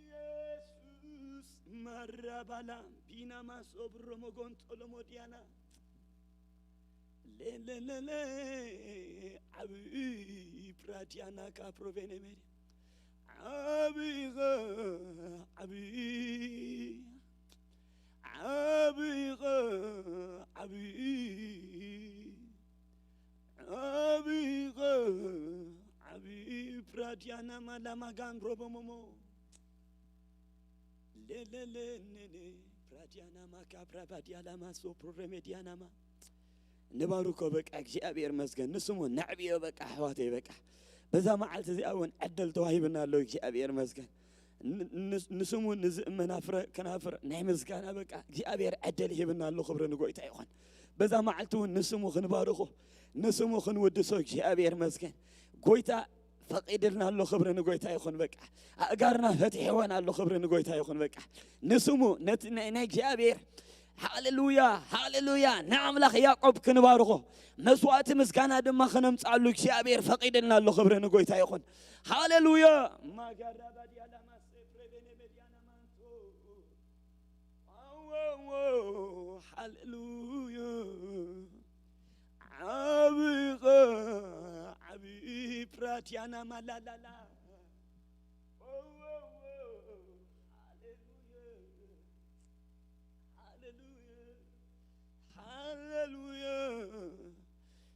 ኢየሱስ ማራባላ ቢናማ ሶብሮ መጎንጦሎ ሞዲያና ሌሌሌሌ ዓብዪ ፕራዲያና ካፕሮቬኔ ሜዲ ዓብዪ ዓብዪ ዓብዪ ዓብዪ ዓብዪ ዓብዪ ፕራዲያና ማላማጋን ሮቦሞሞ ሌሌሌ ኔኔ ፕራዲያናማ ካብራ ባዲያላማ ሶፕሮ ሬሜዲያናማ ንባርኮ በቃ እግዚኣብሔር መስገን ንስሙ ነዕብዮ በቃ ኣሕዋተይ በቃ በዛ መዓልቲ እዚኣ እውን ዕድል ተዋሂብና ኣሎ እግዚኣብሔር መስገን ን- ን- ንስሙ ንዝእመን ኣፍረ ከናፍር ናይ ምስጋና በቃ እግዚኣብሔር ዕድል ይህብና ኣሎ ክብሪ ንጎይታ ይኹን በዛ መዓልቲ እውን ንስሙ ክንባርኮ ንስሙ ክንውድሶ እግዚኣብሔር መስገን ጎይታ ፈቒድልና ኣሎ ክብሪ ንጎይታ ይኹን በቃ ኣእጋርና ፈቲሕወን ኣሎ ክብሪ ንጎይታ ይኹን በቃ ንስሙ ነቲ ናይ ናይ እግዚኣብሔር ሃሌሉያ ሃሌሉያ ንኣምላኽ ያዕቆብ ክንባርኾ መስዋዕቲ ምስጋና ድማ ክነምፅኣሉ እግዚኣብሔር ፈቒድልና ኣሎ ክብሪ ንጎይታ ይኹን ሃሌሉያ ማጋራባዲያላማሴፕሬቤኔቤዲያናማንቶ ሃሌሉያ ዓብይ ዓብይ ፕራቲያና ማላላላ ሃሌሉያ ሃሌሉያ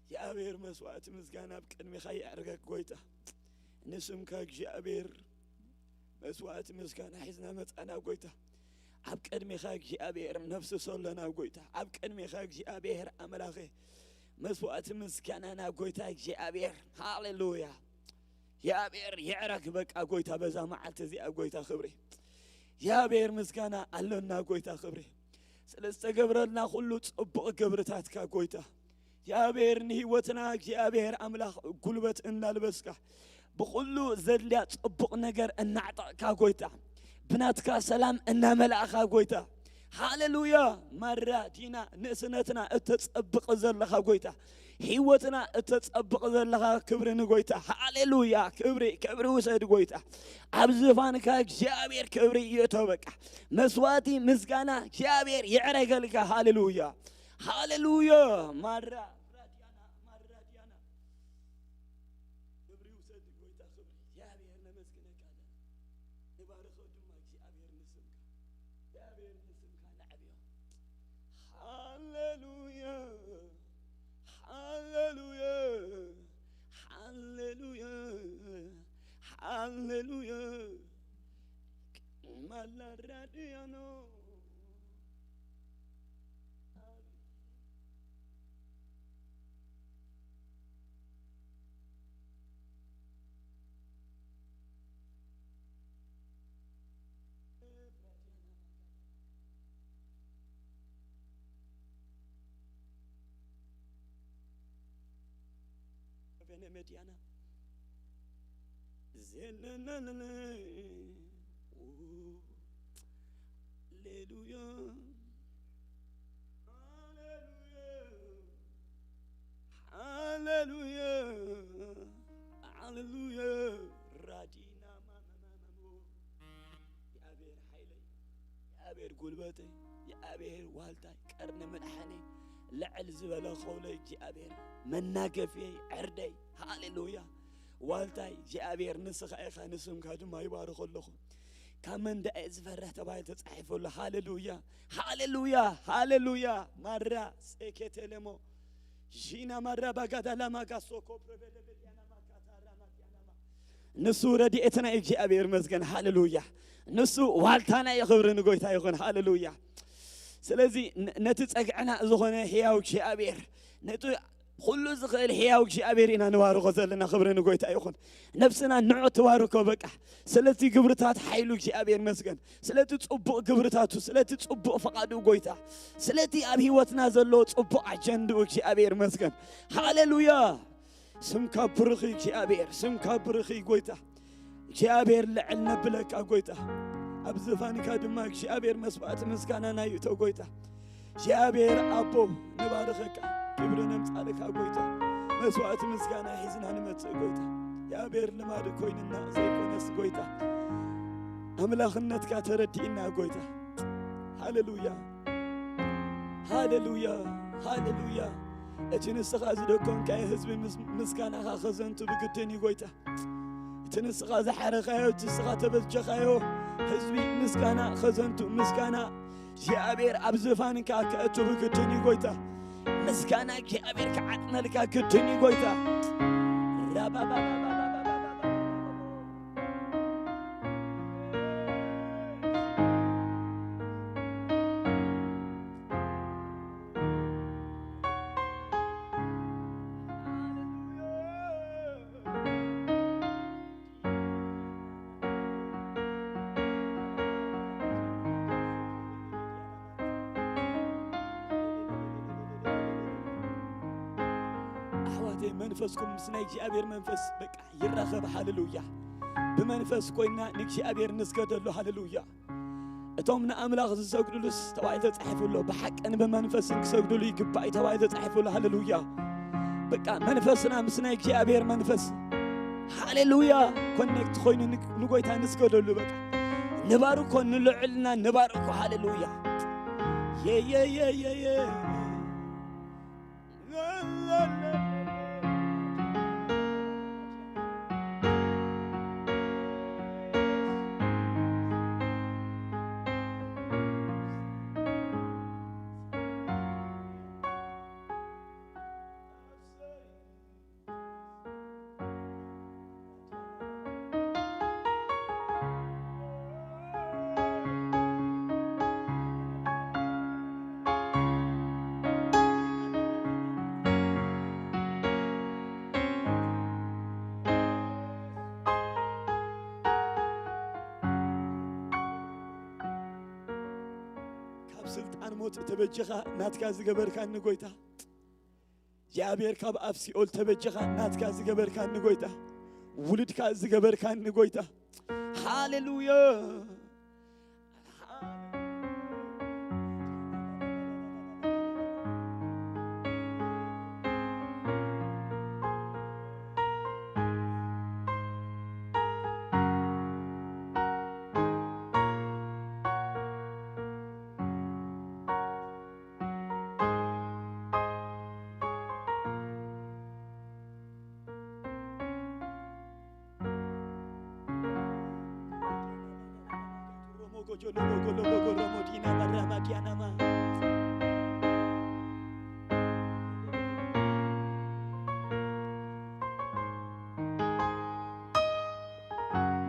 እግዚኣብሔር መስዋዕቲ ምስጋና ኣብ ቅድሚኻ ይዕርገክ ጎይታ ንስምካ እግዚኣብሔር መስዋዕቲ ምስጋና ሒዝና መጻና ጎይታ ኣብ ቅድሚኻ እግዚኣብሔር ነፍስሶ ኣለና ጎይታ ኣብ ቅድሚኻ እግዚኣብሔር ኣምላኸ መስዋዕቲ ምስጋናና ጎይታ እግዚኣብሔር ሃሌሉያ እግዚኣብሔር ይዕረግ በቃ ጎይታ በዛ መዓልቲ እዚኣ ጎይታ ክብሪ እግዚኣብሔር ምስጋና ኣለና ጎይታ ክብሪ ስለ ዝተገብረልና ኩሉ ጽቡቕ ግብርታትካ ጎይታ እግዚኣብሔር ንህይወትና እግዚኣብሔር ኣምላኽ ጉልበት እናልበስካ ብኹሉ ዘድልያ ጽቡቕ ነገር እናዕጠቕካ ጎይታ ብናትካ ሰላም እናመላእኻ ጎይታ ሃሌሉያ ማራ ዲና ንእስነትና እተጸብቕ ዘለኻ ጎይታ ህይወትና እተጸብቕ ዘለኻ ክብሪ ንጎይታ ሃሌሉያ ክብሪ ክብሪ ውሰድ ጎይታ ኣብ ዝፋንካ እግዚኣብሔር ክብሪ ይእቶ በቃ መስዋዕቲ ምስጋና እግዚኣብሔር ይዕረገልካ ሃሌሉያ ሃሌሉያ ማራ ክብሪ ውሰድ ጎይታ ክብሪ እግዚኣብሔር ነመስግነካ ኣለና ንባርኸው ድማ እግዚኣብሔር ንስምካ እግዚኣብሔር ንስምካ ነዕብዮ ሃሌሉያ ሃሌሉያ ሃሌሉያ ሃሌሉያ ማላራድያኖ Bene mediana. Zenenene. Hallelujah. Hallelujah. Hallelujah. Hallelujah. Radina mama mama mo. የአብሔር ኃይለይ፣ የአብሔር ጉልበተይ፣ የአብሔር ዋልታይ፣ ቀርኒ ምድሓነይ፣ ልዕል ዝበለ ኸውለይ እግዚኣብሔር፣ መናገፍየይ፣ ዕርደይ፣ ሃሌሉያ፣ ዋልታይ እግዚኣብሔር ንስኻ ኢኻ፣ ንስምካ ድማ ይባርኽ ኣለኹ። ካብ መን ደኣ እየ ዝፈርሕ ተባሂሉ ተጻሒፉ ኣሎ። ሃሌሉያ፣ ሃሌሉያ፣ ሃሌሉያ። ማራ ሴኬቴሌሞ ዢና ማራ ባጋዳላ ማጋሶ ኮፕረቤለቤልያና ማካታራ ማቲያናማ ንሱ ረድኤትና እዩ እግዚኣብሔር ይመስገን ሃሌሉያ ንሱ ዋልታና እዩ ክብሪ ንጎይታ ይኹን ሃሌሉያ ስለዚ ነቲ ጸግዕና ዝኾነ ሕያው እግዚኣብሔር ነቲ ኩሉ ዝኽእል ሕያው እግዚኣብሔር ኢና ንባርኾ ዘለና። ክብሪ ንጎይታ ይኹን። ነፍስና ንዑ ትባርኮ። በቃ ስለቲ ግብርታት ሓይሉ እግዚኣብሔር መስገን። ስለቲ ጽቡቕ ግብርታቱ፣ ስለቲ ጽቡቕ ፈቓዱ ጎይታ፣ ስለቲ ኣብ ህይወትና ዘሎ ጽቡቕ ኣጀንድኡ እግዚኣብሔር መስገን። ሃሌሉያ! ስምካ ብርኺ እግዚኣብሔር፣ ስምካ ብርኺ ጎይታ። እግዚኣብሔር ልዕል ነብለካ ጎይታ። ኣብ ዝፋንካ ድማ እግዚኣብሔር መስዋዕቲ ምስጋና ናይ እቶ ጎይታ። እግዚኣብሔር ኣቦ ንባርኸካ፣ ክብሪ ነምጻልካ ጎይታ። መስዋዕቲ ምስጋና ሒዝና ንመጽእ ጎይታ። እግዚኣብሔር ልማድ ኮይንና ዘይኮነስ ጎይታ፣ ኣምላኽነትካ ተረዲእና ጎይታ። ሃሌሉያ፣ ሃሌሉያ፣ ሃሌሉያ። እቲ ንስኻ ዝደኮንካዮ ህዝቢ ምስ-፣ ምስጋናኻ ከዘንቱ ብግድን እዩ ጎይታ። እቲ ንስኻ ዝሓረኻዮ፣ እቲ ንስኻ ተበጀኻዮ ህዝቢ ምስጋና ከዘንቱ፣ ምስጋና እግዚኣብሔር ኣብ ዝፋንካ ከእቱ ብግድን እዩ ጎይታ። ምስጋና እግዚኣብሔር ክዓጥነልካ ግድን እዩ ጎይታ። ራባባባባባባባባባባባባ። ኣሕዋተይ፣ መንፈስኩም ምስ ናይ እግዚኣብሔር መንፈስ በቃ ይራኸብ። ሃሌሉያ! ብመንፈስ ኮይና ንእግዚኣብሔር ንስገደሉ። ሃሌሉያ! እቶም ንኣምላኽ ዝሰግዱሉስ ተባሂሉ ተጻሒፉ ኣሎ፣ ብሓቅን ብመንፈስን ክሰግዱሉ ይግባእ እዩ ተባሂሉ ተጻሒፉ ኣሎ። ሃሌሉያ! በቃ መንፈስና ምስ ናይ እግዚኣብሔር መንፈስ፣ ሃሌሉያ፣ ኮኔክት ኮይኑ ን-፣ ንጎይታ ንስገደሉ። በቃ ንባርኮ፣ ንልዕልና ንባርኮ። ሃሌሉያ! የየየየየ። ካብ ስልጣን ሞት እተበጀኻ ናትካ ዝገበርካኒ ጎይታ፣ እግዚኣብሔር ካብ ኣፍ ሲኦል ተበጀኻ ናትካ ዝገበርካኒ ጎይታ፣ ውሉድካ ዝገበርካኒ ጎይታ። ሃሌሉያ!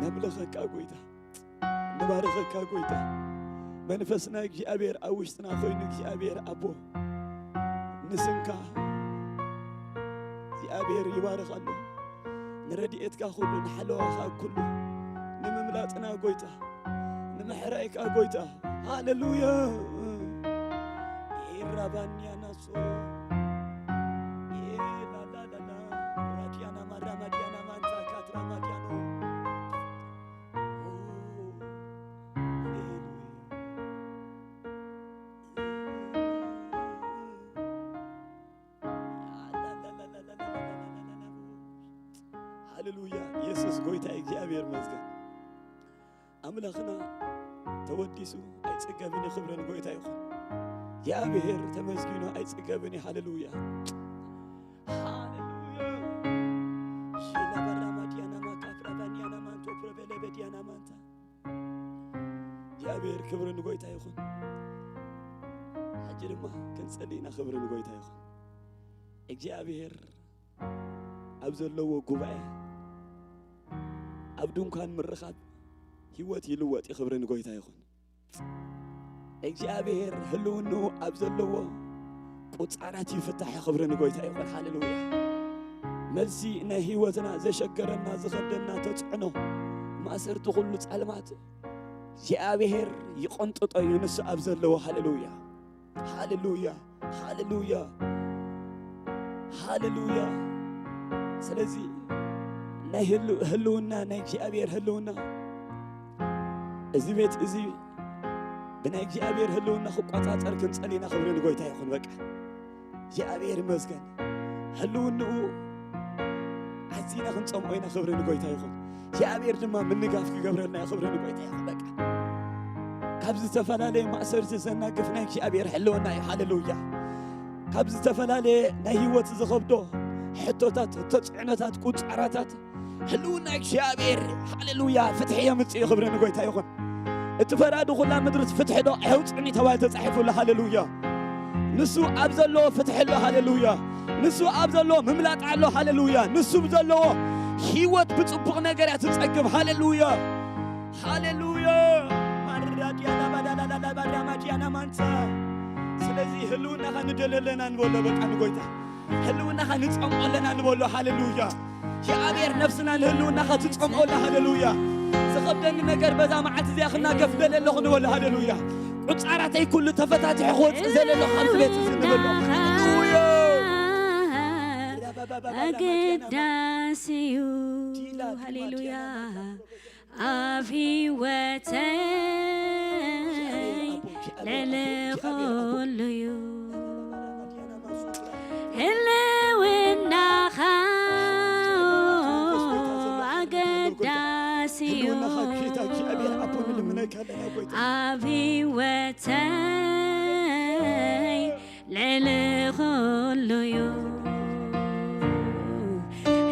ነምልኸካ ጎይታ፣ ንባርኸካ ጎይታ። መንፈስና እግዚኣብሔር ኣብ ውሽጥና ኮይኑ እግዚኣብሔር ኣቦ ንስምካ እግዚኣብሔር ይባርኽ ኣሎ። ንረድኤትካ ኩሉ፣ ንሓለዋኻ ኩሉ፣ ንምምላጥና ጎይታ፣ ንምሕራይካ ጎይታ። ሃሌሉያ። ኢራባንያ ናሶ ኢላላላላ ራዲያና ማራማዲያና ማንታ ካትራ ማዲያኖ። ኦ፣ ሃሌሉያ። ሃሌሉያ። የሱስ ጎይታ እግዚኣብሔር ይመስገን። ኣምላኽና ተወዲሱ ኣይጽገብን እዩ። ክብሪ ንጎይታ ይኹን። እግዚኣብሔር ተመስጊኑ ኣይጽገብን እዩ። ሃሌሉያ። ሃሌሉያ። ሺላ በራ ማዲያና ማካፍራ ባኒያና ማንቶ ፕሮቤሌ በዲያና ማንታ። እግዚኣብሔር ክብሪ ንጎይታ ይኹን። ሕጂ ድማ ክንጸሊ ኢና። ክብሪ ንጎይታ ይኹን። እግዚኣብሔር ኣብ ዘለዎ ጉባኤ፣ ኣብ ድንኳን ምርኻብ ህይወት ይልወጥ እዩ። ክብሪ ንጎይታ ይኹን። እግዚኣብሔር ህልውንኡ ኣብ ዘለዎ ቁጻራት ይፍታሕ። ክብሪ ንጎይታ ይኹን። ሃሌሉያ። መልሲ ናይ ህይወትና ዘሸገረና ዝኸብደና ተጽዕኖ ማእሰርቲ ኩሉ ጸልማት እግዚኣብሔር ይቐንጥጦ እዩ ንሱ ኣብ ዘለዎ። ሃሌሉያ፣ ሃሌሉያ፣ ሃሌሉያ፣ ሃሌሉያ። ስለዚ ናይ ህሉ-፣ ህልውና ናይ እግዚኣብሔር ህልውና እዚ ቤት እዚ ብናይ እግዚኣብሔር ህልውና ክቆጻጸር ክንጸል ኢና። ክብሪ ንጎይታ ይኹን። በቃ እግዚኣብሔር ይመስገን። ህልውንኡ ኣዚና ክንጸምኦ ኢና። ክብሪ ንጎይታ ይኹን። እግዚኣብሔር ድማ ምንጋፍ ክገብረልና እዩ። ክብሪ ንጎይታ ይኹን። በቃ ካብ ዝተፈላለየ ማእሰርቲ ዘናግፍ ናይ እግዚኣብሔር ህልውና እዩ። ሃሌሉያ። ካብ ዝተፈላለየ ናይ ህይወት ዝኸብዶ ሕቶታት፣ ተጽዕኖታት፣ ቁጻራታት ህልውና እግዚኣብሔር፣ ሃሌሉያ፣ ፍትሒ የምጽእ እዩ። ክብሪ ንጎይታ ይኹን። እቲ ፈራዲ ኩላ ምድሪ ፍትሒ ዶ ኣየውጽእን እዩ ተባሂሉ ተጻሒፉሉ። ሃሌሉያ። ንሱ ኣብ ዘለዎ ፍትሒ ኣሎ። ሃሌሉያ። ንሱ ኣብ ዘለዎ ምምላጥ ኣሎ። ሃሌሉያ። ንሱ ብዘለዎ ህይወት ብጽቡቕ ነገር እያ ትጸግብ። ሃሌሉያ፣ ሃሌሉያ። ማራዲያና ባዳላላላ ባዳማ ዲያና ማንሳ። ስለዚ ህልውናኻ ንደሊ ኣለና ንበሎ በቃ ንጎይታ። ህልውናኻ ንጸምኦ ኣለና ንበሎ። ሃሌሉያ። እግዚኣብሔር ነፍስና ንህልውናኻ ትጸምኦ ኣላ። ሃሌሉያ። ዝኸብደኒ ነገር በዛ መዓልቲ እዚኣ ክናገፍ ደለ ኣለኹ ንበሎ። ሃሌሉያ። ቁጻራተይ ኩሉ ተፈታቲሑ ክወጽእ ዘለ ኣሎ ካብዚ ቤት እዚ ንበሎ። ሃሌሉያ። ኣገዳሲ እዩ። ሃሌሉያ። ኣብ ህይወተይ ልዕሊ ኩሉ እዩ ህልውናኻ ኣገዳሲ እዩ። ህልውናኻ ጌታ እግዚኣብሔር ኣቦ ንልምነካ ኣለና ጎይታ። ኣብ ህይወተይ ልዕሊ ኩሉ እዩ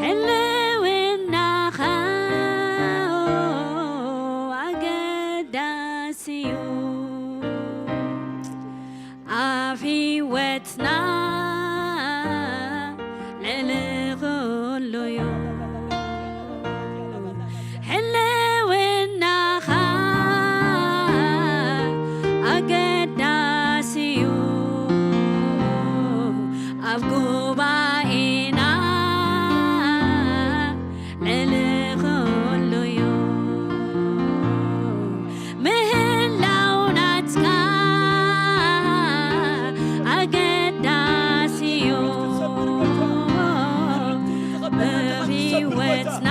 ህልውናኻ ኣገዳሲ እዩ ኣብ ህይወትና ልዕሊ ኩሉ እዩ ህልውናኻ ኣገዳሲ እዩ ኣብ ጉባኤና ልዕሊ ኩሉ እዩ ምህላው ናትካ ኣገዳሲ እዩ ብህይወትና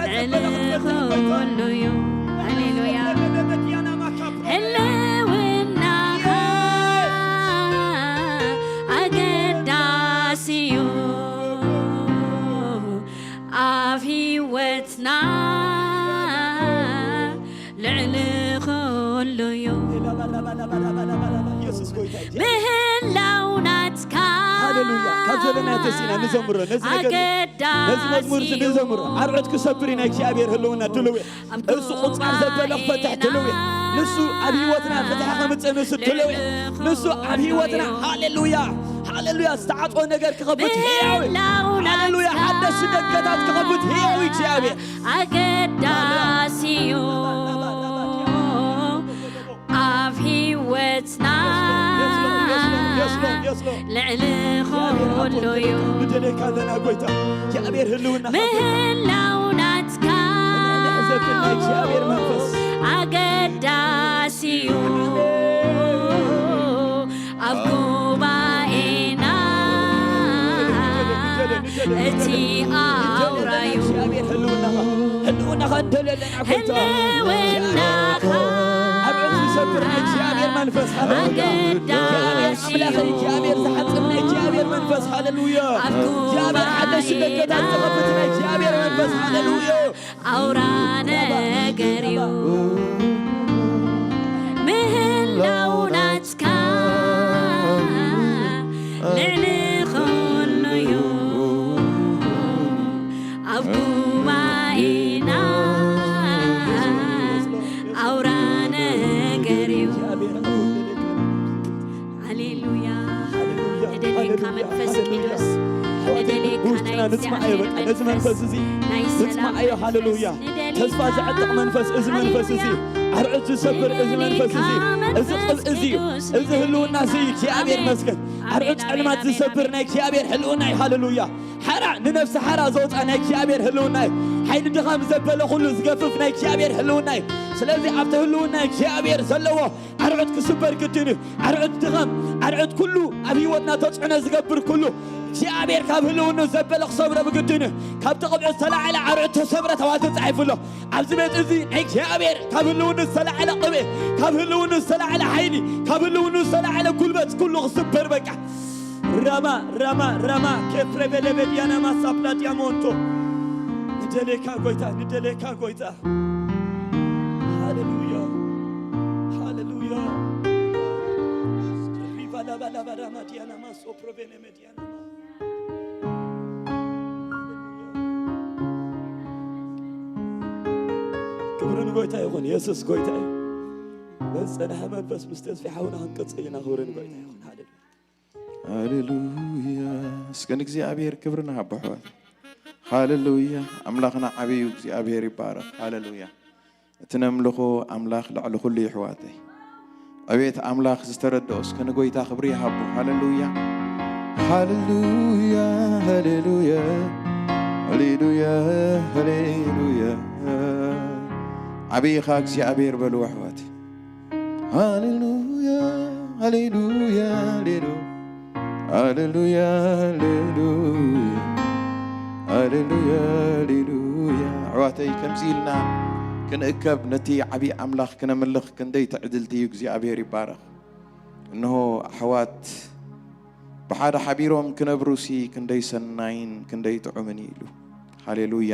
ልዕሊ ኩሉ እዩ። ሃሌሉያ። ህልውናኻ ኣገዳሲ እዩ ኣብ ህይወትና ልዕሊ ኩሉ እዩ ኢየሱስ ጎይታ እዩ። ምህላው ናትካ ሃሌሉያ። ካብ ዘለና ተሲና ንዘምሮ። ነዚ ነገር፣ ነዚ መዝሙር እዚ ኣገዳሲ እዩ። ንዘምሮ። ኣርዑት ክሰብር እዩ ናይ እግዚኣብሔር ህልውና ድልው እዩ። እሱ ቁጻር ዘበለ ክፈትሕ ድልው እዩ። ንሱ ኣብ ህይወትና ፍትሒ ከምጽእ ንሱ ድልው እዩ። ንሱ ኣብ ህይወትና ሃሌሉያ፣ ሃሌሉያ፣ ዝተዓጽወ ነገር ክኸፍት ህያው እዩ። ሃሌሉያ፣ ሓደሽ ደገታት ክኸፍት ህያው እዩ እግዚኣብሔር። ኣገዳሲ እዩ ኣብ ህይወትና ልዕሊ ኩሉ እዩ። ንደልየካ ኣለና ጎይታ እግዚኣብሔር ህልውና ምህላው ናትካ ኣገዳሲ እዩ ኣብ ጉባኤና እቲ ኣውራዩ ህልውናኻ ንደልየለና ጎይታ ህልውናኻ ኣብ ዕንሱ ሰብር ናይ እግዚኣብሔር መንፈስ ሃሌሉያ ኣገዳሲ እግዚኣብሔር ኣምላኽ እግዚኣብሔር ዝሓጽብ ናይ እግዚኣብሔር መንፈስ ሃሌሉያ ኣብ እግዚኣብሔር ሓደሽ ጉባኤና ደገታት ዝኸፍት ናይ እግዚኣብሔር መንፈስ ሃሌሉያ ኣውራ ነገር እዩ ምህላው ናትካ ልዕሊ ኩሉ እዩ ኣብ ጉባኤና ኣውራ ነገር እዩ ሃሌሉያ ንደልየካ መንፈስ ቅዱስ ንደልየካ ናይ እግዚኣብሔር መንፈስ ናይ ሰላም መንፈስ ንደልየካ ተስፋ ዘዕጥቕ መንፈስ፣ እዚ መንፈስ እዚ፣ ኣርዑት ዝሰብር እዚ መንፈስ እዚ፣ እዚ ቅብኢ እዚ እዩ። እዚ ህልውና እዚ እግዚኣብሔር ይመስገን። ኣርዑት ጸልማት ዝሰብር ናይ እግዚኣብሔር ህልውና እዩ። ሃሌሉያ። ሓራ፣ ንነፍሲ ሓራ ዘውፃ ናይ እግዚኣብሔር ህልውና እዩ። ሓይሊ ድኻም ዘበለ ኩሉ ዝገፍፍ ናይ እግዚኣብሔር ህልውና እዩ። ስለዚ ኣብቲ ህልውና እግዚኣብሔር ዘለዎ ኣርዑት ክስበር ግድን እዩ። ኣርዑት ድኻም፣ ኣርዑት ኩሉ ኣብ ህይወትና ተፅዕኖ ዝገብር ኩሉ እግዚኣብሔር ካብ ህልውኑ ዘበለ ክሰብሮ ብግድን እዩ። ካብቲ ቅብዒ ዝተላዕለ ኣርዑት ተሰብረ ተባሂሉ ተፃሒፉ ኣሎ። ኣብዚ ቤት እዚ ናይ እግዚኣብሔር ካብ ህልውኑ ዝተላዕለ ቅብዒ፣ ካብ ህልውኑ ዝተላዕለ ሓይሊ፣ ካብ ህልውኑ ዝተላዕለ ጉልበት ኩሉ ክስበር በቃ። ራማ ራማ ራማ ኬፕሬቬሌ ቤድያና ማሳፕላ ዲያሞንቶ። ንደሌካ ጎይታ፣ ንደሌካ ጎይታ። ሃሌሉያ፣ ሃሌሉያ። ሪቫ ላባ ላባ ራማ ዲያና ማሶ ፕሮቬኔ ሜዲያና። ክብሪ ንጎይታ ይኹን። የሱስ ጎይታ እዩ። በዝጸንሐ መንፈስ ምስ ተስፊ ሓውና ክንቅጽል ኢና። ክብሪ ንጎይታ ይኹን። ሃሌሉያ። ሃሌሉያ። እስከ ንእግዚኣብሔር ክብሪ ንሃቦ ኣሕዋት። ሃሌሉያ። ኣምላኽና ዓብዩ እግዚኣብሔር ይባረኽ። ሃሌሉያ። እቲ ነምልኾ ኣምላኽ ልዕሊ ኩሉ እዩ ኣሕዋተይ። ዕቤት ኣምላኽ ዝተረድኦ እስከ ንጎይታ ክብሪ ይሃቦ። ሃሌሉያ። ሃሌሉያ፣ ሃሌሉያ፣ ሃሌሉያ፣ ሃሌሉያ። ዓብይኻ እግዚኣብሔር በልዎ ኣሕዋት። ሃሌሉያ፣ ሃሌሉያ፣ ሃሌሉያ፣ ሃሌሉያ፣ ሃሌሉያ፣ ሃሌሉያ፣ ሃሌሉያ። ኣሕዋተይ፣ ከምዚ ኢልና ክንእከብ ነቲ ዓብዪ ኣምላኽ ክነምልኽ ክንደይ ትዕድልቲ እዩ። እግዚኣብሔር ይባረኽ። እንሆ ኣሕዋት ብሓደ ሓቢሮም ክነብሩሲ ክንደይ ሰናይን ክንደይ ጥዑምን እዩ ኢሉ። ሃሌሉያ።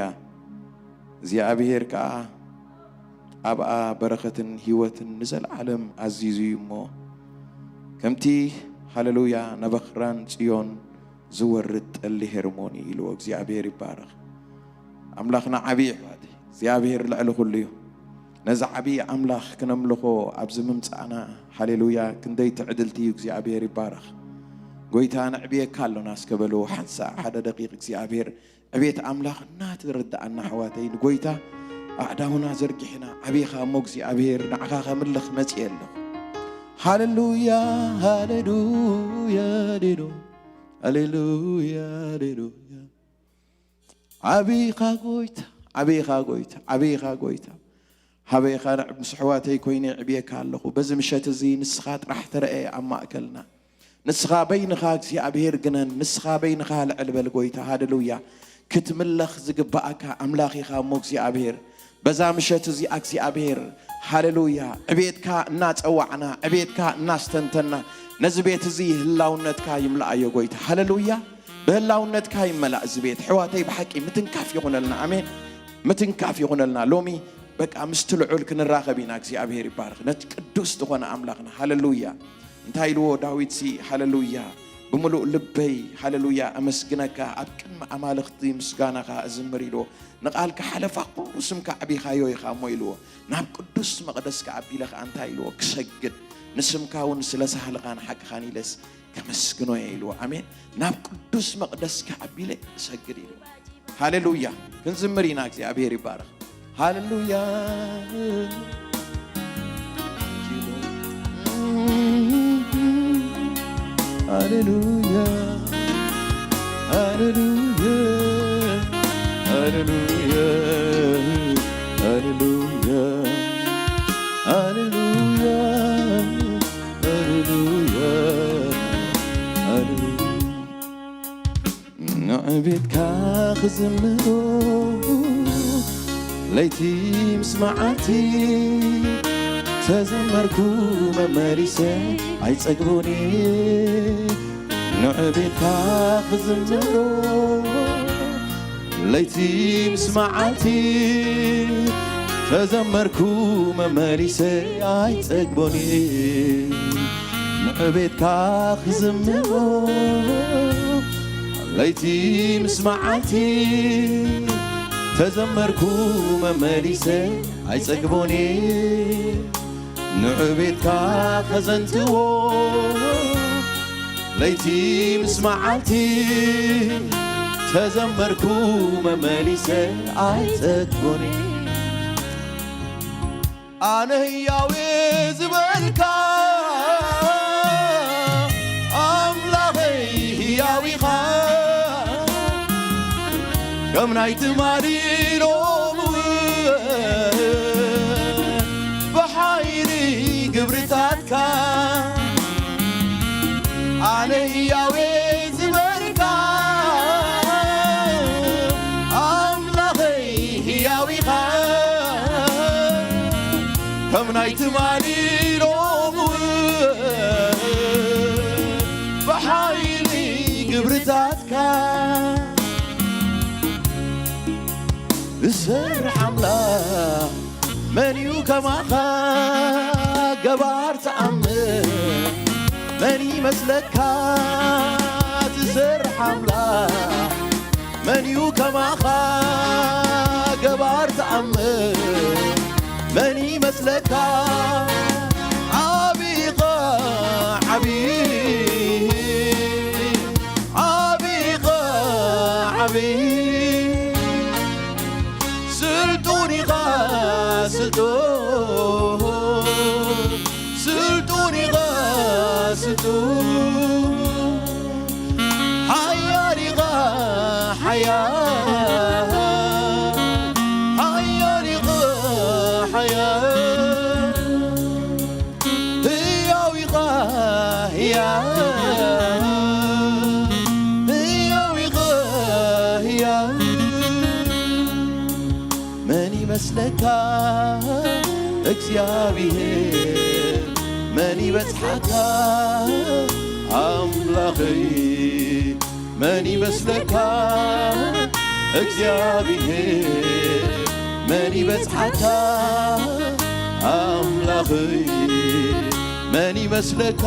እግዚኣብሔር ከኣ ኣብኣ በረኸትን ህይወትን ንዘለዓለም ኣዚዙ እዩ እሞ፣ ከምቲ ሃሌሉያ ናበኽራን ጽዮን ዝወርድ ጠሊ ሄርሞን እዩ ኢልዎ። እግዚኣብሔር ይባረኽ። ኣምላኽና ዓብዪ ኣሕዋተይ፣ እግዚኣብሔር ልዕሊ ኩሉ እዩ። ነዚ ዓብዪ ኣምላኽ ክነምልኾ ኣብዚ ምምጻእና፣ ሃሌሉያ፣ ክንደይ ትዕድልቲ እዩ። እግዚኣብሔር ይባረኽ። ጎይታ ነዕብየካ ኣሎና እስከ በልዎ። ሓንሳእ ሓደ ደቂቕ እግዚኣብሔር ዕቤት ኣምላኽ እናተረድኣና ኣሕዋተይ፣ ንጎይታ ኣእዳውና ዘርጊሕና፣ ዓብኻ እሞ እግዚኣብሔር ንዓኻ ከምልኽ መጺኤ ኣለኹ። ሃሌሉያ፣ ሃሌሉያ፣ ሃሌሉ፣ ሃሌሉያ፣ ሃሌሉያ። ዓብኻ ጎይታ፣ ዓብኻ ጎይታ፣ ዓብኻ ጎይታ። ሃበይኻ ንዕ-፣ ምስ ኣሕዋተይ ኮይነ ይዕብየካ ኣለኹ። በዚ ምሸት እዚ ንስኻ ጥራሕ ተረኣየ ኣብ ማእከልና። ንስኻ በይንኻ እግዚኣብሔር ግነን፣ ንስኻ በይንኻ ልዕል በል ጎይታ። ሃሌሉያ። ክትምለኽ ዝግብኣካ ኣምላኽ ኢኻ እሞ እግዚኣብሔር። በዛ ምሸት እዚኣ እግዚኣብሔር፣ ሃሌሉያ፣ ዕቤትካ እናጸዋዕና፣ ዕቤትካ እናስተንተና፣ ነዚ ቤት እዚ ህላውነትካ ይምልኣዮ ጎይታ። ሃሌሉያ። ብህላውነትካ ይመላእ እዚ ቤት። ኣሕዋተይ ብሓቂ ምትንካፍ ይኹነልና። ኣሜን። ምትንካፍ ይኹነልና። ሎሚ በቃ ምስቲ ልዑል ክንራኸብ ኢና። እግዚኣብሔር ይባረኽ። ነቲ ቅዱስ ዝኾነ ኣምላኽና። ሃሌሉያ። እንታይ ኢልዎ ዳዊትሲ? ሃሌሉያ። ብምሉእ ልበይ ሃሌሉያ ኣመስግነካ፣ ኣብ ቅድሚ ኣማልኽቲ ምስጋናኻ እዝምር ኢልዎ። ንቓልካ ሓለፋ ኩሉ ስምካ ኣዕቢኻዮ ኢኻ እሞ ኢልዎ። ናብ ቅዱስ መቕደስካ ኣቢለ ኸኣ እንታይ ኢልዎ? ክሰግድ፣ ንስምካ እውን ስለ ሳህልኻን ሓቅኻን ኢለስ ከመስግኖ እየ ኢልዎ። ኣሜን። ናብ ቅዱስ መቕደስካ ኣቢለ እሰግድ ኢልዎ። ሃሌሉያ። ክንዝምር ኢና። እግዚኣብሔር ይባረኽ። ሃሌሉያ። ሃሌሉያ፣ ሃሌሉያ፣ ሃሌሉያ፣ ሃሌሉያ፣ ሃሌሉያ፣ ሃሌሉያ፣ ሃሌሉያ። ንዕቤትካ ክዝምሮ ለይቲ ምስ መዓልቲ ተዘመርኩ መመሊሰ ኣይጸግቦን እየ። ንዕቤትካ ክዝምሮ ለይቲ ምስ መዓልቲ ተዘመርኩ መመሊሰ ኣይጸግቦን እየ። ንዕቤትካ ክዝምሮ ለይቲ ምስ መዓልቲ ተዘመርኩ መመሊሰ ኣይጸግቦን እየ። ንዕቤትካ ከዘንትዎ ለይቲ ምስ መዓልቲ ተዘመርኩ መመሊሰ ኣይጸግቦን እየ። ኣነ ህያው ዝበልካ ኣምላኸይ ህያው ኢኻ፣ ከም ናይ ትማሊ ሎሚ እውን ብሓይሊ ግብርታትካ። ኣነ ህያው ዝበልካ ኣምላኸይ ህያው ኢኻ፣ ከም ናይ ትማሊ ሎሚ እውን ብሓይሊ ግብርታትካ። ዝሰርሕ ኣምላኽ መን እዩ ከማኻ? ገባር ተኣምር መን ይመስለካ? ዝሰርሕ ኣምላኽ መን እዩ ከማኻ? ገባር ተኣምር መን ይመስለካ? ዓቢኻ ዓቢ፣ ዓቢኻ ዓቢ፣ ስልጡን ኢኻ ስልጡን፣ ስልጡን ኢኻ ስልጡን፣ ሓያል ኢኻ ሓያል፣ ሓያል ኢኻ ሓያል። ህያው ኢኻ ህያው፣ ህያው ኢኻ ህያው። መን ይመስለካ እግዚኣብሔር? መን ይበጽሓካ ኣምላኸይ? መን ይመስለካ እግዚኣብሔር? መን ይበጽሓካ ኣምላኸይ? መን ይመስለካ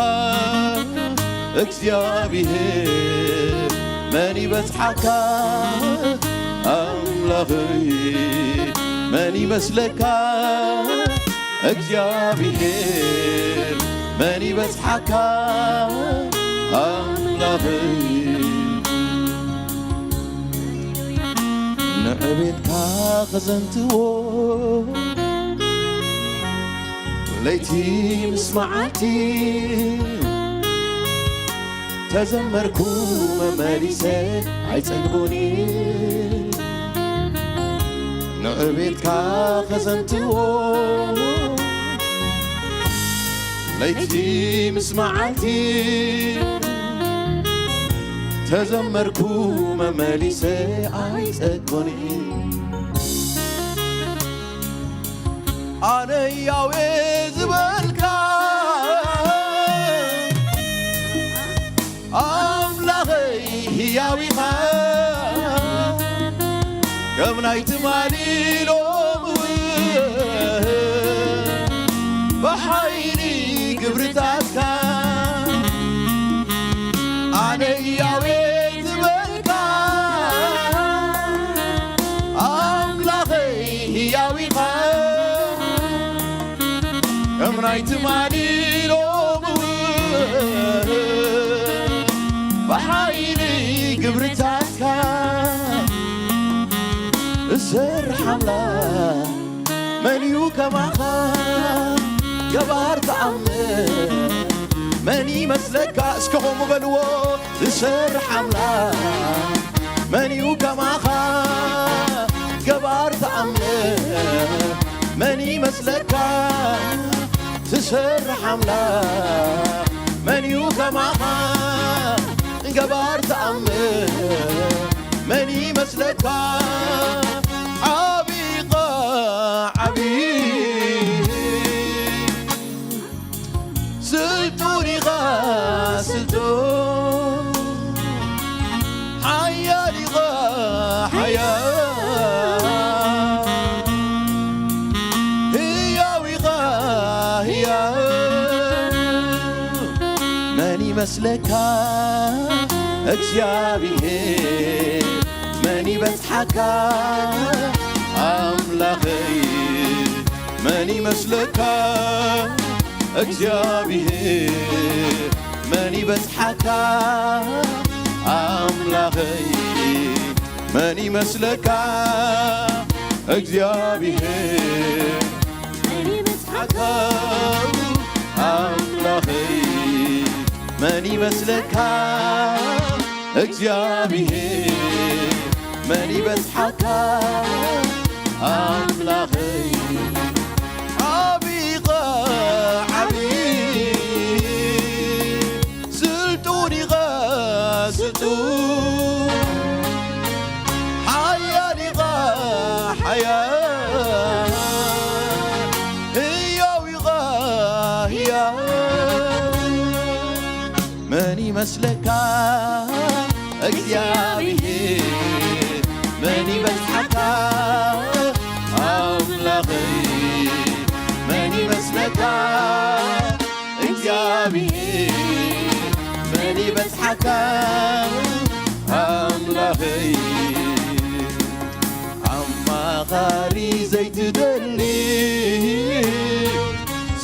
እግዚኣብሔር? መን ይበጽሓካ ኣምላኸይ? መን ይመስለካ እግዚኣብሔር? መን ይበጽሓካ ኣምላኸይ? ንዕቤትካ ኸዘንትዎ ለይቲ ምስ መዓልቲ ተዘመርኩ መመሊሰ ኣይጸግቦን። ንዕቤትካ ኸዘንትዎ ለይቲ ምስ መዓልቲ ተዘመርኩ መመሊሰ ኣይጸግቦን። ኣነ ህያው እየ ዝበልካ ኣምላኸይ ህያው ኢኻ፣ ከም ናይ ትማሊ ሎሚ እውን ብሓይሊ ግብርታትካ። ኣነ ህያው እየ ዝበልካ ኣምላኸይ ህያው ኢኻ፣ ከም ናይ ትማሊ ሎሚ እውን ብሓይሊ ግብርታትካ። ዝሰርሕ ኣምላኽ መን እዩ ከማኻ? ገባር ተኣምር መን ይመስለካ? እስከ ከምኡ በልዎ። ዝሰርሕ ኣምላኽ መን እዩ ከማኻ? ገባር ተኣምር መን ይመስለካ? ዝሰርሕ ኣምላኽ መን እዩ ከማኻ? ገባር ተኣምር መን ይመስለካ? ዓቢኻ ዓቢ ስልጡን ኢኻ ስልጡን፣ ሓያል ኢኻ ሓያል፣ ህያው ኢኻ ህያው። መን ይመስለካ እግዚኣብሔር? መን ይበጽሓካ ኣምላኸይ? መን ይመስለካ እግዚኣብሔር? መን ይበጽሓካ ኣምላኸይ? መን ይመስለካ እግዚኣብሔር? መን ይበጽሓ ኣምላኸይ መን ይመስለካ እግዚኣብሔር መን ይበዝሓካ ኣምላኸይ ዓቢኻ ዓቢ ስልጡን ኢኻ ስልጡን ሓያል ኢኻ ሓያል ህያው ኢኻ ህያው መን ይመስለካ እግዚኣብሔር መን ይበዝሓካ ኣምላኸይ መን ይመስለካ እግዚኣብሔር መን ይበዝሓካ ኣምላኸይ ኣማኻሪ ዘይትደሊ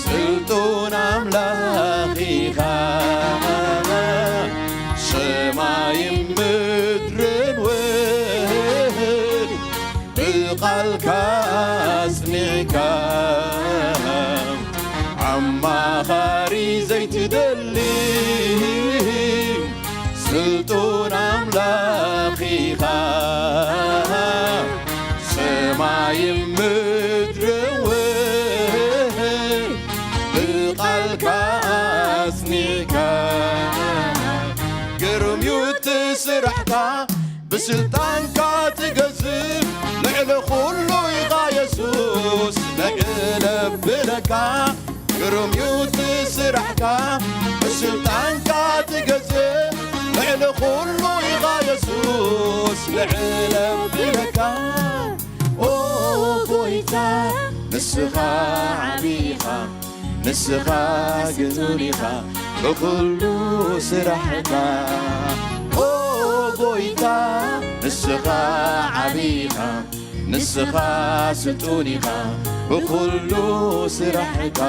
ስልጡን ኣምላኽ ኢኻ ሰማይን ምድርን እውን ብቓልካ ኣጽኒዕካ ኣማኻሪ ዘይትደሊ ስልጡን ኣምላኽ ኢኻ ሰማይን ምድርን እውን ብቓልካ ኣጽኒዕካ ግሩም እዩ እቲ ስራሕካ ብስልጣንካ ትገዝእ ልዕሊ ኩሉ ኢኻ የሱስ ልዕል ኣብለካ ግሩም እዩ እቲ ስራሕካ ብስልጣንካ ትገዝእ ልዕሊ ኩሉ ኢኻ የሱስ ልዕል ኣብለካ ኦ ጎይታ ንስኻ ዓቢኻ ንስኻ ስልጡን ኢኻ ብኹሉ ስራሕካ ኦ ጎይታ ንስኻ ዓቢኻ ንስኻ ስልጡን ኢኻ ብኹሉ ስራሕካ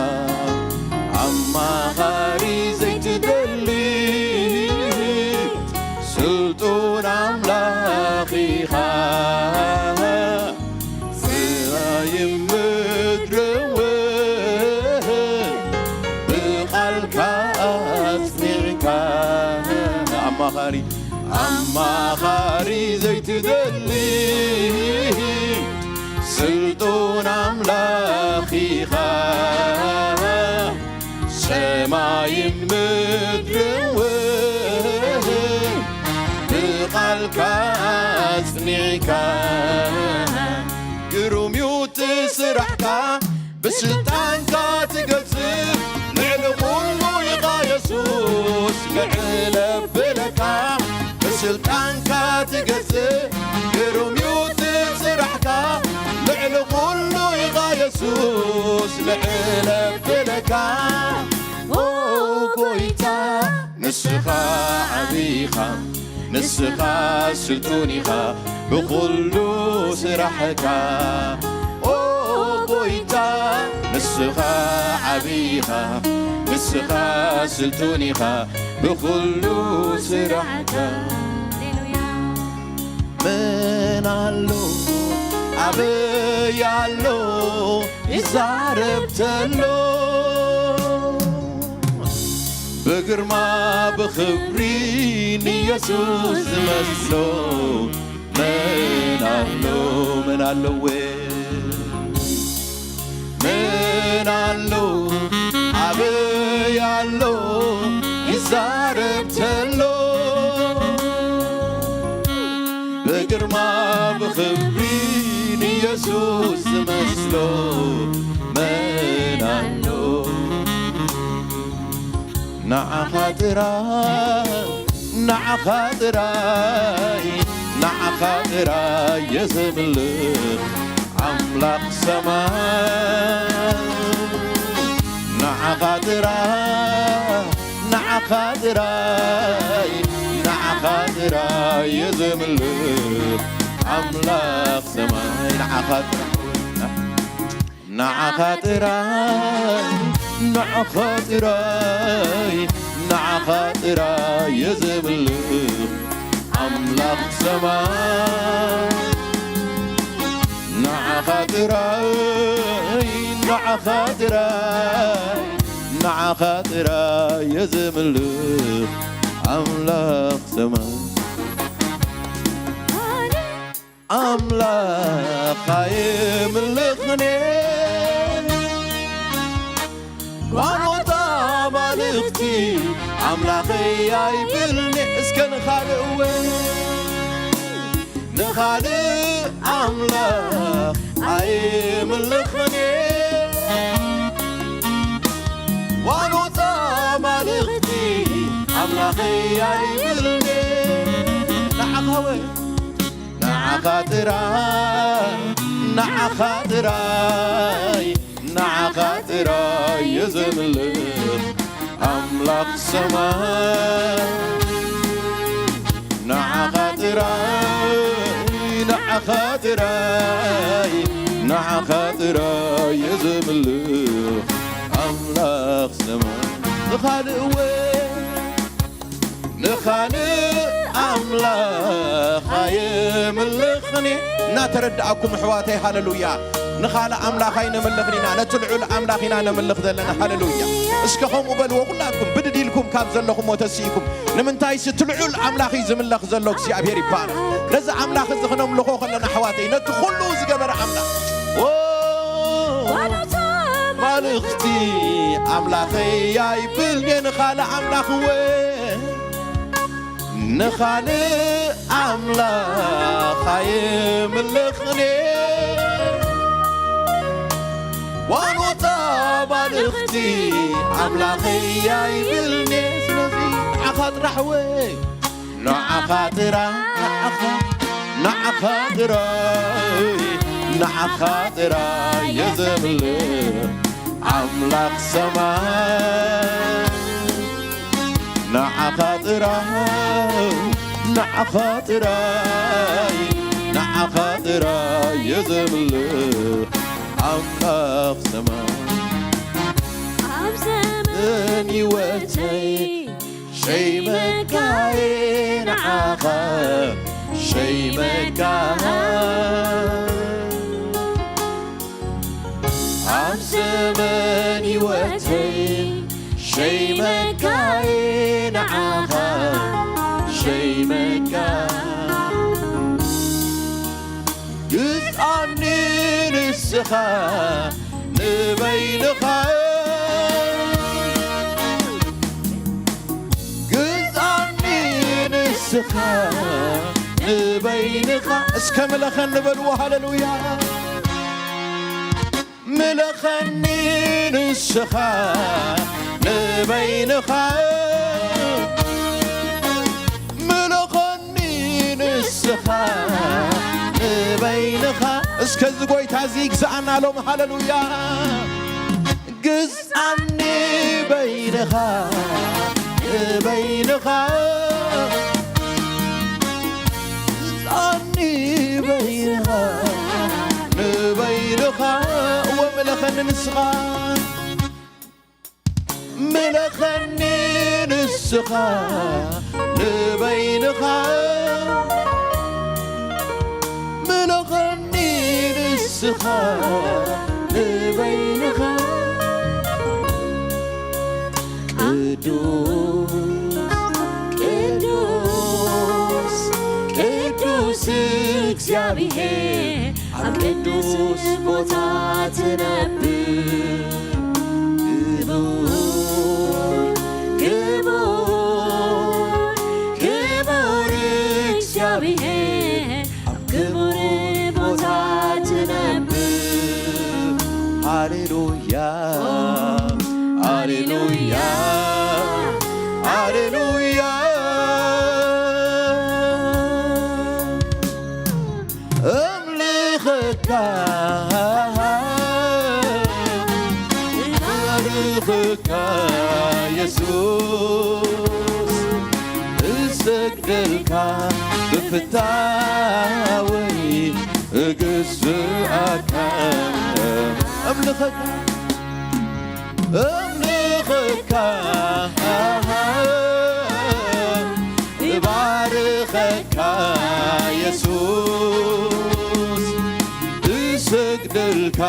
ኣማኻሪ ዘይትደሊ ስልጡን ኣምላኽ ኢኻ ሰማይን ምድርን እውን ብቓልካ ኣጽኒዕካ ኣማኻሪ ኣማኻሪ ዘይትደሊ ስልጡን ኣምላኽ ኢኻ ሰማይን ምድርን እውን ብቓልካ ኣጽኒዕካ ግሩም እዩ እቲ ስራሕካ ብስልጣንካ ትገዝእ ልዕሊ ኩሉ ኢኻ የሱስ ልዕል ኣብለካ ብስልጣንካ ትገዝእ ግሩም እዩ እቲ ስራሕካ ልዕሊ ኩሉ ኢኻ የሱስ ልዕል ኣብለካ ኦ ጎይታ ንስኻ ዓቢኻ ንስኻ ስልጡን ኢኻ ብኹሉ ስራሕካ ኦ ጎይታ ንስኻ ዓቢኻ ንስኻ ስልጡን ኢኻ ብኹሉ ስራሕካ መን ኣሎ ኣበይ ኣሎ ይዛረብ ተሎ ብግርማ ብኽብሪ ንየሱስ ዝመስሎ መን ኣሎ መን ኣለወ መን ኣሎ ኣበይ ኣሎ ይዛረብ ተሎ ብግርማ ብኽብሪ ንየሱስ ዝመስሎ መን ኣሎ ንዓኻ ጥራይ ንዓኻ ጥራይ ንዓኻ ጥራይ የዘምልኽ ኣምላኽ ሰማይ ንዓኻ ጥራይ ንዓኻ ጥራይ ንዓኻ ጥራይ የዘምልኽ ኣምላኽ ሰማይ ንዓኻ ጥራይ ንዓኻ ጥራይ ንዓኻ ጥራይ ንዓኻ ጥራይ የዘምልኽ ኣምላኽ ሰማይ ንዓኻ ጥራይ ንዓኻ ጥራይ፣ ንዓኻ ጥራይ እየ ዘምልኽ ኣምላኽ ሰማይ። ኣምላኽ ኣይምልኽን እየ። ጓኖት ኣማልኽቲ ኣምላኸይ ኣይብልን እየ። እስከ ንኻልእ እወ፣ ንኻልእ ኣምላኽ ኣይምልኽን እየ። ጓኖት ኣማልኽቲ ኣምላኸይ ኣይብልን እየ። ንዓኻ እወ፣ ንዓኻ ጥራይ፣ ንዓኻ ጥራይ፣ ንዓኻ ጥራይ እየ ዘምልኽ ኣምላኽ ሰማይ። ንዓኻ ጥራይ፣ ንዓኻ ጥራይ፣ ንዓኻ ጥራይ እየ ዘምልኽ ኣምላኽ ሰማይ። ንኻልእ እወ፣ ንኻልእ ኣምላኽ ኣየምልኽን እየ። እናተረዳእኩም ኣሕዋተይ፣ ሃለሉያ። ንኻልእ ኣምላኽ ኣይነምልኽን ኢና፣ ነቲ ልዑል ኣምላኽ ኢና ነምልኽ ዘለና። ሃለሉያ። እስከ ከምኡ በልዎ ኩላትኩም፣ ብድድ ኢልኩም ካብ ዘለኹም ተስኢኩም። ንምንታይሲ እቲ ልዑል ኣምላኽ እዩ ዝምለኽ ዘሎ። እግዚኣብሔር ይባረኽ። ነዚ ኣምላኽ እዚ ክነምልኾ ከለና ኣሕዋተይ፣ ነቲ ኩሉ ዝገበረ ኣምላኽ፣ ኦ፣ ኣማልኽቲ ኣምላኸይ ኣይብልን እየ ንኻልእ ኣምላኽ እወ፣ ንኻልእ ኣምላኽ ኣይምልኽን እየ። ጓኖት ኣማልኽቲ ኣምላኸይ ኣይብልን እየ። ስለዚ ንዓኻ ጥራሕ እወ፣ ንዓኻ ጥራይ፣ ንዓኻ፣ ንዓኻ ጥራይ፣ ንዓኻ ጥራይ እየ ዘምልኽ ኣምላኽ ሰማይ። ንዓኻ ጥራይ፣ ንዓኻ ጥራይ፣ ንዓኻ ጥራይ እየ ዘምልኽ ኣምላኽ ሰማይ። ኣብ ዘመን ህይወተይ ሸይመካየ ንዓኻ ሸይመካ። ኣብ ዘመን ህይወተይ ሸይመካየ ንዓኻ ሸይመካ። ግዝኣኒ ንስኻ ንበይንኻ፣ ግዝኣኒ ንስኻ ንበይንኻ። እስከ ምለኸኒ በልዎ፣ ሃለሉያ። ምለኸኒ ንስኻ ንበይንኻ፣ ምለኸኒ ንስኻ ንበይንኻ። እስከ እዚ ጎይታ እዚ ይግዝኣና ሎም፣ ሃለሉያ። ግዝኣኒ በይንኻ፣ ንበይንኻ፣ ግዝኣኒ በይንኻ፣ ንበይንኻ። እወ ምለኸኒ ንስኻ፣ ምለኸኒ ንስኻ፣ ንበይንኻ፣ ምለኸኒ ንስኻ፣ ንበይንኻ። ቅዱስ፣ ቅዱስ፣ ቅዱስ እግዚኣብሔር ኣብ ቅዱስ ቦታ ትነብር። ክቡር፣ ክቡር፣ ክቡር እግዚኣብሔር ኣብ ክቡር ቦታ ትነብር። ሃሌሉያ፣ ሃሌሉያ፣ ሃሌሉያ። እምልኸካ፣ እባርኸካ የሱስ፣ እሰግደልካ ብፍታወይ እግዝኣካ። እምልኸካ፣ እምልኸካ፣ እባርኸካ የሱስ፣ እሰግደልካ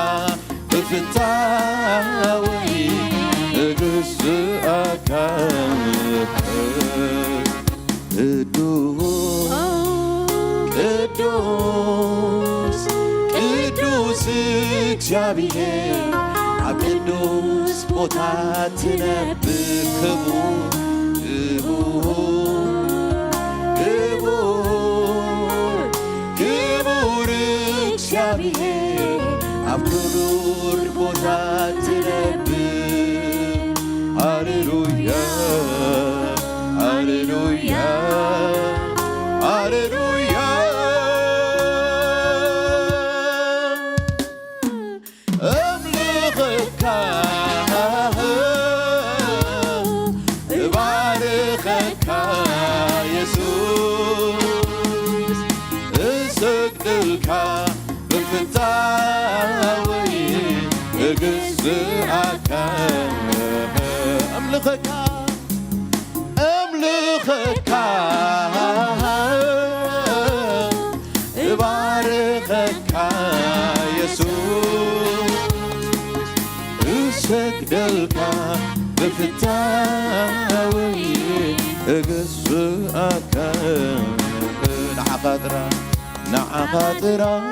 ብፍታወይ እግዝኣካ። ቅዱስ፣ ቅዱስ፣ ቅዱስ እግዚኣብሔር፣ ኣብ ቅዱስ ቦታ ትነብር። ክቡር፣ ክቡር፣ ክቡር፣ ክቡር እግዚኣብሔር፣ ኣብ ክቡር ቦታ ትነብር። ሃሌሉያ፣ ሃሌሉያ፣ ሃሌሉያ። እምልኸካ፣ እባርኸካ የሱስ፣ እሰግደልካ ብፍታወይ እግዝኣካ። እምልኸካ፣ እምልኸካ፣ እባርኸካ የሱስ፣ እሰግደልካ ብፍታወይ እግዝኣካ። ንዓኻ ጥራይ፣ ንዓኻ ጥራይ፣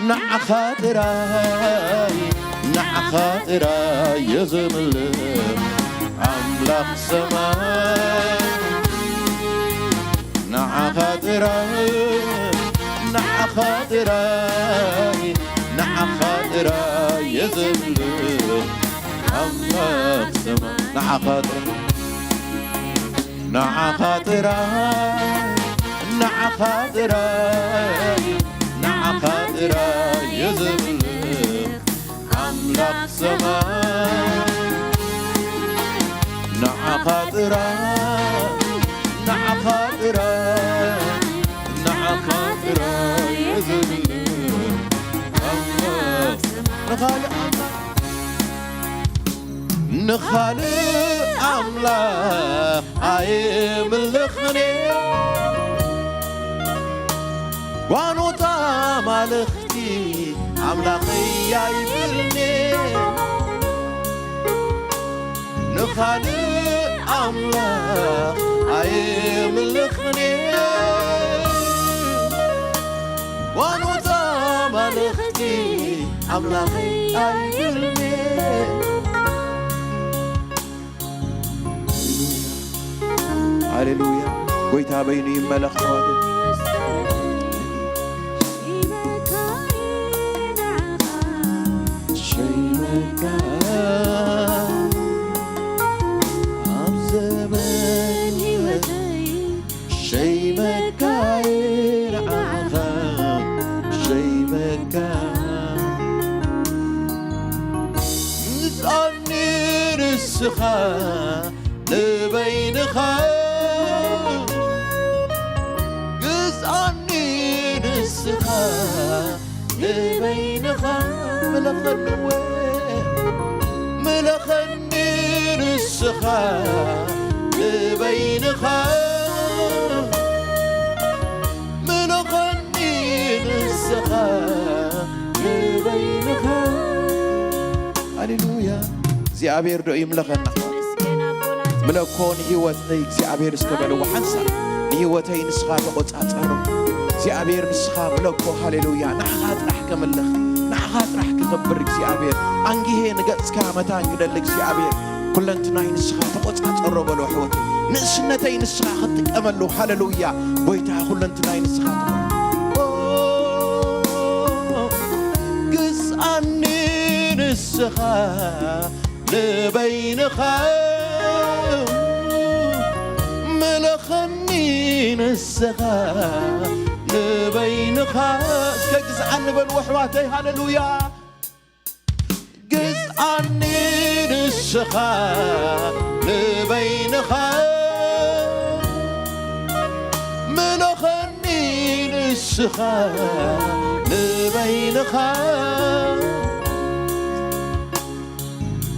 ንዓኻ ጥራይ፣ ንዓኻ ጥራይ እየ ዘምልኽ ኣምላኽ ሰማይ። ንዓኻ ጥራይ፣ ንዓኻ ጥራይ፣ ንዓኻ ጥራይ እየ ዘምልኽ ኣምላኽ ሰማይ። ንዓኻ ጥራይ፣ ንዓኻ ጥራይ፣ ንዓኻ ጥራይ፣ ንዓኻ ጥራይ እየ ዘምልኽ ኣምላኽ ሰማይ። ንዓኻ ጥራይ፣ ንዓኻ ጥራይ፣ ንዓኻ ጥራይ እየ ዘምልኽ ኣምላኽ ሰማይ። ንኻልእ ኣምላኽ ንኻልእ ኣምላኽ ኣይምልኽን እየ። ጓኖት ኣማልኽቲ ኣምላኸይ ኣይብልን እየ። ንኻልእ ኣምላኽ ኣይምልኽን እየ። ጓኖት ኣማልኽቲ ኣምላኸይ ኣይብልን እየ። ሃሌሉያ። ጎይታ በይኑ ይመለኽ ኣሕዋተይ። ሸይመካ ኣብ ዘመን ህይወተይ፣ ሸይመካ ንዓኻ፣ ሸይመካ። ንስኻ ንበይንኻ፣ ግዝኣኒ ንስኻ ንበይንኻ። ምለኸኒ እወ፣ ምለኸኒ ንስኻ ንበይንኻ፣ ምለኸኒ ንስኻ ንበይንኻ። ሃሌሉያ። እግዚኣብሔር ዶ ይምለኸና? ምለኮ ንህይወተይ እግዚኣብሔር እስከ በልዎ ሓንሳብ። ንህይወተይ ንስኻ ተቖጻጸሮ እግዚኣብሔር፣ ንስኻ ምለኮ። ሃሌሉያ። ንዓኻ ጥራሕ ከምልኽ፣ ንዓኻ ጥራሕ ክኸብር እግዚኣብሔር። ኣንጊሄ ንገጽካ መታን ክደሊ እግዚኣብሔር፣ ኩለንትናይ ንስኻ ተቖጻጸሮ በሎ ኣሕዋተይ። ንእስነተይ ንስኻ ክትጥቀመሉ። ሃሌሉያ። ጎይታ ኩለንትናይ ንስኻ ተቖ-፣ ግዝኣኒ ንስኻ ንበይንኻ፣ ምለኸኒ ንስኻ ንበይንኻ። እስከ ግዝኣኒ በልዎ ኣሕዋተይ። ሃሌሉያ። ግዝኣኒ ንስኻ ንበይንኻ፣ ምለኸኒ ንስኻ ንበይንኻ።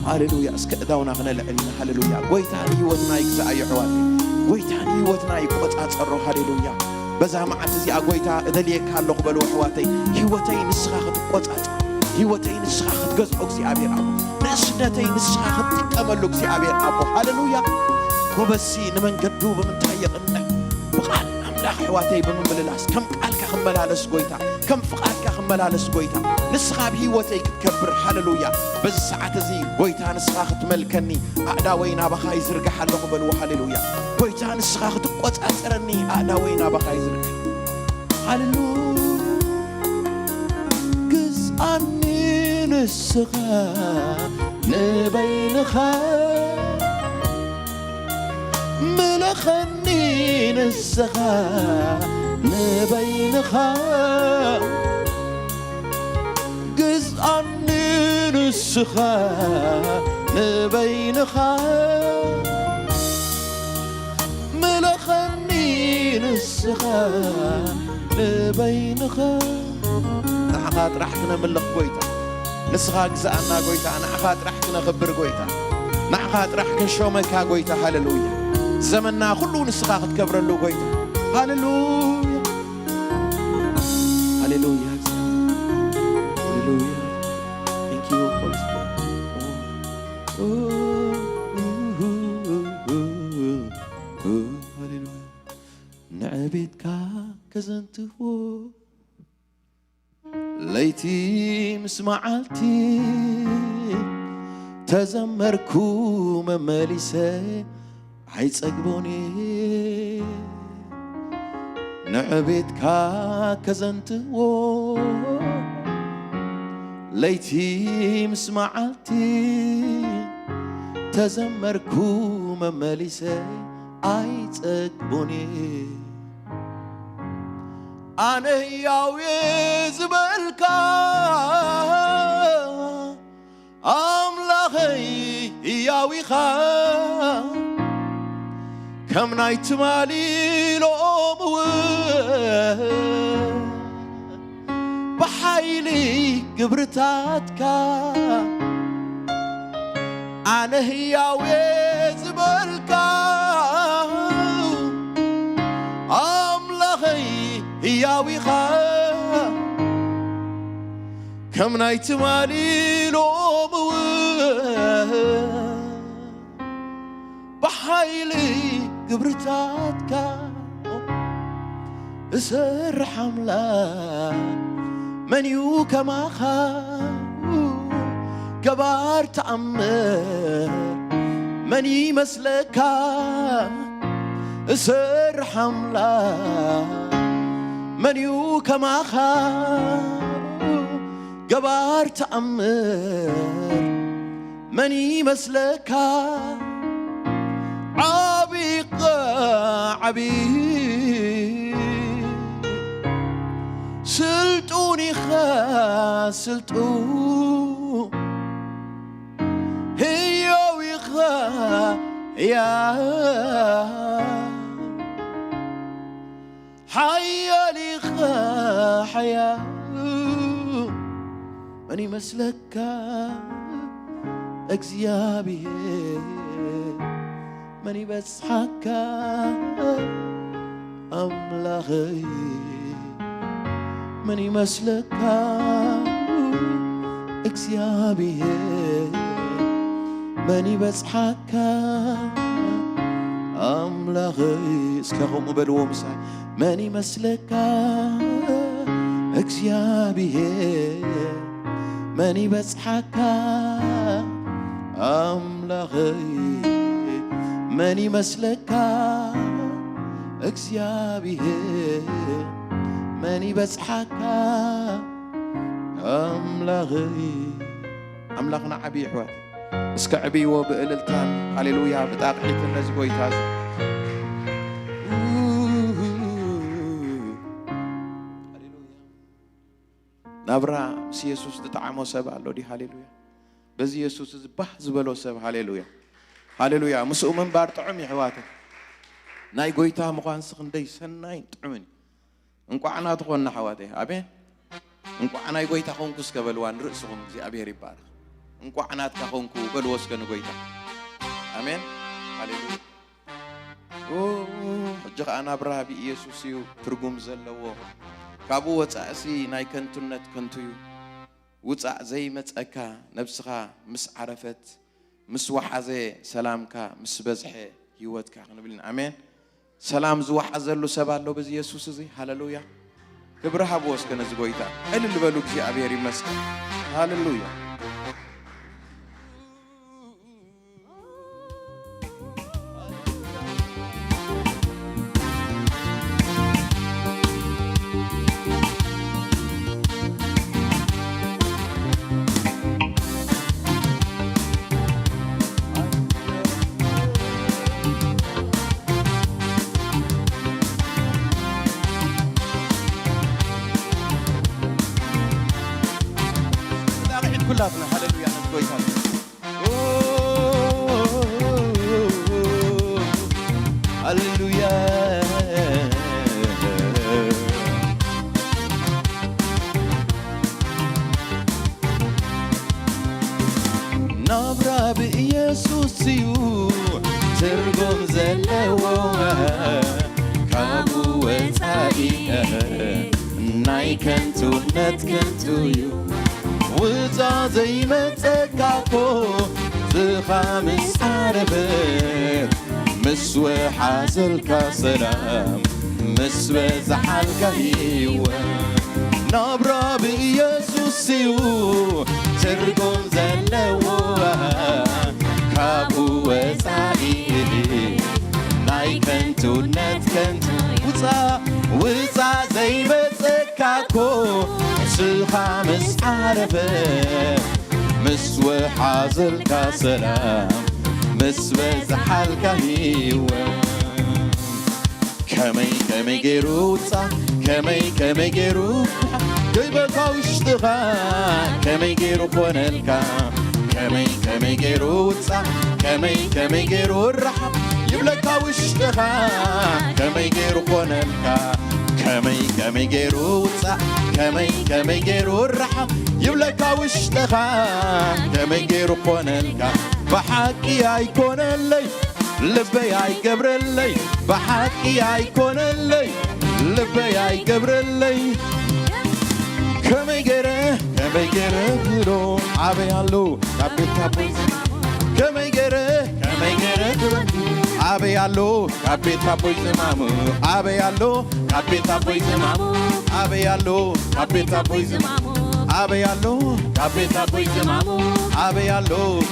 ሃሌሉያ። እስከ እዳውና ክነልዕል ኢና። ሃሌሉያ። ጎይታ ንህይወትና ይግዛእ ኣሕዋተይ። ጎይታ ንህይወትና ይቆጻጸሮ። ሃሌሉያ። በዛ መዓልቲ እዚኣ ጎይታ እደልየካ ኣለኹ በሉ ኣሕዋተይ። ህይወተይ ንስኻ ክትቆጻጸር፣ ህይወተይ ንስኻ ክትገዝኦ እግዚኣብሔር ኣቦ፣ ንእስነተይ ንስኻ ክትጥቀመሉ እግዚኣብሔር ኣቦ። ሃሌሉያ። ጎበዝሲ ንመንገዱ ብምንታይ የቕንዕ? ብቓል ኣምላኽ ኣሕዋተይ ብምምልላስ፣ ከም ቃልካ ክመላለስ ጎይታ፣ ከም ፍቓድካ ክመላለስ ጎይታ፣ ንስኻ ኣብ ህይወተይ ክትከብር። ሃሌሉያ። በዚ ሰዓት እዚ ጎይታ ንስኻ ክትመልከኒ ኣእዳወይ ናባኻ ይዝርግሕ ኣለኹ በልዎ። ሃሌሉያ። ጎይታ ንስኻ ክትቆጻጸረኒ ኣእዳወይ ናባኻ ይዝርግሕ። ሃሌሉያ። ግዝኣኒ ንስኻ ንበይንኻ፣ ምለኸኒ ንስኻ ንበይንኻ፣ ግዝኣኒ ንስኻ ንበይንኻ፣ ምለኸኒ ንስኻ ንበይንኻ። ንዓኻ ጥራሕ ክነምልኽ ጎይታ፣ ንስኻ ግዝኣና ጎይታ፣ ንዓኻ ጥራሕ ክነኽብር ጎይታ፣ ንዓኻ ጥራሕ ክንሾመካ ጎይታ። ሃሌሉያ። ዘመንና ኩሉ ንስኻ ክትከብረሉ ጎይታ። ሃሌሉያ። ሃሌሉያ። ሃሌሉያ። Thank you, Holy Spirit. ሃሌሉያ። ንዕቤትካ ከዘንትዎ ለይቲ ምስ መዓልቲ ተዘመርኩ መመሊሰ ኣይጸግቦን እየ። ንዕቤትካ ከዘንትዎ ለይቲ ምስ መዓልቲ ተዘመርኩ መመሊሰ ኣይጸግቦን እየ። ኣነ ህያው እየ ዝበልካ ኣምላኸይ ህያው ኢኻ፣ ከም ናይ ትማሊ ሎሚ እውን ብሓይሊ ግብርታትካ ኣነ ህያው እየ ዝበልካ ኣምላኸይ ህያው ኢኻ፣ ከም ናይ ትማሊ ሎሚ እውን ብሓይሊ ግብርታትካ እሰርሕ ኣምላኽ መን እዩ ከማኻ? ገባር ተኣምር መን ይመስለካ? እሰርሕ ኣምላኽ መን እዩ ከማኻ? ገባር ተኣምር መን ይመስለካ? ዓቢኻ ዓቢ ስልጡን ኢኻ ስልጡን ህያው ኢኻ ህያው ሓያል ኢኻ ሓያል መን ይመስለካ እግዚኣብሔር መን ይበጽሓካ ኣምላኸይ መን ይመስለካ እግዚኣብሔር መን ይበጽሓካ ኣምላኸይ እስከ ከምኡ በልዎ ምሳይ መን ይመስለካ እግዚኣብሔር መን ይበጽሓካ ኣምላኸይ መን ይመስለካ እግዚኣብሔር መን ይበጽሓካ ኣምላኸይ ኣምላኽና ዓብዪ ኣሕዋት እስከ ዕብይዎ ብእልልታን ሃሌሉያ ብጣቕዒትን ነዚ ጎይታ እዚ ናብራ ምስ የሱስ ዝጠዓሞ ሰብ ኣሎ ድዩ ሃሌሉያ በዚ የሱስ እዚ ባህ ዝበሎ ሰብ ሃሌሉያ ሃሌሉያ ምስኡ ምንባር ጥዑም ይሕዋተ ናይ ጎይታ ምዃንሲ ክንደይ ሰናይን ጥዑምን እዩ እንቋዕ ናቱ ኾንና ኣሕዋተይ ኣሜን እንቋዕ ናይ ጎይታ ኾንኩ እስከ በልዋ ንርእስኹም እግዚኣብሔር ይባረኽ እንቋዕ ናትካ ኾንኩ በልዎ እስከ ንጎይታ ኣሜን ሃሌሉያ ሕጂ ኸዓ ናብራ ብኢየሱስ እዩ ትርጉም ዘለዎ ካብኡ ወፃእሲ ናይ ከንቱነት ከንቱ እዩ ውጻእ ዘይመጸካ፣ ነብስኻ ምስ ዓረፈት፣ ምስ ወሓዘ፣ ሰላምካ ምስ በዝሐ፣ ህይወትካ ክንብል ኢና። ኣሜን። ሰላም ዝወሓዘሉ ሰብ ኣሎ በዚ የሱስ እዚ? ሃለሉያ። ክብሪ ሃብዎ እስከ ነዚ ጎይታ። ዕልል በሉ፣ እግዚኣብሔር ይመስገን። ሃለሉያ። ዳግዒት ኩላትና ሃለሉያ ነቲ ጎይታ። ሃሌሉያ። ናብራ ብኢየሱስ እዩ ትርጉም ዘለዎ፣ ካብኡ ወጻኢ ናይ ከንቱነት ከንቱ እዩ። ውጻእ ዘይመጸካ እኮ፣ ስኻ ምስ ዓረፈት፣ ምስ ወሓዘልካ ሰላም፣ ምስ በዝሓልካ ህይወት። ናብራ ብኢየሱስ እዩ ትርጉም ዘለዎ፣ ካብኡ ወጻኢ ናይ ከንቱነት ከንቱ። ውጻእ፣ ውጻእ ዘይመጸካ እኮ፣ ስኻ ምስ ዓረፈ፣ ምስ ወሓዘልካ ሰላም፣ ምስ በዝሓልካ ህይወት። ከመይ ከመይ ገይሩ ውጻእ፣ ከመይ ከመይ ገይሩ ገይበካ ውሽጥኻ፣ ከመይ ገይሩ ኮነልካ? ከመይ ከመይ ገይሩ ውጻእ፣ ከመይ ከመይ ገይሩ ርሓቕ ይብለካ ውሽጥኻ። ከመይ ገይሩ ኮነልካ? ከመይ ከመይ ገይሩ ውጻእ፣ ከመይ ከመይ ገይሩ ርሓቕ ይብለካ ውሽጥኻ። ከመይ ገይሩ ኮነልካ? ብሓቂ ኣይኮነለይ፣ ልበይ ኣይገብረለይ፣ ብሓቂ ኣይኮነለይ፣ ልበይ ኣይገብረለይ። ከመይ ገይረ፣ ከመይ ገይረ ብሎ ኣበይ ኣሎ ካብ ቤት ኣቦይ ዝማሙ? ከመይ ገይረ፣ ከመይ ገይረ ክብል ኣበይ ኣሎ ካብ ቤት ኣቦይ ዝማሙ? ኣበይ ኣሎ ካብ ቤት ኣቦይ ዝማሙ? ኣበይ ኣሎ ካብ ቤት ኣቦይ ዝማሙ? ኣበይ ኣሎ ካብ ቤት ኣቦይ ዝማሙ? ኣበይ ኣሎ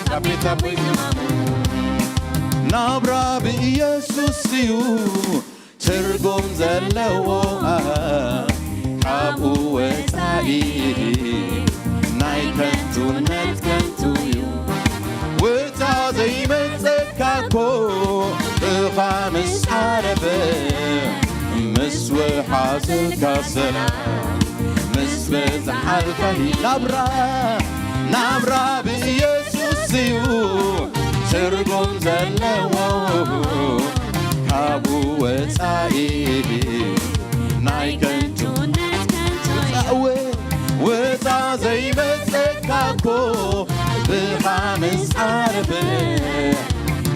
ካብ ቤት ኣቦይ ዝማሙ? ናብራ ብኢየሱስ እዩ ትርጉም ዘለዎ፣ ካብኡ ወጻኢ ናይ ከንቱነት ከንቱ እዩ። ውጻእ ዘይመጸካ እኮ፣ ብኻ ምስ ዓረፈ፣ ምስ ወሓዘልካ ሰላም፣ ምስ በዝሓልካ ሂ-፣ ናብራ፣ ናብራ ብኢየሱስ እዩ ትርጉም ዘለዎ፣ ካብኡ ወጻኢ ናይ ከንቱ። ውጻእ፣ ውጻእ ዘይመጸካ እኮ፣ ብኻ ምስ ዓረፈ፣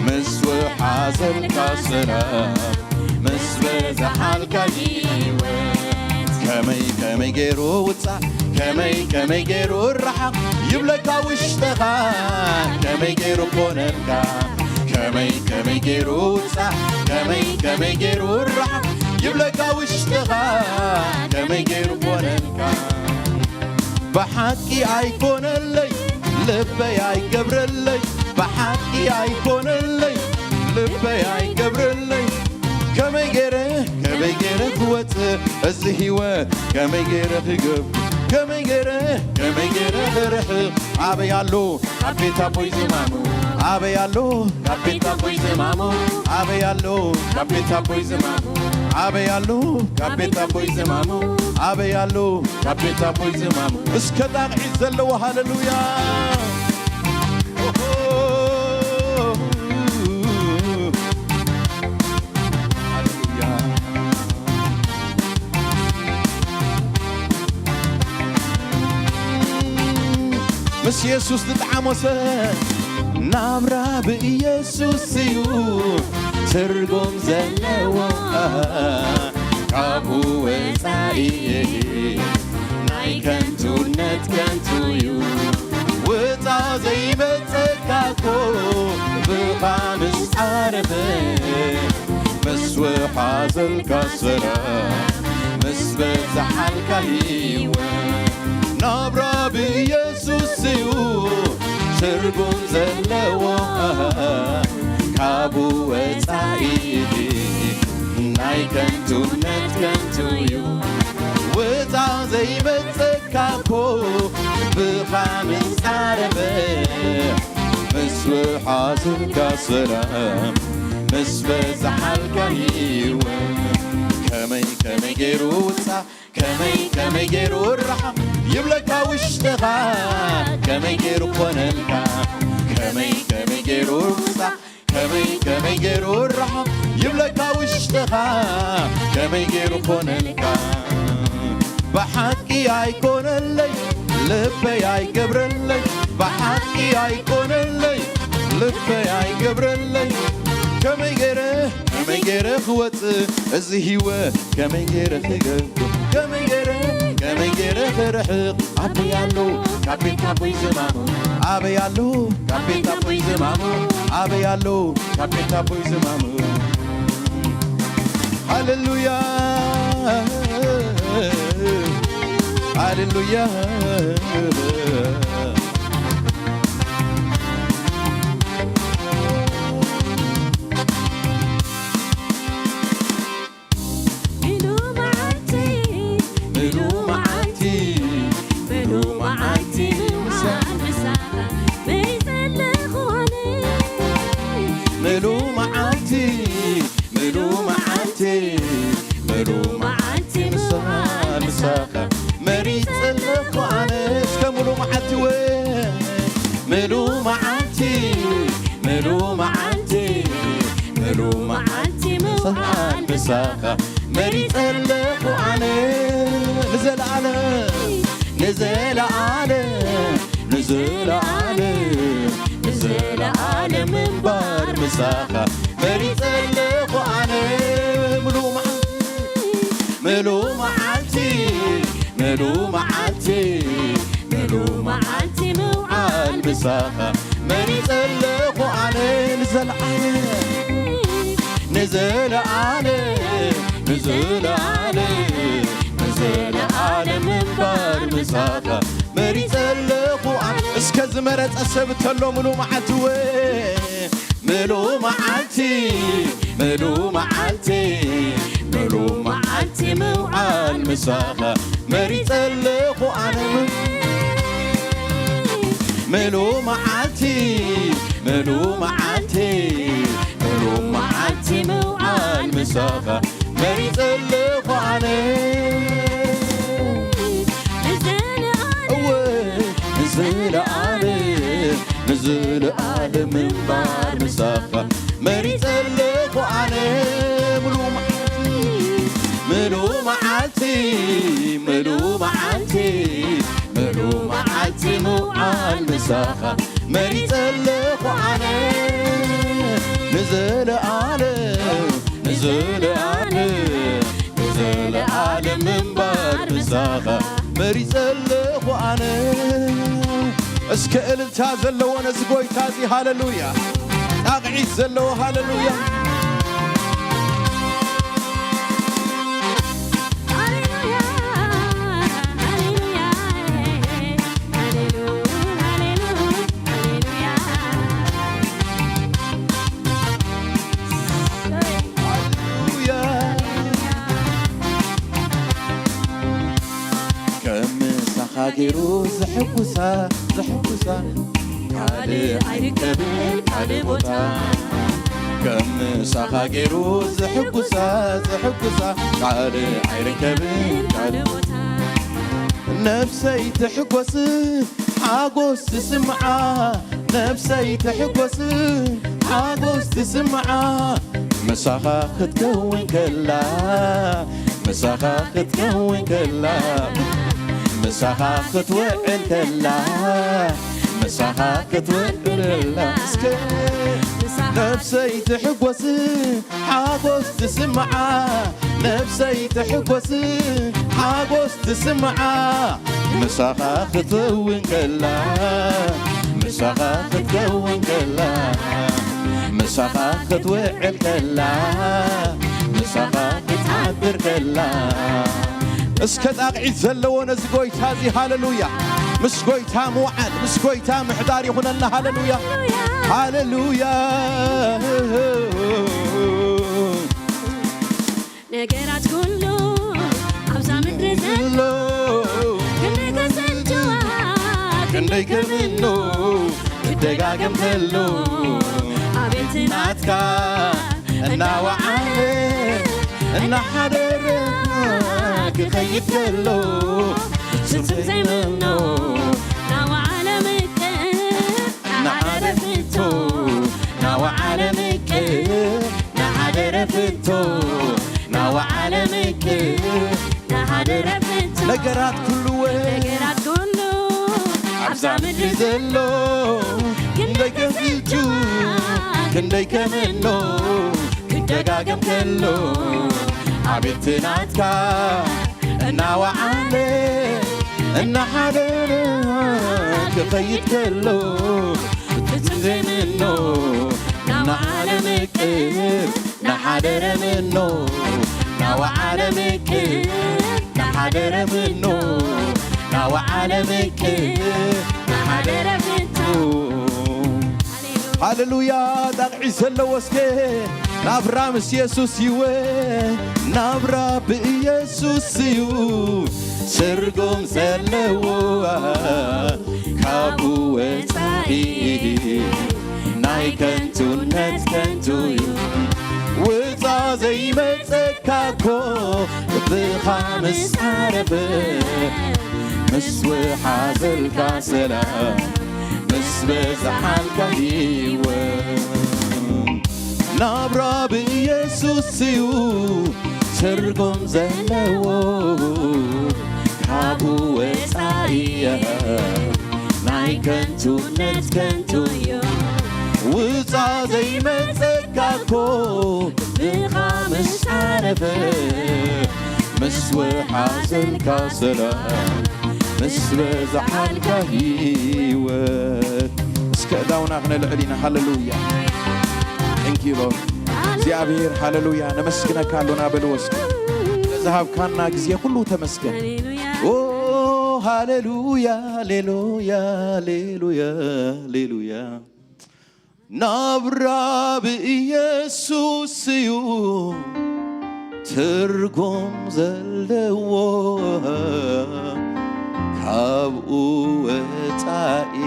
ምስ ወሓዘልካ ሰላም፣ ምስ በዝሓልካ ህይወት። ከመይ ከመይ ገይሩ ውጻእ፣ ከመይ ከመይ ገይሩ ርሓቕ ይብለካ ውሽጥኻ። ከመይ ገይሩ ኮነልካ? ከመይ ከመይ ገይሩ ውጻእ፣ ከመይ ከመይ ገይሩ ርሓቕ ይብለካ ውሽጥኻ። ከመይ ገይሩ ኮነልካ? ብሓቂ ኣይኮነለይ፣ ልበይ ኣይገብረለይ፣ ብሓቂ ኣይኮነለይ፣ ልበይ ኣይገብረለይ። ከመይ ገይረ፣ ከመይ ገይረ ክወጽእ እዚ ህይወት፣ ከመይ ገይረ ክገብ፣ ከመይ ገይረ፣ ከመይ ገይረ ክርሕቕ? ኣበይ ኣሎ ካብ ቤት ኣቦይ ዝማሙ? ኣበይ ኣሎ ካብ ቤት ኣቦይ ዝማሙ? ኣበይ ኣሎ ካብ ቤት ኣቦይ ዝማሙ? ኣበይ ኣሎ ካብ ቤት ኣቦይ ዝማሙ? ኣበይ ኣሎ ካብ ቤት ኣቦይ ዝማሙ? እስከ ጣቕዒት ዘለዎ ሃሌሉያ። ኦሆ። ሃሌሉያ። ምስ የሱስ ዝጠዓሞ ሰብ ናብራ ብኢየሱስ እዩ ትርጉም ዘለዎ። ካብኡ ወጻኢ ናይ ከንቱነት ከንቱ እዩ። ስራ ምስ በዝሓልካ ህይወት ናብራ ብኢየሱስ እዩ ትርጉም ዘለዎ። ካብኡ ወጻኢ ናይ ከንቱነት ከንቱ እዩ። ውጻእ ዘይመጸካ እኮ ብኻ ምስ ጻረፈ ምስ ወሓዝካ ሰላም ምስ በዝሓልካ ህይወት ከመይ ከመይ ገይሩ ውጻእ ከመይ ከመይ ገይሩ ርሓቕ ይብለካ ውሽጥኻ ከመይ ገይሩ ኮነልካ ከመይ ከመይ ገይሩ ውጻእ ከመይ ከመይ ገይሩ ርሓቕ ይብለካ ውሽጥኻ ከመይ ገይሩ ኮነልካ ብሓቂ ኣይኮነለይ ልበይ ኣይገብረለይ ብሓቂ ኣይኮነለይ ልበይ ኣይገብረለይ ከመይ ገይረ ከመይ ገይረ ክወጽእ እዚ ህይወት ከመይ ገይረ ክገብር ከመይ ገይረ ከመይ ገይረ ክርሕቕ ኣበይ ኣሎ ካብ ቤት ኣቦይ ዝማሙ ኣበይ ኣሎ ካብ ቤት ኣቦይ ዝማሙ ኣበይ ኣሎ ካብ ቤት ኣቦይ ዝማሙ ሃሌሉያ ሃሌሉያ እስከ ዝመረጸ ሰብ ተሎ ምሉ መዓልቲ ወ ምሉ መዓልቲ ምሉ መዓልቲ ምሉ መዓልቲ ምውዓል ምሳኻ መሪጸ ኣለኹ ኣነ ምሉ መዓልቲ ምሉ መዓልቲ ምሉ መዓልቲ ምውዓል ምሳኻ መሪጸ ኣለኹ ኣነ እወ ንዘለኣለም ንዘለኣለም ምንባር ምሳኻ መሪጸ ኣለኹ ኣነ ምሉ መዓልቲ ምሉ መዓልቲ ምሉ መዓልቲ ምሉ መዓልቲ ምውዓል ምሳኻ መሪጸ ኣለኹ ኣነ ንዘለኣለም ንዘለኣለም ንዘለኣለም ምንባር ምሳኻ መሪጸ ኣለኹ ኣነ እስከ እልልታ ዘለዎ ነዚ ጎይታ እዚ ሃለሉያ ጣቕዒት ዘለዎ ሃለሉያ ገይሩ ዘሐጉሳ ዘሐጉሳ ካልእ ኣይርከብን ካልእ ቦታ ከም ምሳኻ ገይሩ ዘሐጉሳ ዘሐጉሳ ካልእ ኣይርከብን ካልእ ቦታ ነፍሰይ ትሕጎስ ሓጎስ ትስምዓ ነፍሰይ ትሕጎስ ሓጎስ ትስምዓ ምሳኻ ክትከውን ከላ ምሳኻ ክትከውን ከላ ምሳኻ ክትውዕል ከላ ምሳኻ ክትውዕል ከላ እስከ ነፍሰይ ትሕጎስ ሓጎስ ትስምዓ ነፍሰይ ትሕጎስ ሓጎስ ትስምዓ ምሳኻ ክትከውን ከላ ምሳኻ ክትከውን ከላ ምሳኻ ክትውዕል ከላ ምሳኻ ትነብር ከላ። እስከ ጣቕዒት ዘለዎ ነዚ ጎይታ እዚ፣ ሃሌሉያ። ምስ ጎይታ ምውዓል፣ ምስ ጎይታ ምሕዳር ይኹነልና። ሃሌሉያ፣ ሃሌሉያ። ነገራት ኩሉ ኣብዛ ምድሪ ዘሎ ክንደይ ከሰልችዋ ክንደይ ከምኖ ክደጋገም ከሎ ኣቤት ናትካ እናወዓለ እናሓደረ ክኸይድ ከሎ ስምስም ዘይምኖ ናወዓለ ምቅር ናሓደረ ፍቶ ናወዓለ ምቅር ናሓደረ ፍቶ ናወዓለ ምቅር ናሓደረ ፍቶ ነገራት ኩሉ ነገራት ኩሉ ኣብዛ ምድሪ ዘሎ ክንደይ ከስልቹ ክንደይ ከምኖ ክደጋገም ከሎ ኣቤት ናትካ እናወዓለ እናሓደረ ክኸይድ ከሎ ፍጹም ዘይምኖ ናወዓለ ምቅር ናሓደረ ምኖ ናወዓለ ምቅር ናሓደረ ምኖ ናወዓለ ምቅር ናሓደረ ምኖ ሃሌሉያ። ጣቕዒት ዘለዎ እስከ ናብራ ምስ የሱስ እዩ፣ ናብራ ብኢየሱስ እዩ ትርጉም ዘለዎ፣ ካብኡ ወጻኢ ናይ ከንቱነት ከንቱ እዩ። ውጻ ዘይመጸካ እኮ ብኻ ምስ ዓረፈ ምስ ወሓዘልካ ሰላም ምስ በዝሓልካ ህይወት ናብራ ብኢየሱስ እዩ ትርጉም ዘለዎ ካብኡ ወፃኢ ናይ ከንቱነት ከንቱ እዩ ውፃ ዘይመፀካ እኮ ብኻ ምስ ዓረፈ ምስ ወሓዘልካ ሰላም ምስ በዝሓልካ ህይወት እስከ እዳውና ክነልዕል ኢና ሃለሉያ Thank you Lord እግዚኣብሔር ሃለሉያ ነመስግነካ ኣሎና በልዎ እስከ ስለዝሃብካና ግዜ ኩሉ ተመስገን ሃሌሉያ ሌሉያ ሌሉያ ሌሉያ ናብራ ብኢየሱስ እዩ ትርጉም ዘለዎ ካብኡ ወፃኢ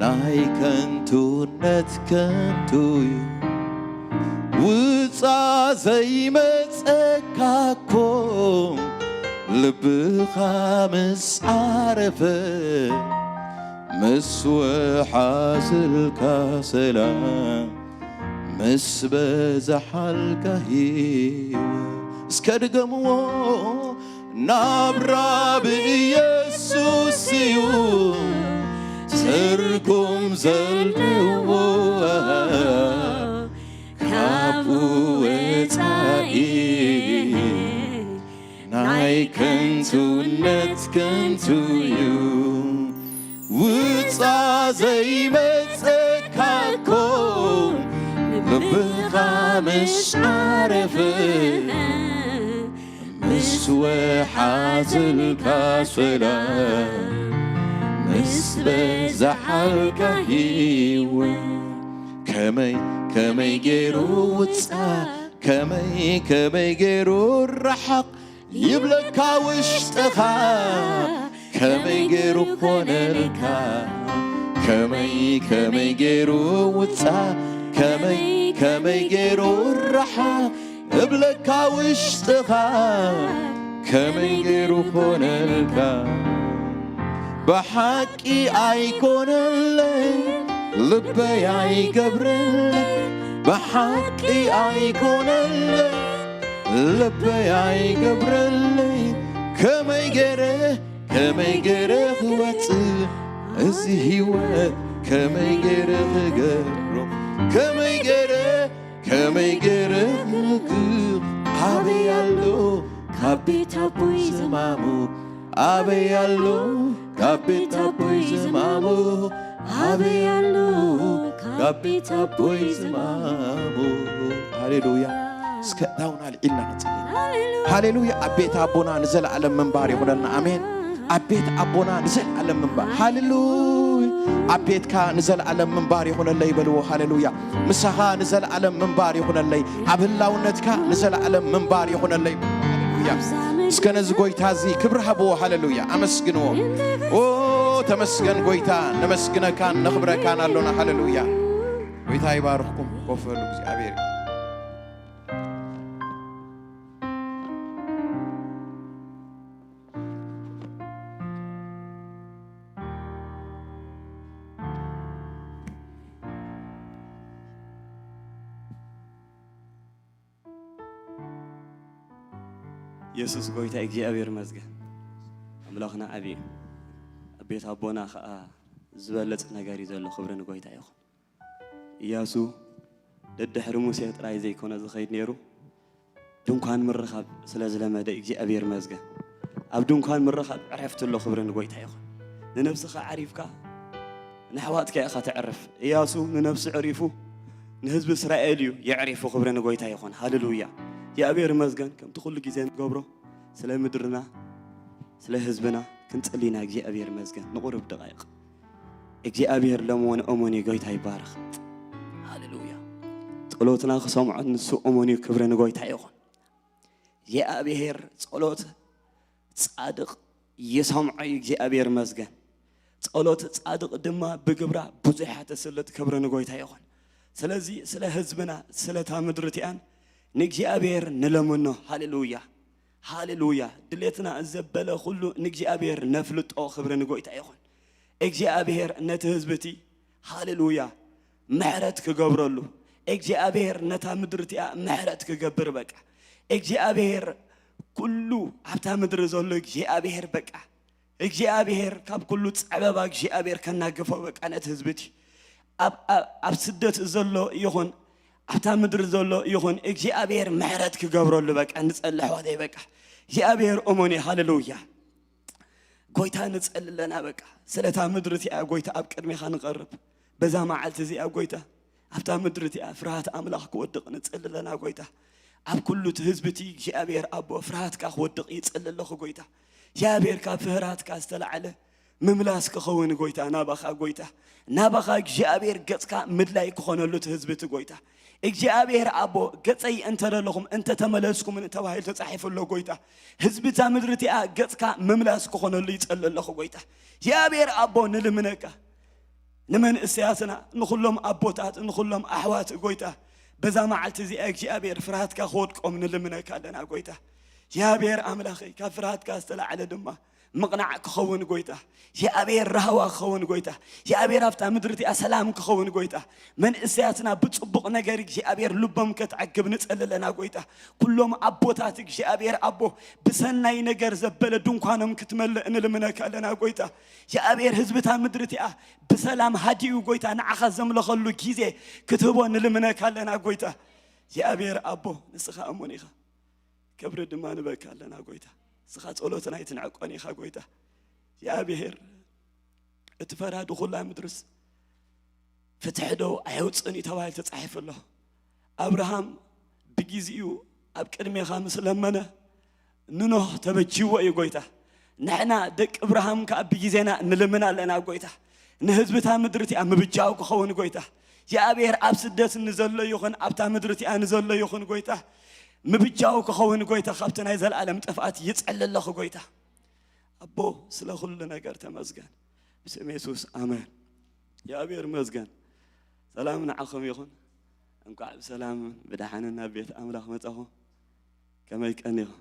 ናይ ከንቱነት ከንቱ እዩ ውፃ ዘይመፀካ እኮ ልብኻ ምስ ዓረፈ ምስ ወሓዝልካ ሰላም ምስ በዛሓልካ ህይወት እስከ ድገምዎ ናብራ ብኢየሱስ እዩ ትርጉም ዘለዎ ካብኡ ወፃኢ ናይ ከንቱነት ከንቱ እዩ ውፃ ዘይመፀካ እኮ ልብኻ ምስ ዓረፈ ምስ ወሓዝልካ ሰላም ምስ በዛሓልካ ህይወት ከመይ ከመይ ገይሩ ውፃ ከመይ ከመይ ገይሩ ረሓቕ ይብለካ ውሽጥኻ ከመይ ገይሩ ኮነልካ ከመይ ከመይ ገይሩ ውፃ ከመይ ከመይ ገይሩ ረሓቕ እብለካ ውሽጥኻ ከመይ ገይሩ ኮነልካ ብሓቂ ኣይኮነለይ ልበይ ኣይገብረለይ ብሓቂ ኣይኮነለይ ልበይ ኣይገብረለይ ከመይ ገይረ ከመይ ገይረ ክወፅእ እዚ ህይወት ከመይ ገይረ ክገብሮ ከመይ ገይረ ከመይ ገይረ ክነግር ኣበይ ኣሎ ካብ ቤት ኣቦይ ዝማሙ ኣበይ ኣሎ ካብ ቤት ኣቦይ ዝማሙ ኣበይ ኣሎ ካብ ቤት ኣቦይ ዝማሙ ሃሌሉያ እስከ እዳውና ልዒልና ንጽሊ። ሃሌሉያ። ኣብ ቤት ኣቦና ንዘለኣለም ምንባር ይኹነልና። ኣሜን። ኣብ ቤት ኣቦና ንዘለኣለም ምንባር። ሃሌሉያ። ኣብ ቤትካ ንዘለኣለም ምንባር ይኹነለይ በልዎ። ሃሌሉያ። ምሳኻ ንዘለኣለም ምንባር ይኹነለይ። ኣብ ህላውነትካ ንዘለኣለም ምንባር ይኹነለይ። ሃሌሉያ። እስከ ነዚ ጎይታ እዚ ክብሪ ሃብዎ። ሃሌሉያ። ኣመስግንዎ። ኦ፣ ተመስገን ጎይታ። ነመስግነካን ነኽብረካን ኣሎና። ሃሌሉያ። ጎይታ ይባርኽኩም። ኮፍ በሉ። እግዚኣብሔር የሱስ ጎይታ እግዚኣብሔር ይመስገን። ኣምላኽና ዓብዪ እዩ። ኣብ ቤት ኣቦና ኸኣ ዝበለጸ ነገር እዩ ዘሎ። ክብሪ ንጎይታ ይኹን። ኢያሱ ደድሕሪ ሙሴ ጥራይ ዘይኮነ ዝኸይድ ነይሩ፣ ድንኳን ምርኻብ ስለ ዝለመደ እግዚኣብሔር ይመስገን። ኣብ ድንኳን ምርኻብ ዕረፍቲ ኣሎ። ክብሪ ንጎይታ ይኹን። ንነብስኻ ዓሪፍካ ንኣሕዋትካ ኢኻ ተዕርፍ። ኢያሱ ንነብሱ ዕሪፉ ንህዝቢ እስራኤል እዩ የዕሪፉ። ክብሪ ንጎይታ ይኹን። ሃሌሉያ። እግዚኣብሔር ይመስገን። ከምቲ ኩሉ ግዜ ንገብሮ ስለ ምድርና ስለ ህዝብና ክንጽሊ ኢና። እግዚኣብሔር ይመስገን። ንቁሩብ ደቃይቕ እግዚኣብሔር ለመወን እሙን እዩ። ጎይታ ይባረኽ። ሃሌሉያ። ጸሎትና ክሰምዖ ንሱ እሙን እዩ። ክብሪ ንጎይታ ይኹን። እግዚኣብሔር ጸሎት ጻድቕ ይሰምዖ እዩ። እግዚኣብሔር ይመስገን። ጸሎት ጻድቕ ድማ ብግብራ ብዙሕ እያ ተስልጥ። ክብሪ ንጎይታ ይኹን። ስለዚ ስለ ህዝብና፣ ስለታ ምድሪ እቲኣን ንእግዚኣብሔር ንለምኖ። ሃሌሉያ፣ ሃሌሉያ። ድሌትና ዘበለ ኩሉ ንእግዚኣብሔር ነፍልጦ። ክብሪ ንጎይታ ይኹን። እግዚኣብሔር ነቲ ህዝቢ እቲ፣ ሃሌሉያ፣ ምሕረት ክገብረሉ፣ እግዚኣብሔር ነታ ምድሪ እቲኣ ምሕረት ክገብር፣ በቃ እግዚኣብሔር ኩሉ ኣብታ ምድሪ ዘሎ እግዚኣብሔር፣ በቃ እግዚኣብሔር ካብ ኩሉ ጸበባ እግዚኣብሔር ከናግፎ፣ በቃ ነቲ ህዝቢ እቲ ኣብ፣ ኣብ፣ ኣብ ስደት ዘሎ ይኹን ኣብታ ምድሪ ዘሎ ይኹን እግዚኣብሔር ምሕረት ክገብረሉ፣ በቃ ንጸሊ ኣሕዋተይ፣ በቃ እግዚኣብሔር እሙን እዩ። ሃሌሉያ። ጎይታ ንጸሊ ኣለና፣ በቃ ስለታ ምድሪ እቲኣ ጎይታ ኣብ ቅድሜኻ ንቐርብ። በዛ መዓልቲ እዚኣ ጎይታ ኣብታ ምድሪ እቲኣ ፍርሃት ኣምላኽ ክወድቕ ንጸሊ ኣለና ጎይታ። ኣብ ኩሉ እቲ ህዝቢ እቲ እግዚኣብሔር ኣቦ ፍርሃትካ ክወድቕ ይጸሊ ኣለኹ ጎይታ። እግዚኣብሔር ካብ ፍርሃትካ ዝተላዕለ ምምላስ ክኸውን ጎይታ ናባኻ ጎይታ። ናባኻ እግዚኣብሔር ገጽካ ምድላይ ክኾነሉ እቲ ህዝቢ እቲ ጎይታ። እግዚኣብሔር ኣቦ ገጸይ እንተ ደለኹም እንተ ተመለስኩምን ተባሂሉ ተጻሒፉ ኣሎ ጎይታ። ህዝቢ እዛ ምድሪ እቲኣ ገጽካ ምምላስ ክኾነሉ ይጸሊ ኣለኹ ጎይታ። እግዚኣብሔር ኣቦ ንልምነካ። ንመንእሰያትና፣ ንኹሎም ኣቦታት፣ ንኹሎም ኣሕዋት ጎይታ፣ በዛ መዓልቲ እዚኣ እግዚኣብሔር ፍርሃትካ ክወድቆም ንልምነካ ኣለና ጎይታ። እግዚኣብሔር ኣምላኸይ ካብ ፍርሃትካ ዝተላዕለ ድማ ምቕናዕ ክኸውን ጎይታ፣ እግዚኣብሔር ራህዋ ክኸውን ጎይታ፣ እግዚኣብሔር ኣብታ ምድሪ እቲኣ ሰላም ክኸውን ጎይታ፣ መንእሰያትና ብጽቡቕ ነገር እግዚኣብሔር ልቦም ከትዕግብ ንጸሊ ኣለና ጎይታ። ኩሎም ኣቦታት እግዚኣብሔር ኣቦ ብሰናይ ነገር ዘበለ ድንኳኖም ክትመልእ ንልምነካ ኣለና ጎይታ። እግዚኣብሔር ህዝብታ ምድሪ እቲኣ ብሰላም ሃዲኡ ጎይታ ንዓኻ ዘምለኸሉ ግዜ ክትህቦ ንልምነካ ኣለና ጎይታ። እግዚኣብሔር ኣቦ ንስኻ እሙን ኢኻ። ክብሪ ድማ ንበካ ኣለና ጎይታ። ንስኻ ጸሎትና ኣይትንዕቆን ኢኻ ጎይታ። እግዚኣብሔር እቲ ፈራዲ ኩላ ምድርስ ፍትሒ ዶ ኣየውፅእን እዩ ተባሂሉ ተጻሒፉ ኣሎ። ኣብርሃም ብግዜኡ ኣብ ቅድሜኻ ምስ ለመነ ንኖህ ተበጅዎ እዩ ጎይታ። ንሕና ደቂ ኣብርሃም ከኣ ብግዜና ንልምን ኣለና ጎይታ። ንህዝብታ ምድሪ እቲኣ ምብጃው ክኸውን ጎይታ። እግዚኣብሔር ኣብ ስደት ንዘሎ ይኹን ኣብታ ምድሪ እቲኣ ንዘሎ ይኹን ጎይታ ምብጃው ክኸውን ጎይታ ካብቲ ናይ ዘለኣለም ጥፍኣት ይጸሊ ኣለኹ ጎይታ። ኣቦ ስለ ኩሉ ነገር ተመስገን። ብስም የሱስ ኣሜን። እግዚኣብሔር ይመስገን። ሰላም ንዓኹም ይኹን። እንኳዕ ብሰላም ብደሓንን ናብ ቤት ኣምላኽ መጻኹም። ከመይ ቀኒኹም?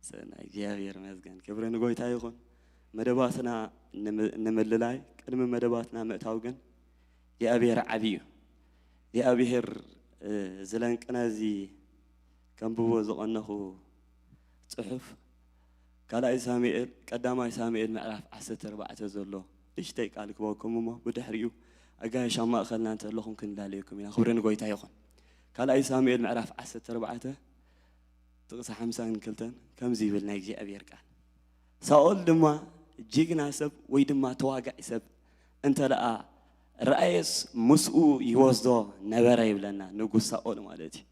ሰናይ እግዚኣብሔር ይመስገን። ክብሪ ንጎይታ ይኹን። መደባትና ንም-፣ ንምልላይ ቅድሚ መደባትና ምእታው ግን እግዚኣብሔር ዓቢ እዩ። እግዚኣብሔር፣ እ፣ ዝለንቅነ እዚ ከንብቦ ዝቐነኹ ጽሑፍ ካልኣይ ሳሙኤል፣ ቀዳማይ ሳሙኤል ምዕራፍ ዓሰርተ ኣርባዕተ ዘሎ ንእሽተይ ቃል ክበኩም እሞ ብድሕሪኡ ኣጋይሽ ኣብ ማእኸልና እንተለኹም ክንላለየኩም ኢና። ክብሪ ንጎይታ ይኹን። ካልኣይ ሳሙኤል ምዕራፍ ዓሰርተ ኣርባዕተ ጥቕሲ ሓምሳን ክልተን ከምዚ ይብል ናይ እግዚኣብሔር ቃል። ሳኦል ድማ ጅግና ሰብ ወይ ድማ ተዋጋኢ ሰብ እንተ ደኣ ረኣየስ ምስኡ ይወስዶ ነበረ ይብለና። ንጉስ ሳኦል ማለት እዩ።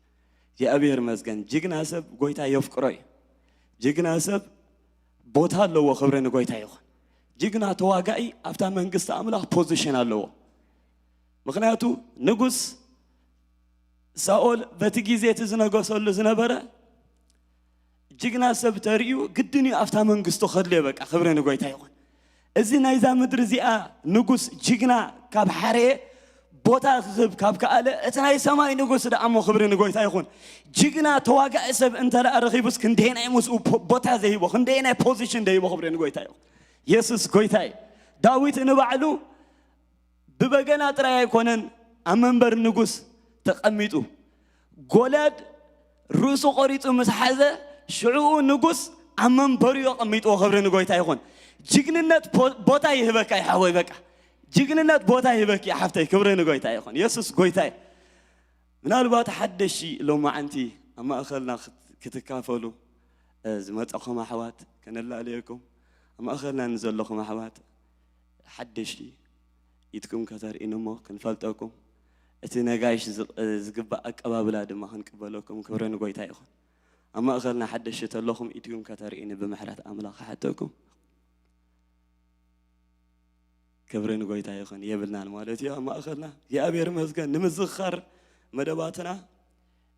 እግዚኣብሔር ይመስገን። ጅግና ሰብ ጎይታ የፍቅሮ እዩ። ጅግና ሰብ ቦታ ኣለዎ። ክብሪ ንጎይታ ይኹን። ጅግና ተዋጋኢ ኣብታ መንግስቲ ኣምላኽ ፖዚሽን ኣለዎ። ምኽንያቱ ንጉስ ሳኦል በቲ ግዜ እቲ ዝነገሰሉ ዝነበረ ጅግና ሰብ ተርእዩ ግድን እዩ ኣብታ መንግስቱ ከድልዮ። በቃ ክብሪ ንጎይታ ይኹን። እዚ ናይዛ ምድሪ እዚኣ ንጉስ ጅግና ካብ ሓረየ ቦታ ክህብ ካብ ከኣለ እቲ ናይ ሰማይ ንጉስ ደኣ እሞ ክብሪ ንጎይታ ይኹን። ጅግና ተዋጋኢ ሰብ እንተ ደኣ ረኺቡስ ክንደየናይ ምስኡ ፖ-፣ ቦታ ዘይቦ፣ ክንደየናይ ፖዚሽን ዘይቦ። ክብሪ ንጎይታ ይኹን። የሱስ ጎይታ እዩ። ዳዊት ንባዕሉ ብበገና ጥራይ ኣይኮነን ኣብ መንበር ንጉስ ተቐሚጡ። ጎልያድ ርእሱ ቆሪጹ ምስ ሓዘ ሽዕኡ ንጉስ ኣብ መንበሩ የቐሚጥዎ። ክብሪ ንጎይታ ይኹን። ጅግንነት ፖ-፣ ቦታ ይህበካ ይሓወይ። በቃ ጅግንነት ቦታ ይህበኪ ሓፍተይ። ክብሪ ንጎይታ ይኹን። የሱስ ጎይታ እዩ። ምናልባት ሓደሽቲ ሎማዓንቲ ኣብ ማእኸልና ክት-፣ ክትካፈሉ፣ እ፣ ዝመጻኹም ኣሕዋት ከነላልየኩም፣ ኣብ ማእኸልና ንዘለኹም ኣሕዋት ሓደሽቲ ኢድኩም ከተርእዩኒ እሞ ክንፈልጠኩም፣ እቲ ነጋይሽ ዝቕ-፣ ዝግባእ ኣቀባብላ ድማ ክንቅበለኩም። ክብሪ ንጎይታ ይኹን። ኣብ ማእኸልና ሓደሽቲ ተለኹም ኢድኩም ከተርእዩኒ ብምሕረት ኣምላኽ ክሓተኩም። ክብሪ ንጎይታ ይኹን። የብልናን ማለት እዩ ኣብ ማእኸልና። እግዚኣብሔር ይመስገን። ንምዝኽኻር መደባትና፣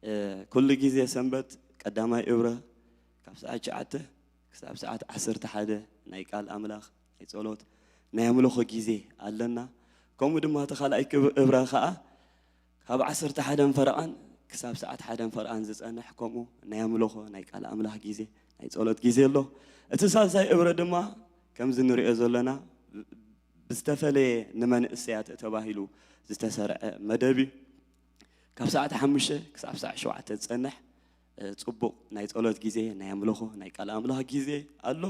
እ፣ ኩሉ ግዜ ሰንበት ቀዳማይ እብረ ካብ ሰዓት ትሽዓተ ክሳብ ሰዓት ዓሰርተ ሓደ ናይ ቃል ኣምላኽ፣ ናይ ጸሎት፣ ናይ ኣምልኾ ግዜ ኣለና። ከምኡ ድማ እቲ ካልኣይ ክብ-፣ እብረ ኸኣ ካብ ዓሰርተ ሓደን ፈረቓን ክሳብ ሰዓት ሓደን ፈረቓን ዝጸንሕ ከምኡ ናይ ኣምልኾ፣ ናይ ቃል ኣምላኽ ግዜ፣ ናይ ጸሎት ግዜ ኣሎ። እቲ ሳልሳይ እብረ ድማ ከምዚ ንሪኦ ዘለና ብዝተፈለየ ንመንእሰያት ተባሂሉ ዝተሰርዐ መደብ እዩ። ካብ ሰዓት ሓሙሽተ ክሳብ ሰዓት ሸውዓተ ዝጸንሕ፣ እ፣ ጽቡቕ ናይ ጸሎት ግዜ፣ ናይ ኣምልኾ፣ ናይ ቃል ኣምላኽ ግዜ ኣሎ።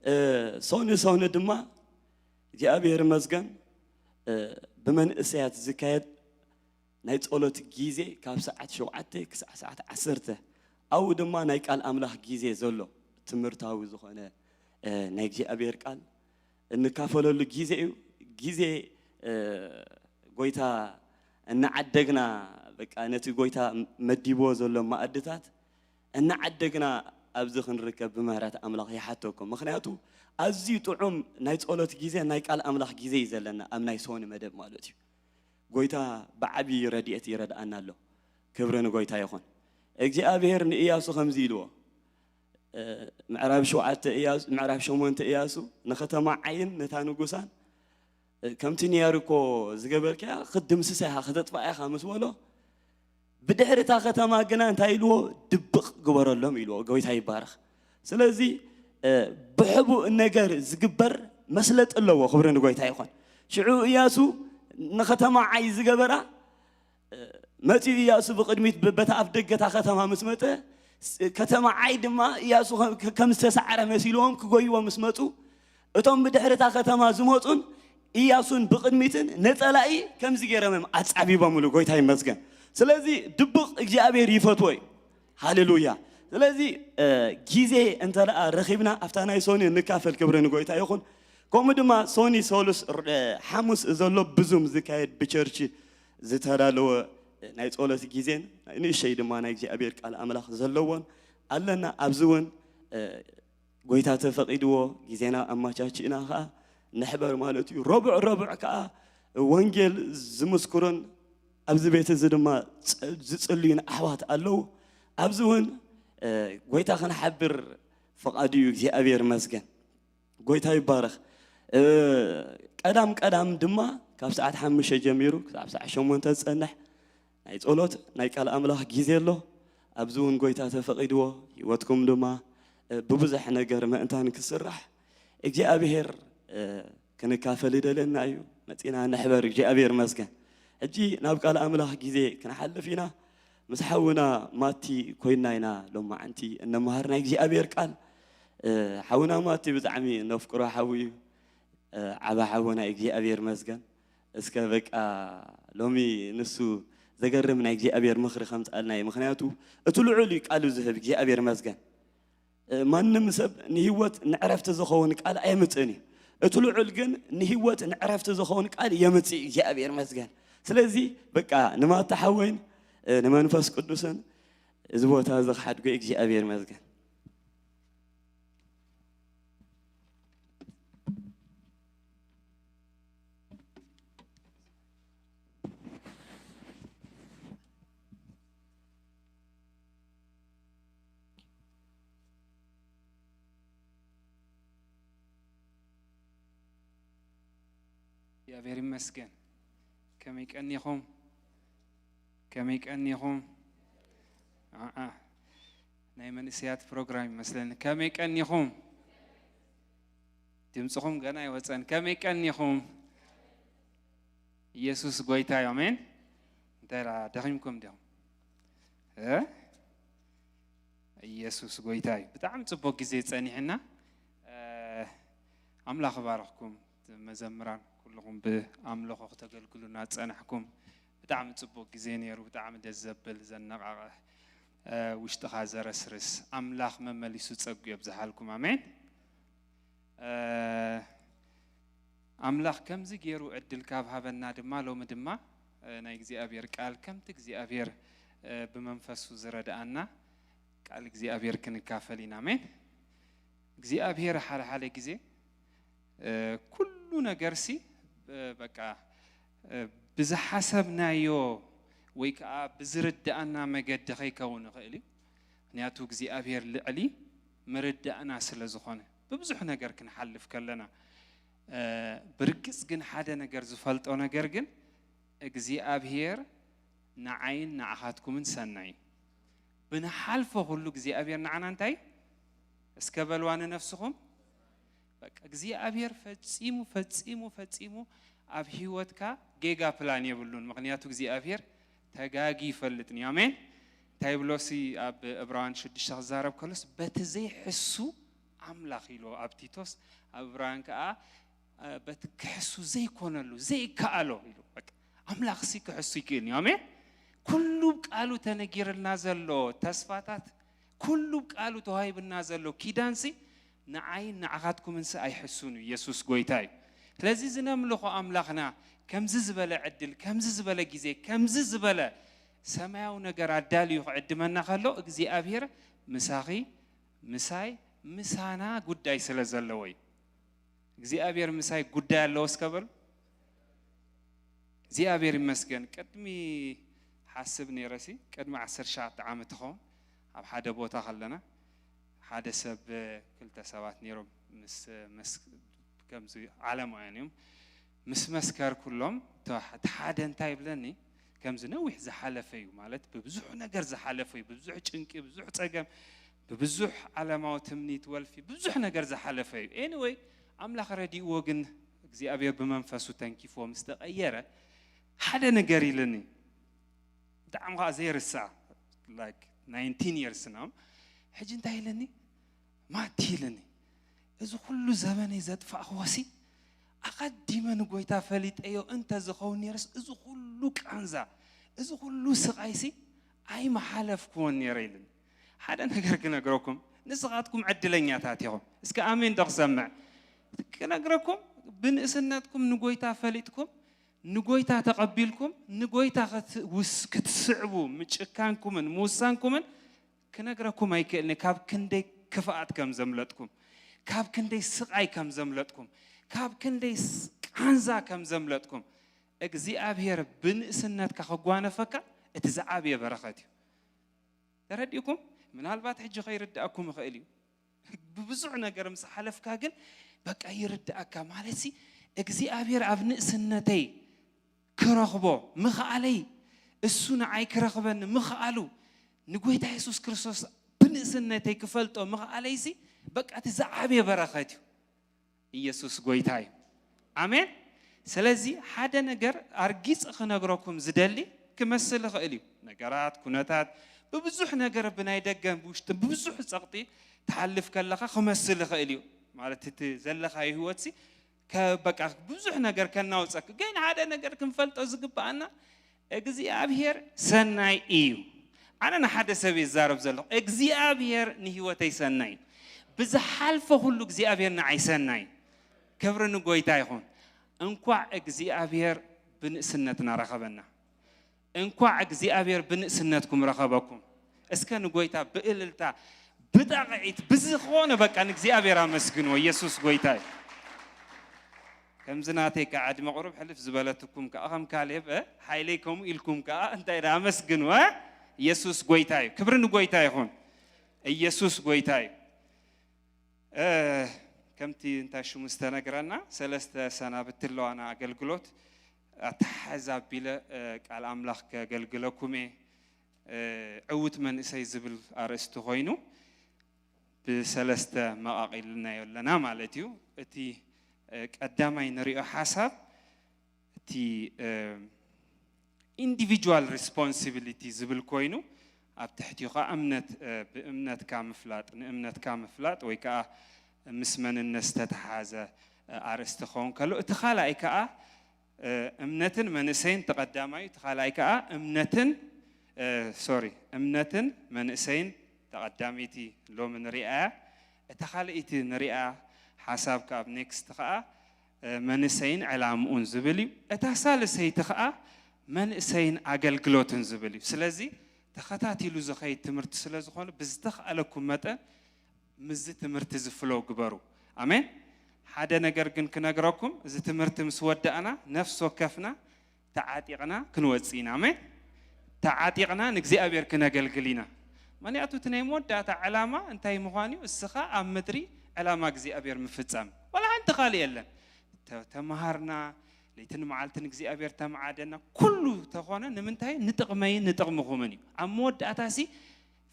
እ፣ ሶኒ ሶኒ ድማ እግዚኣብሔር ይመስገን፣ እ፣ ብመንእሰያት ዝካየድ ናይ ጸሎት ግዜ ካብ ሰዓት ሸውዓተ ክሳዕ ሰዓት ዓሰርተ፣ ኣብኡ ድማ ናይ ቃል ኣምላኽ ግዜ ዘሎ ትምህርታዊ ዝኾነ፣ እ፣ ናይ እግዚኣብሔር ቃል እንካፈለሉ ግዜ እዩ። ግዜ፣ እ፣ ጎይታ እናዓደግና፣ በቃ ነቲ ጎይታ መዲብዎ ዘሎ መኣድታት እናዓደግና ኣብዚ ክንርከብ ብምህረት ኣምላኽ ይሓተኩም። ምኽንያቱ ኣዝዩ ጥዑም ናይ ጸሎት ግዜ፣ ናይ ቃል ኣምላኽ ግዜ እዩ ዘለና ኣብ ናይ ሶኒ መደብ ማለት እዩ። ጎይታ ብዓቢ ረድኤት ይረድኣና ኣሎ። ክብሪ ንጎይታ ይኹን። እግዚኣብሔር ንእያሱ ከምዚ ኢልዎ፣ እ፣ ምዕራፍ ሸውዓተ እያሱ፣ ምዕራፍ ሸሞንተ እያሱ ንኸተማ ዓይን ነታ ንጉሳን፣ እ፣ ከምቲ ንያሪኮ ዝገበርካያ ክትድምስሳ ኢኻ፣ ክተጥፍኣ ኢኻ ምስ በሎ፣ ብድሕሪ እታ ከተማ ግና እንታይ ኢልዎ? ድብቕ ግበረሎም ኢልዎ። ጎይታ ይባረኽ። ስለዚ፣ እ፣ ብሕቡእ ነገር ዝግበር መስለጢ ኣለዎ። ክብሪ ንጎይታ ይኹን። ሽዑ እያሱ ንኸተማ ዓይ ዝገበራ፣ እ፣ መጺኡ እያሱ ብቕድሚት ብ-፣ በታ ኣፍ ደገ እታ ከተማ ምስ መጸ፣ ስ-፣ ከተማ ዓይ ድማ እያሱ ከ-፣ ከ-፣ ከም ዝተሳዕረ መሲልዎም ክጎይዎ ምስ መጹ፣ እቶም ብድሕሪ እታ ከተማ ዝመጹን እያሱን ብቕድሚትን ነጸላኢ ከምዚ ገይሮም እዮም ኣጻቢቦምሉ። ጎይታ ይመስገን። ስለዚ ድብቕ እግዚኣብሔር ይፈትዎ እዩ። ሃሌሉያ። ስለዚ፣ እ፣ ግዜ እንተ ደኣ ረኺብና ኣብታ ናይ ሶኒ እንካፈል። ክብሪ ንጎይታ ይኹን። ከምኡ ድማ ሶኒ፣ ሰሉስ፣ ር-፣ ሓሙስ ዘሎ ብዙም ዝካየድ ብቸርች ዝተዳለወ ናይ ጸሎት ግዜን ንእሽተይ ድማ ናይ እግዚኣብሔር ቃል ኣምላኽ ዘለዎን ኣለና። ኣብዚ እውን፣ እ፣ ጎይታ ተፈቒድዎ ግዜና ኣመቻችእና ኸኣ ንሕበር ማለት እዩ። ረቡዕ ረቡዕ ከኣ ወንጌል ዝምስክሩን ኣብዚ ቤት እዚ ድማ ጸ-፣ ዝጽልዩን ኣሕዋት ኣለዉ። ኣብዚ እውን፣ እ፣ ጎይታ ክንሓብር ፍቓዱ እዩ። እግዚኣብሔር ይመስገን። ጎይታ ይባረኽ። እ፣ ቀዳም ቀዳም ድማ ካብ ሰዓት ሓሙሽተ ጀሚሩ ክሳብ ሰዓት ሸሞንተ ዝጸንሕ ናይ ጸሎት፣ ናይ ቃል ኣምላኽ ግዜ ኣሎ። ኣብዚ እውን ጎይታ ተፈቒድዎ፣ ህይወትኩም ድማ፣ እ፣ ብብዙሕ ነገር ምእንታን ክስራሕ እግዚኣብሔር፣ እ፣ ክንካፈል ይደልየና እዩ። መጺና ንሕበር። እግዚኣብሔር ይመስገን። ሕጂ ናብ ቃል ኣምላኽ ግዜ ክንሓልፍ ኢና። ምስ ሓውና ማቲ ኮይና ኢና ሎማዓንቲ እንመሃር ናይ እግዚኣብሔር ቃል። እ፣ ሓውና ማቲ ብጣዕሚ ነፍቅሮ ሓው እዩ። እ፣ ዓባ ሓውና እግዚኣብሔር ይመስገን። እስከ በቃ ሎሚ ንሱ ዘገርም ናይ እግዚኣብሔር ምኽሪ ከምጽኣልና እዩ። ምኽንያቱ እቲ ልዑል እዩ ቃሉ ዝህብ። እግዚኣብሔር ይመስገን። እ፣ ማንም ሰብ ንህይወት ንዕረፍቲ ዝኸውን ቃል ኣየምጽእን እዩ። እቲ ልዑል ግን ንህይወት ንዕረፍቲ ዝኸውን ቃል የምጽእ። እግዚኣብሔር ይመስገን። ስለዚ በቃ ንማታ ሓወይን፣ እ፣ ንመንፈስ ቅዱስን እዚ ቦታ እዚ ክሓድጎ እግዚኣብሔር ይመስገን። እግዚኣብሔር ይመስገን። ከመይ ቀኒኹም? ከመይ ቀኒኹም? ኣኣ፣ ናይ መንእሰያት ፕሮግራም ይመስለኒ። ከመይ ቀኒኹም? ድምፅኹም ገና ኣይወፀን። ከመይ ቀኒኹም? ኢየሱስ ጎይታ እዩ። ኣሜን። እንታይ ደኣ፣ ደኺምኩም ዲኹም? እ? ኢየሱስ ጎይታ እዩ። ብጣዕሚ ጽቡቅ ግዜ ጸኒሕና። እ፣ ኣምላኽ ይባርኽኩም መዘምራን፣ ኩልኹም ብኣምልኾ ክተገልግሉና ጸናሕኩም። ብጣዕሚ ጽቡቅ ግዜ ነይሩ። ብጣዕሚ ደስ ዘብል፣ ዘነቓቕሕ፣ እ፣ ውሽጥኻ ዘረስርስ፣ ኣምላኽ መመሊሱ ጸጉ የብዝሓልኩም። ኣሜን። እ፣ ኣምላኽ ከምዚ ገይሩ ዕድል ካብ ሃበና ድማ፣ ሎሚ ድማ፣ እ፣ ናይ እግዚኣብሔር ቃል ከምቲ እግዚኣብሔር፣ እ፣ ብመንፈሱ ዝረድኣና ቃል እግዚኣብሔር ክንካፈል ኢና። ኣሜን። እግዚኣብሔር ሓደ ሓደ ግዜ፣ እ፣ ኩሉ ነገርሲ፣ እ፣ በቃ፣ እ፣ ብዝሓሰብናዮ ወይ ከዓ ብዝርድኣና መገዲ ከይከውን ይኽእል እዩ። ምኽንያቱ እግዚኣብሔር ልዕሊ ምርዳእና ስለ ዝኾነ፣ ብብዙሕ ነገር ክንሓልፍ ከለና፣ እ፣ ብርግጽ ግን ሓደ ነገር ዝፈልጦ ነገር ግን እግዚኣብሔር ንዓይን ንዓኻትኩምን ሰናይ እዩ። ብንሓልፎ ኩሉ እግዚኣብሔር ንዓና እንታይ? እስከ በልዋ ንነፍስኹም። በቃ እግዚኣብሔር ፈጺሙ፣ ፈጺሙ፣ ፈጺሙ ኣብ ህይወትካ ጌጋ ፕላን የብሉን። ምኽንያቱ እግዚኣብሔር ተጋጊ ይፈልጥን እዩ። ኣሜን። እንታይ ብሎሲ ኣብ ዕብራውያን ሽዱሽተ ክዛረብ ከሎስ፣ በቲ ዘይሕሱ ኣምላኽ ኢሉ ኣብ ቲቶስ፣ ኣብ ዕብራውያን ከኣ፣ እ፣ በቲ ክሕሱ ዘይኮነሉ፣ ዘይከኣሎ ኢሉ። በቃ ኣምላኽሲ ክሕሱ ይክእል እዩ። ኣሜን። ኩሉ ቃሉ ተነጊርልና ዘሎ ተስፋታት፣ ኩሉ ቃሉ ተዋሂብና ዘሎ ኪዳንሲ ንዓይን ንዓኻትኩምንሲ ኣይሕሱን እዩ። ኢየሱስ ጎይታ እዩ። ስለዚ እዚ ነምልኾ ኣምላኽና ከምዚ ዝበለ ዕድል፣ ከምዚ ዝበለ ግዜ፣ ከምዚ ዝበለ ሰማያዊ ነገር ኣዳልዩ ክዕድመና ከሎ፣ እግዚኣብሔር ምሳኺ፣ ምሳይ፣ ምሳና ጉዳይ ስለ ዘለዎ እዩ። እግዚኣብሔር ምሳይ ጉዳይ ኣለዎ እስከ በሉ። እግዚኣብሔር ይመስገን። ቅድሚ ሓስብ ነይረሲ፣ ቅድሚ ዓሰርተ ትሽዓተ ዓመት ትኸውን ኣብ ሓደ ቦታ ከለና፣ ሓደ ሰብ፣ ክልተ ሰባት ነይሮም ምስ መስ-፣ ከምዚ ዓለማውያን እዮም። ምስ መስከር ኩሎም፣ እቲ ሓደ እንታይ ይብለኒ፣ ከምዚ ነዊሕ ዝሓለፈ እዩ፣ ማለት ብብዙሕ ነገር ዝሓለፈ እዩ፣ ብብዙሕ ጭንቂ፣ ብዙሕ ጸገም፣ ብብዙሕ ዓለማዊ ትምኒት፣ ወልፊ፣ ብዙሕ ነገር ዝሓለፈ እዩ። ኤኒወይ፣ ኣምላኽ ረዲእዎ ግን እግዚኣብሔር ብመንፈሱ ተንኪፍዎ ምስ ተቐየረ፣ ሓደ ነገር ኢልኒ። ብጣዕሚ ኸዓ ዘይርሳዕ፣ like, ናይንቲን years ነው። ሕጂ እንታይ ኢልኒ? ማቲ ኢልኒ። እዚ ኩሉ ዘመነይ ዘጥፋእኽዎሲ፣ ኣቐዲመ ንጎይታ ፈሊጠዮ እንተ ዝኸውን ነይርስ፣ እዚ ኩሉ ቃንዛ፣ እዚ ኩሉ ስቓይሲ ኣይምሓለፍክዎን ነይረ ኢልኒ። ሓደ ነገር ክነግረኩም፣ ንስኻትኩም ዕድለኛታት ኢኹም። እስከ ኣሜን ዶ ክሰምዕ? ክነግረኩም፣ ብንእስነትኩም ንጎይታ ፈሊጥኩም፣ ንጎይታ ተቐቢልኩም፣ ንጎይታ ክት-፣ ውስ-፣ ክትስዕቡ ምጭካንኩምን ምውሳንኩምን ክነግረኩም ኣይክእልን፣ ካብ ክንደይ ክፍኣት ከም ዘምለጥኩም፣ ካብ ክንደይ ስቓይ ከም ዘምለጥኩም፣ ካብ ክንደይ ስ-፣ ቃንዛ ከም ዘምለጥኩም። እግዚኣብሔር ብንእስነትካ ክጓነፈካ እቲ ዝዓበየ በረኸት እዩ። ተረዲእኩም? ምናልባት ሕጂ ከይርድኣኩም ይኽእል እዩ። ብብዙሕ ነገር ምስ ሓለፍካ ግን በቃ ይርድኣካ። ማለትሲ እግዚኣብሔር ኣብ ንእስነተይ ክረኽቦ ምኽኣለይ፣ እሱ ንዓይ ክረኽበኒ ምኽኣሉ፣ ንጎይታ የሱስ ክርስቶስ ብንእስነተይ ክፈልጦ ምኽኣለይሲ በቃ እቲ ዝዓበየ በረኸት እዩ። ኢየሱስ ጎይታ እዩ። ኣሜን። ስለዚ ሓደ ነገር ኣርጊጸ ክነግረኩም ዝደሊ ክመስል ይኽእል እዩ። ነገራት፣ ኩነታት፣ ብብዙሕ ነገር ብናይ ደገን ብውሽጥን ብብዙሕ ጸቕጢ ትሓልፍ ከለኻ ክመስል ይኽእል እዩ። ማለት እቲ ዘለኻዮ ህይወትሲ ከ-፣ በቃ ብዙሕ ነገር ከናውጸክ። ግን ሓደ ነገር ክንፈልጦ ዝግብኣና እግዚኣብሔር ሰናይ እዩ። ኣነ ንሓደ ሰብ እየ ዝዛረብ ዘለኹ። እግዚኣብሔር ንህይወተይ ሰናይ እዩ። ብዝሓልፎ ኩሉ እግዚኣብሔር ንዓይ ሰናይ እዩ። ክብሪ ንጎይታ ይኹን። እንኳዕ እግዚኣብሔር ብንእስነትና ረኸበና። እንኳዕ እግዚኣብሔር ብንእስነትኩም ረኸበኩም። እስከ ንጎይታ ብእልልታ፣ ብጣቕዒት፣ ብዝኾነ በቃ ንእግዚኣብሔር ኣመስግንዎ። ኢየሱስ ጎይታ እዩ። ከምዚ ናተይ ከዓ ዕድመ ቁሩብ ሕልፍ ዝበለትኩም ከዓ ከም ካሌብ፣ እ፣ ሓይለይ ከምኡ ኢልኩም ከዓ እንታይ ደኣ ኣመስግንዎ። ኢየሱስ ጎይታ እዩ። ክብሪ ንጎይታ ይኹን። ኢየሱስ ጎይታ እዩ። እ፣ ከምቲ እንታይ ሽሙ ዝተነግረና ሰለስተ ሰናብቲ ኣለዋና ኣገልግሎት ኣተሓሕዛ ኣቢለ፣ እ፣ ቃል ኣምላኽ ከገልግለኩም እየ። እ፣ ዕዉት መንእሰይ ዝብል ኣርእስቲ ኮይኑ ብሰለስተ መቓቒልናዮ ኣለና ማለት እዩ። እቲ፣ እ፣ ቀዳማይ ንሪኦ ሓሳብ እቲ፣ እ፣ ኢንዲቪጁዋል ሪስፖንሲቢሊቲ ዝብል ኮይኑ ኣብ ትሕቲኡ ከዓ እምነት፣ እ፣ ብእምነትካ ምፍላጥ፣ ንእምነትካ ምፍላጥ ወይ ከዓ ምስ መንነት ዝተተሓዘ፣ እ፣ ኣርእስቲ ክኸውን ከሎ፣ እቲ ካልኣይ ከዓ፣ እ፣ እምነትን መንእሰይን ተቐዳማዩ፣ እቲ ካልኣይ ከዓ እምነትን፣ እ፣ ሶሪ፣ እምነትን መንእሰይን ተቐዳመይቲ ሎሚ ንሪኣ እያ። እታ ካልኣይቲ ንሪኣ ሓሳብ ከዓ ኣብ ኔክስት ከዓ፣ እ፣ መንእሰይን ዕላምኡን ዝብል እዩ። እታ ሳልሰይቲ ከዓ መንእሰይን ኣገልግሎትን ዝብል እዩ። ስለዚ ተኸታቲሉ ዝኸይድ ትምህርቲ ስለ ዝኾነ ብዝተኽኣለኩም መጠን ምስዚ ትምህርቲ እዚ ፍሎው ግበሩ። ኣሜን። ሓደ ነገር ግን ክነግረኩም፣ እዚ ትምህርቲ ምስ ወዳእና ነፍሲ ወከፍና ተዓጢቕና ክንወጽእ ኢና። ኣሜን። ተዓጢቕና ንእግዚኣብሔር ክነገልግል ኢና። ምኽንያቱ እቲ ናይ መወዳእታ ዕላማ እንታይ ምዃን እዩ? እስኻ ኣብ ምድሪ ዕላማ እግዚኣብሔር ምፍጻም። ዋላ ሓንቲ ካልእ የለን። ተ-፣ ተመሃርና፣ ለይትን መዓልትን እግዚኣብሔር ተመዓደና፣ ኩሉ ተኾነ ንምንታይ? ንጥቕመይን ንጥቕምኹምን እዩ። ኣብ መወዳእታ ሲ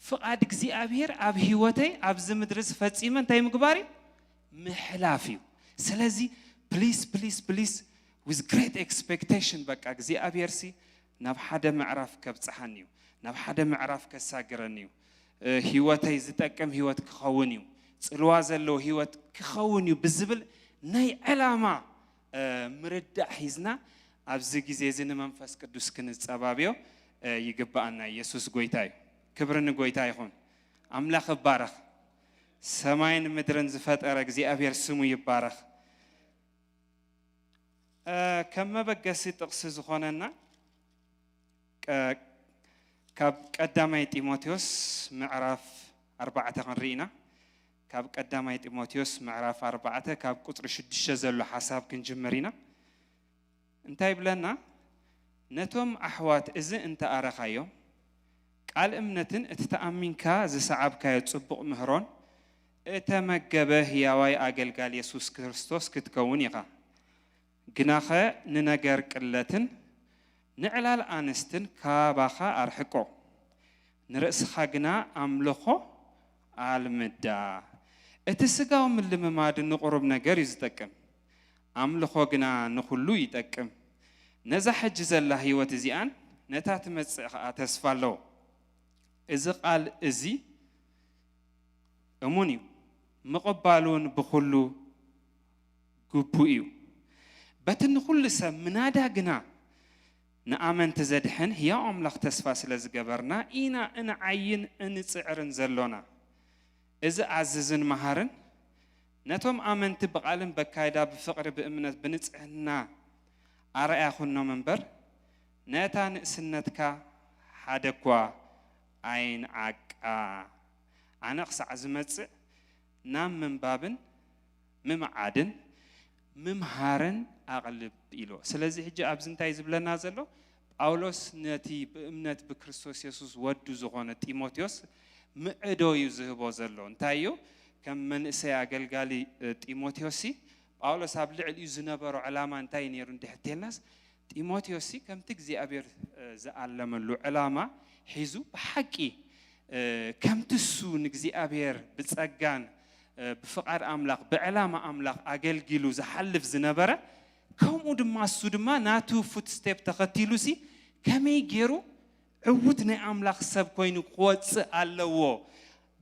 ፍቓድ እግዚኣብሔር ኣብ ህይወተይ ኣብዚ ምድሪ እዚ ፈጺመ እንታይ ምግባር እዩ? ምሕላፍ እዩ። ስለዚ ፕሊስ፣ ፕሊስ፣ ፕሊስ፣ with great expectation፣ በቃ እግዚኣብሔር ሲ ናብ ሓደ ምዕራፍ ከብጽሓኒ እዩ፣ ናብ ሓደ ምዕራፍ ከሳግረኒ እዩ፣ እ፣ ህይወተይ ዝጠቅም ህይወት ክኸውን እዩ፣ ጽልዋ ዘለዎ ህይወት ክኸውን እዩ ብዝብል ናይ ዕላማ፣ እ፣ ምርዳእ ሒዝና ኣብዚ ግዜ እዚ ንመንፈስ ቅዱስ ክንጸባብዮ፣ እ፣ ይግብኣና። ኢየሱስ ጎይታ እዩ። ክብሪ ንጎይታ ይኹን። ኣምላኽ እባረኽ። ሰማይን ምድርን ዝፈጠረ እግዚኣብሔር ስሙ ይባረኽ። እ፣ ከም መበገሲ ጥቕሲ ዝኾነና፣ ቀ-፣ ካብ ቀዳማይ ጢሞቴዎስ ምዕራፍ ኣርባዕተ ክንርኢ ኢና። ካብ ቀዳማይ ጢሞቴዎስ ምዕራፍ ኣርባዕተ ካብ ቁጽሪ ሽዱሽተ ዘሎ ሓሳብ ክንጅምር ኢና። እንታይ ይብለና? ነቶም ኣሕዋት እዚ እንተ ኣረኻዮም፣ ቃል እምነትን እቲ ተኣሚንካ ዝሰዓብካዮ ጽቡቕ ምህሮን እተመገበ ህያዋይ ኣገልጋል የሱስ ክርስቶስ ክትከውን ኢኻ። ግናኸ ንነገር ቅለትን ንዕላል ኣንስትን ካባኻ ኣርሕቆ። ንርእስኻ ግና ኣምልኾ ኣልምዳ። እቲ ስጋዊ ምልምማድ ንቑሩብ ነገር እዩ ዝጠቅም፣ ኣምልኾ ግና ንኹሉ ይጠቅም። ነዛ ሕጂ ዘላ ህይወት እዚኣን ነታ ትመጽእ ኸኣ ተስፋ ኣለዎ። እዚ ቃል እዚ እሙን እዩ፣ ምቕባል እውን ብኹሉ ግቡእ እዩ። በቲ ንኹሉ ሰብ ምናዳ ግና ንኣመንቲ ዘድሕን ህያው ኣምላኽ ተስፋ ስለ ዝገበርና ኢና እንዓይን እንጽዕርን ዘሎና። እዚ ኣዝዝን መሃርን ነቶም ኣመንቲ ብቓልን በካይዳ ብፍቕሪ ብእምነት ብንጽህና ኣርኣያ ኩኖም እምበር ነታ ንእስነትካ ሓደ እኳ ኣይንዓቃ። ኣነ ክሳዕ ዝመጽእ ናብ ምንባብን ምምዓድን ምምሃርን ኣቕልብ ኢልዎ። ስለዚ ሕጂ ኣብዚ እንታይ ዝብለና ዘሎ? ጳውሎስ ነቲ ብእምነት ብክርስቶስ የሱስ ወዱ ዝኾነ ጢሞቴዎስ ምዕዶ እዩ ዝህቦ ዘሎ። እንታይ እዩ? ከም መንእሰይ ኣገልጋሊ፣ እ፣ ጢሞቴዎስ ሲ፣ ጳውሎስ ኣብ ልዕሊኡ ዝነበሮ ዕላማ እንታይ ነይሩ እንድሕር ተልናስ፣ ጢሞቴዎስ ሲ ከምቲ እግዚኣብሔር፣ እ፣ ዝኣለመሉ ዕላማ ሒዙ ብሓቂ፣ እ፣ ከምቲ እሱ ንእግዚኣብሔር ብጸጋን፣ እ፣ ብፍቓድ ኣምላኽ ብዕላማ ኣምላኽ ኣገልጊሉ ዝሓልፍ ዝነበረ፣ ከምኡ ድማ እሱ ድማ ናቱ ፉትስቴፕ ተኸቲሉ ሲ ከመይ ገይሩ ዕዉት ናይ ኣምላኽ ሰብ ኮይኑ ክወጽእ ኣለዎ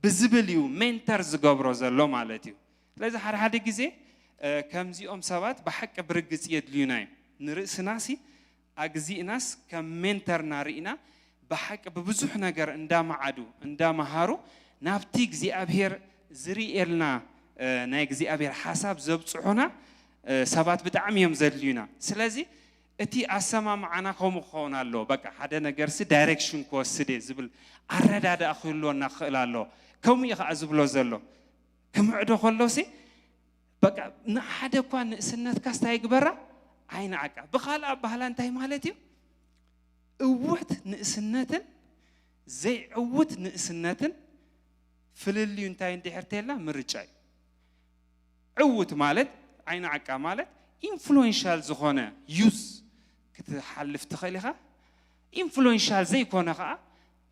ብዝብል እዩ ሜንተር ዝገብሮ ዘሎ ማለት እዩ። ስለዚ ሓደ ሓደ ግዜ፣ እ፣ ከምዚኦም ሰባት ብሓቂ ብርግጽ የድልዩና እዮም። ንርእስና ሲ ኣግዚእናስ ከም ሜንተርና ርኢና ብሓቂ ብብዙሕ ነገር እንዳመዓዱ እንዳመሃሩ ናብቲ እግዚኣብሔር ዝርእየልና፣ እ፣ ናይ እግዚኣብሔር ሓሳብ ዘብጽሑና፣ እ፣ ሰባት ብጣዕሚ እዮም ዘድልዩና። ስለዚ እቲ ኣሰማምዓና ከምኡ ክኸውን ኣለዎ። በቃ ሓደ ነገርሲ ዳይሬክሽን ክወስድ እየ ዝብል ኣረዳድኣ ክህልወና ክኽእል ኣለዎ። ከምኡ እዩ ከዓ ዝብሎ ዘሎ። ክምዕዶ ከሎሲ በቃ ንሓደ እኳ ንእስነትካስ እንታይ ግበራ? ኣይንዓቃ። ብኻልእ ኣባህላ እንታይ ማለት እዩ? እውት ንእስነትን ዘይዕውት ንእስነትን ፍልልዩ እንታይ እንድሕር ተልና ምርጫ እዩ። ዕውት ማለት ዓይኒ ዓቃ ማለት ኢንፍሉዌንሻል ዝኾነ ዩዝ ክትሓልፍ ትኽእል ኢኻ። ኢንፍሉዌንሻል ዘይኮነ ከዓ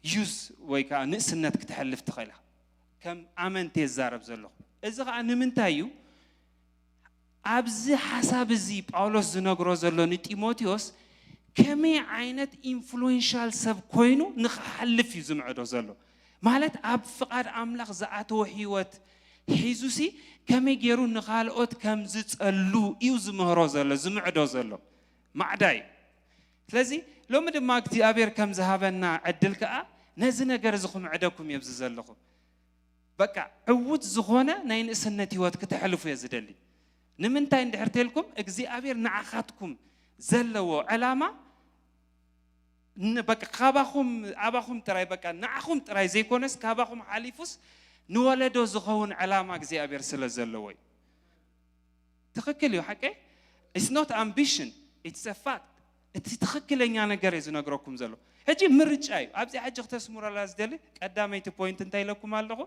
ዩዝ ወይ ከዓ ንእስነት ክትሕልፍ ትኽእል ኢኻ። ከም ኣመንቲ የዛረብ ዘለኹ። እዚ ከዓ ንምንታይ እዩ? ኣብዚ ሓሳብ እዚ ጳውሎስ ዝነግሮ ዘሎ ንጢሞቴዎስ ከመይ ዓይነት ኢንፍሉዌንሻል ሰብ ኮይኑ ንኽሓልፍ እዩ ዝምዕዶ ዘሎ። ማለት ኣብ ፍቓድ ኣምላኽ ዝኣተወ ህይወት ሒዙሲ ከመይ ገይሩ ንኻልኦት ከም ዝጸሉ እዩ ዝምህሮ ዘሎ፣ ዝምዕዶ ዘሎ። ማዕዳ እዩ። ስለዚ ሎሚ ድማ እግዚኣብሔር ከም ዝሃበና ዕድል ከኣ ነዚ ነገር እዚ ክምዕደኩም እየ ኣብዚ ዘለኹ። በቃ ዕዉት ዝኾነ ናይ ንእስነት ህይወት ክተሕልፉ እየ ዝደሊ። ንምንታይ እንድሕር ተልኩም እግዚኣብሔር ንዓኻትኩም ዘለዎ ዕላማ ን-፣ በቃ ካባኹም፣ ኣባኹም ጥራይ፣ በቃ ንዓኹም ጥራይ ዘይኮነስ ካባኹም ሓሊፉስ ንወለዶ ዝኸውን ዕላማ እግዚኣብሔር ስለ ዘለዎ እዩ። ትኽክል እዩ፣ ሓቀይ? It's not ambition, it's a fact። እቲ ትኽክለኛ ነገር እዩ ዝነግረኩም ዘሎ። ሕጂ ምርጫ እዩ። ኣብዚ ሕጂ ክተስምረላ ዝደሊ ቀዳመይቲ ፖይንት እንታይ ኢለኩም ኣለኹ?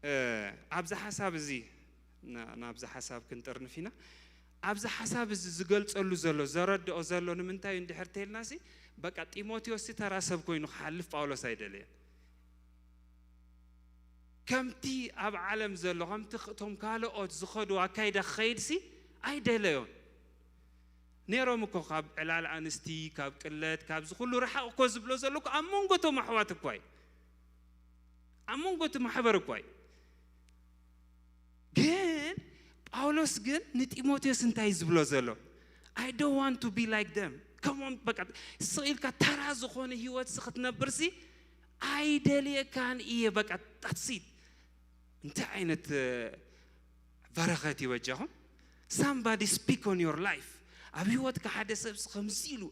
እ፣ ኣብዚ ሓሳብ እዚ፣ ና-፣ ናብዚ ሓሳብ ክንጥርንፍ ኢና። ኣብዚ ሓሳብ እዚ ዝገልጸሉ ዘሎ፣ ዘረድኦ ዘሎ ንምንታይ እዩ እንድሕር ተይልናሲ፣ በቃ ጢሞቴዎስ ተራ ሰብ ኮይኑ ክሓልፍ ጳውሎስ ኣይደለየን። ከምቲ ኣብ ዓለም ዘሎ፣ ከምቲ እቶም ካልኦት ዝኸዱ ኣካይዳ ክኸይድሲ ኣይደለዮን። ነይሮም እኮ ካብ ዕላል ኣንስቲ፣ ካብ ቅለት፣ ካብዚ ኩሉ ርሓቕ እኮ ዝብሎ ዘሎ እኮ ኣብ መንጎ እቶም ኣሕዋት እኳ እዩ። ኣብ መንጎ እቲ ማሕበር እኳ እዩ። ግን ጳውሎስ ግን ንጢሞቴዎስ እንታይ ዝብሎ ዘሎ? I don't want to be like them። ከምኦም በቃ ስቕ ኢልካ ተራ ዝኾነ ህይወት ሲ ክትነብር ሲ ኣይደልየካን እየ። በቃ that's it። እንታይ ዓይነት፣ እ፣ በረኸት እዩ በጃኹም? Somebody speak on your life። ኣብ ህይወትካ ሓደ ሰብ ሲ ከምዚ ኢሉ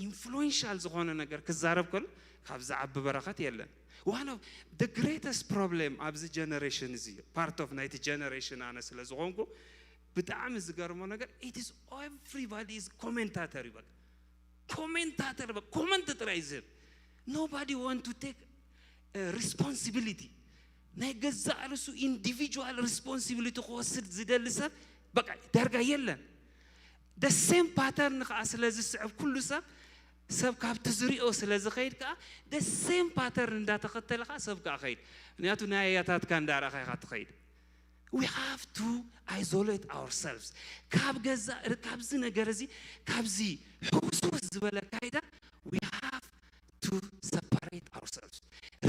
ኢንፍሉዌንሻል ዝኾነ ነገር ክዛረብ ከሎ ካብ ዝዓቢ በረኸት የለን። One of the greatest problem ኣብዚ ጀነሬሽን እዚ፣ ፓርት ኦፍ ናይቲ ጀነሬሽን ኣነ ስለ ዝኾንኩ ብጣዕሚ ዝገርሞ ነገር it is everybody is ኮሜንታተር እዩ። በቃ ኮሜንታተር በቃ ኮመንት ጥራይ ዝህብ። Nobody want to take responsibility። ናይ ገዛእ ርእሱ ኢንዲቪጁዋል ሪስፖንሲቢሊቲ ክወስድ ዝደሊ ሰብ በቃ ዳርጋ የለን። The same pattern ከዓ ስለ ዝስዕብ ኩሉ ሰብ፣ ሰብ ካብቲ ዝሪኦ ስለ ዝኸይድ ከዓ the same pattern እንዳተኸተለ ከዓ ሰብ ከዓ ኸይድ። ምክንያቱ ናይ ኣያታትካ እንዳረኣኻ ኢኻ ትኸይድ። We have to isolate ourselves ካብ ገዛ፣ ካብዚ ነገር እዚ፣ ካብዚ ሕውስውስ ዝበለ ካይዳ we have to separate ourselves።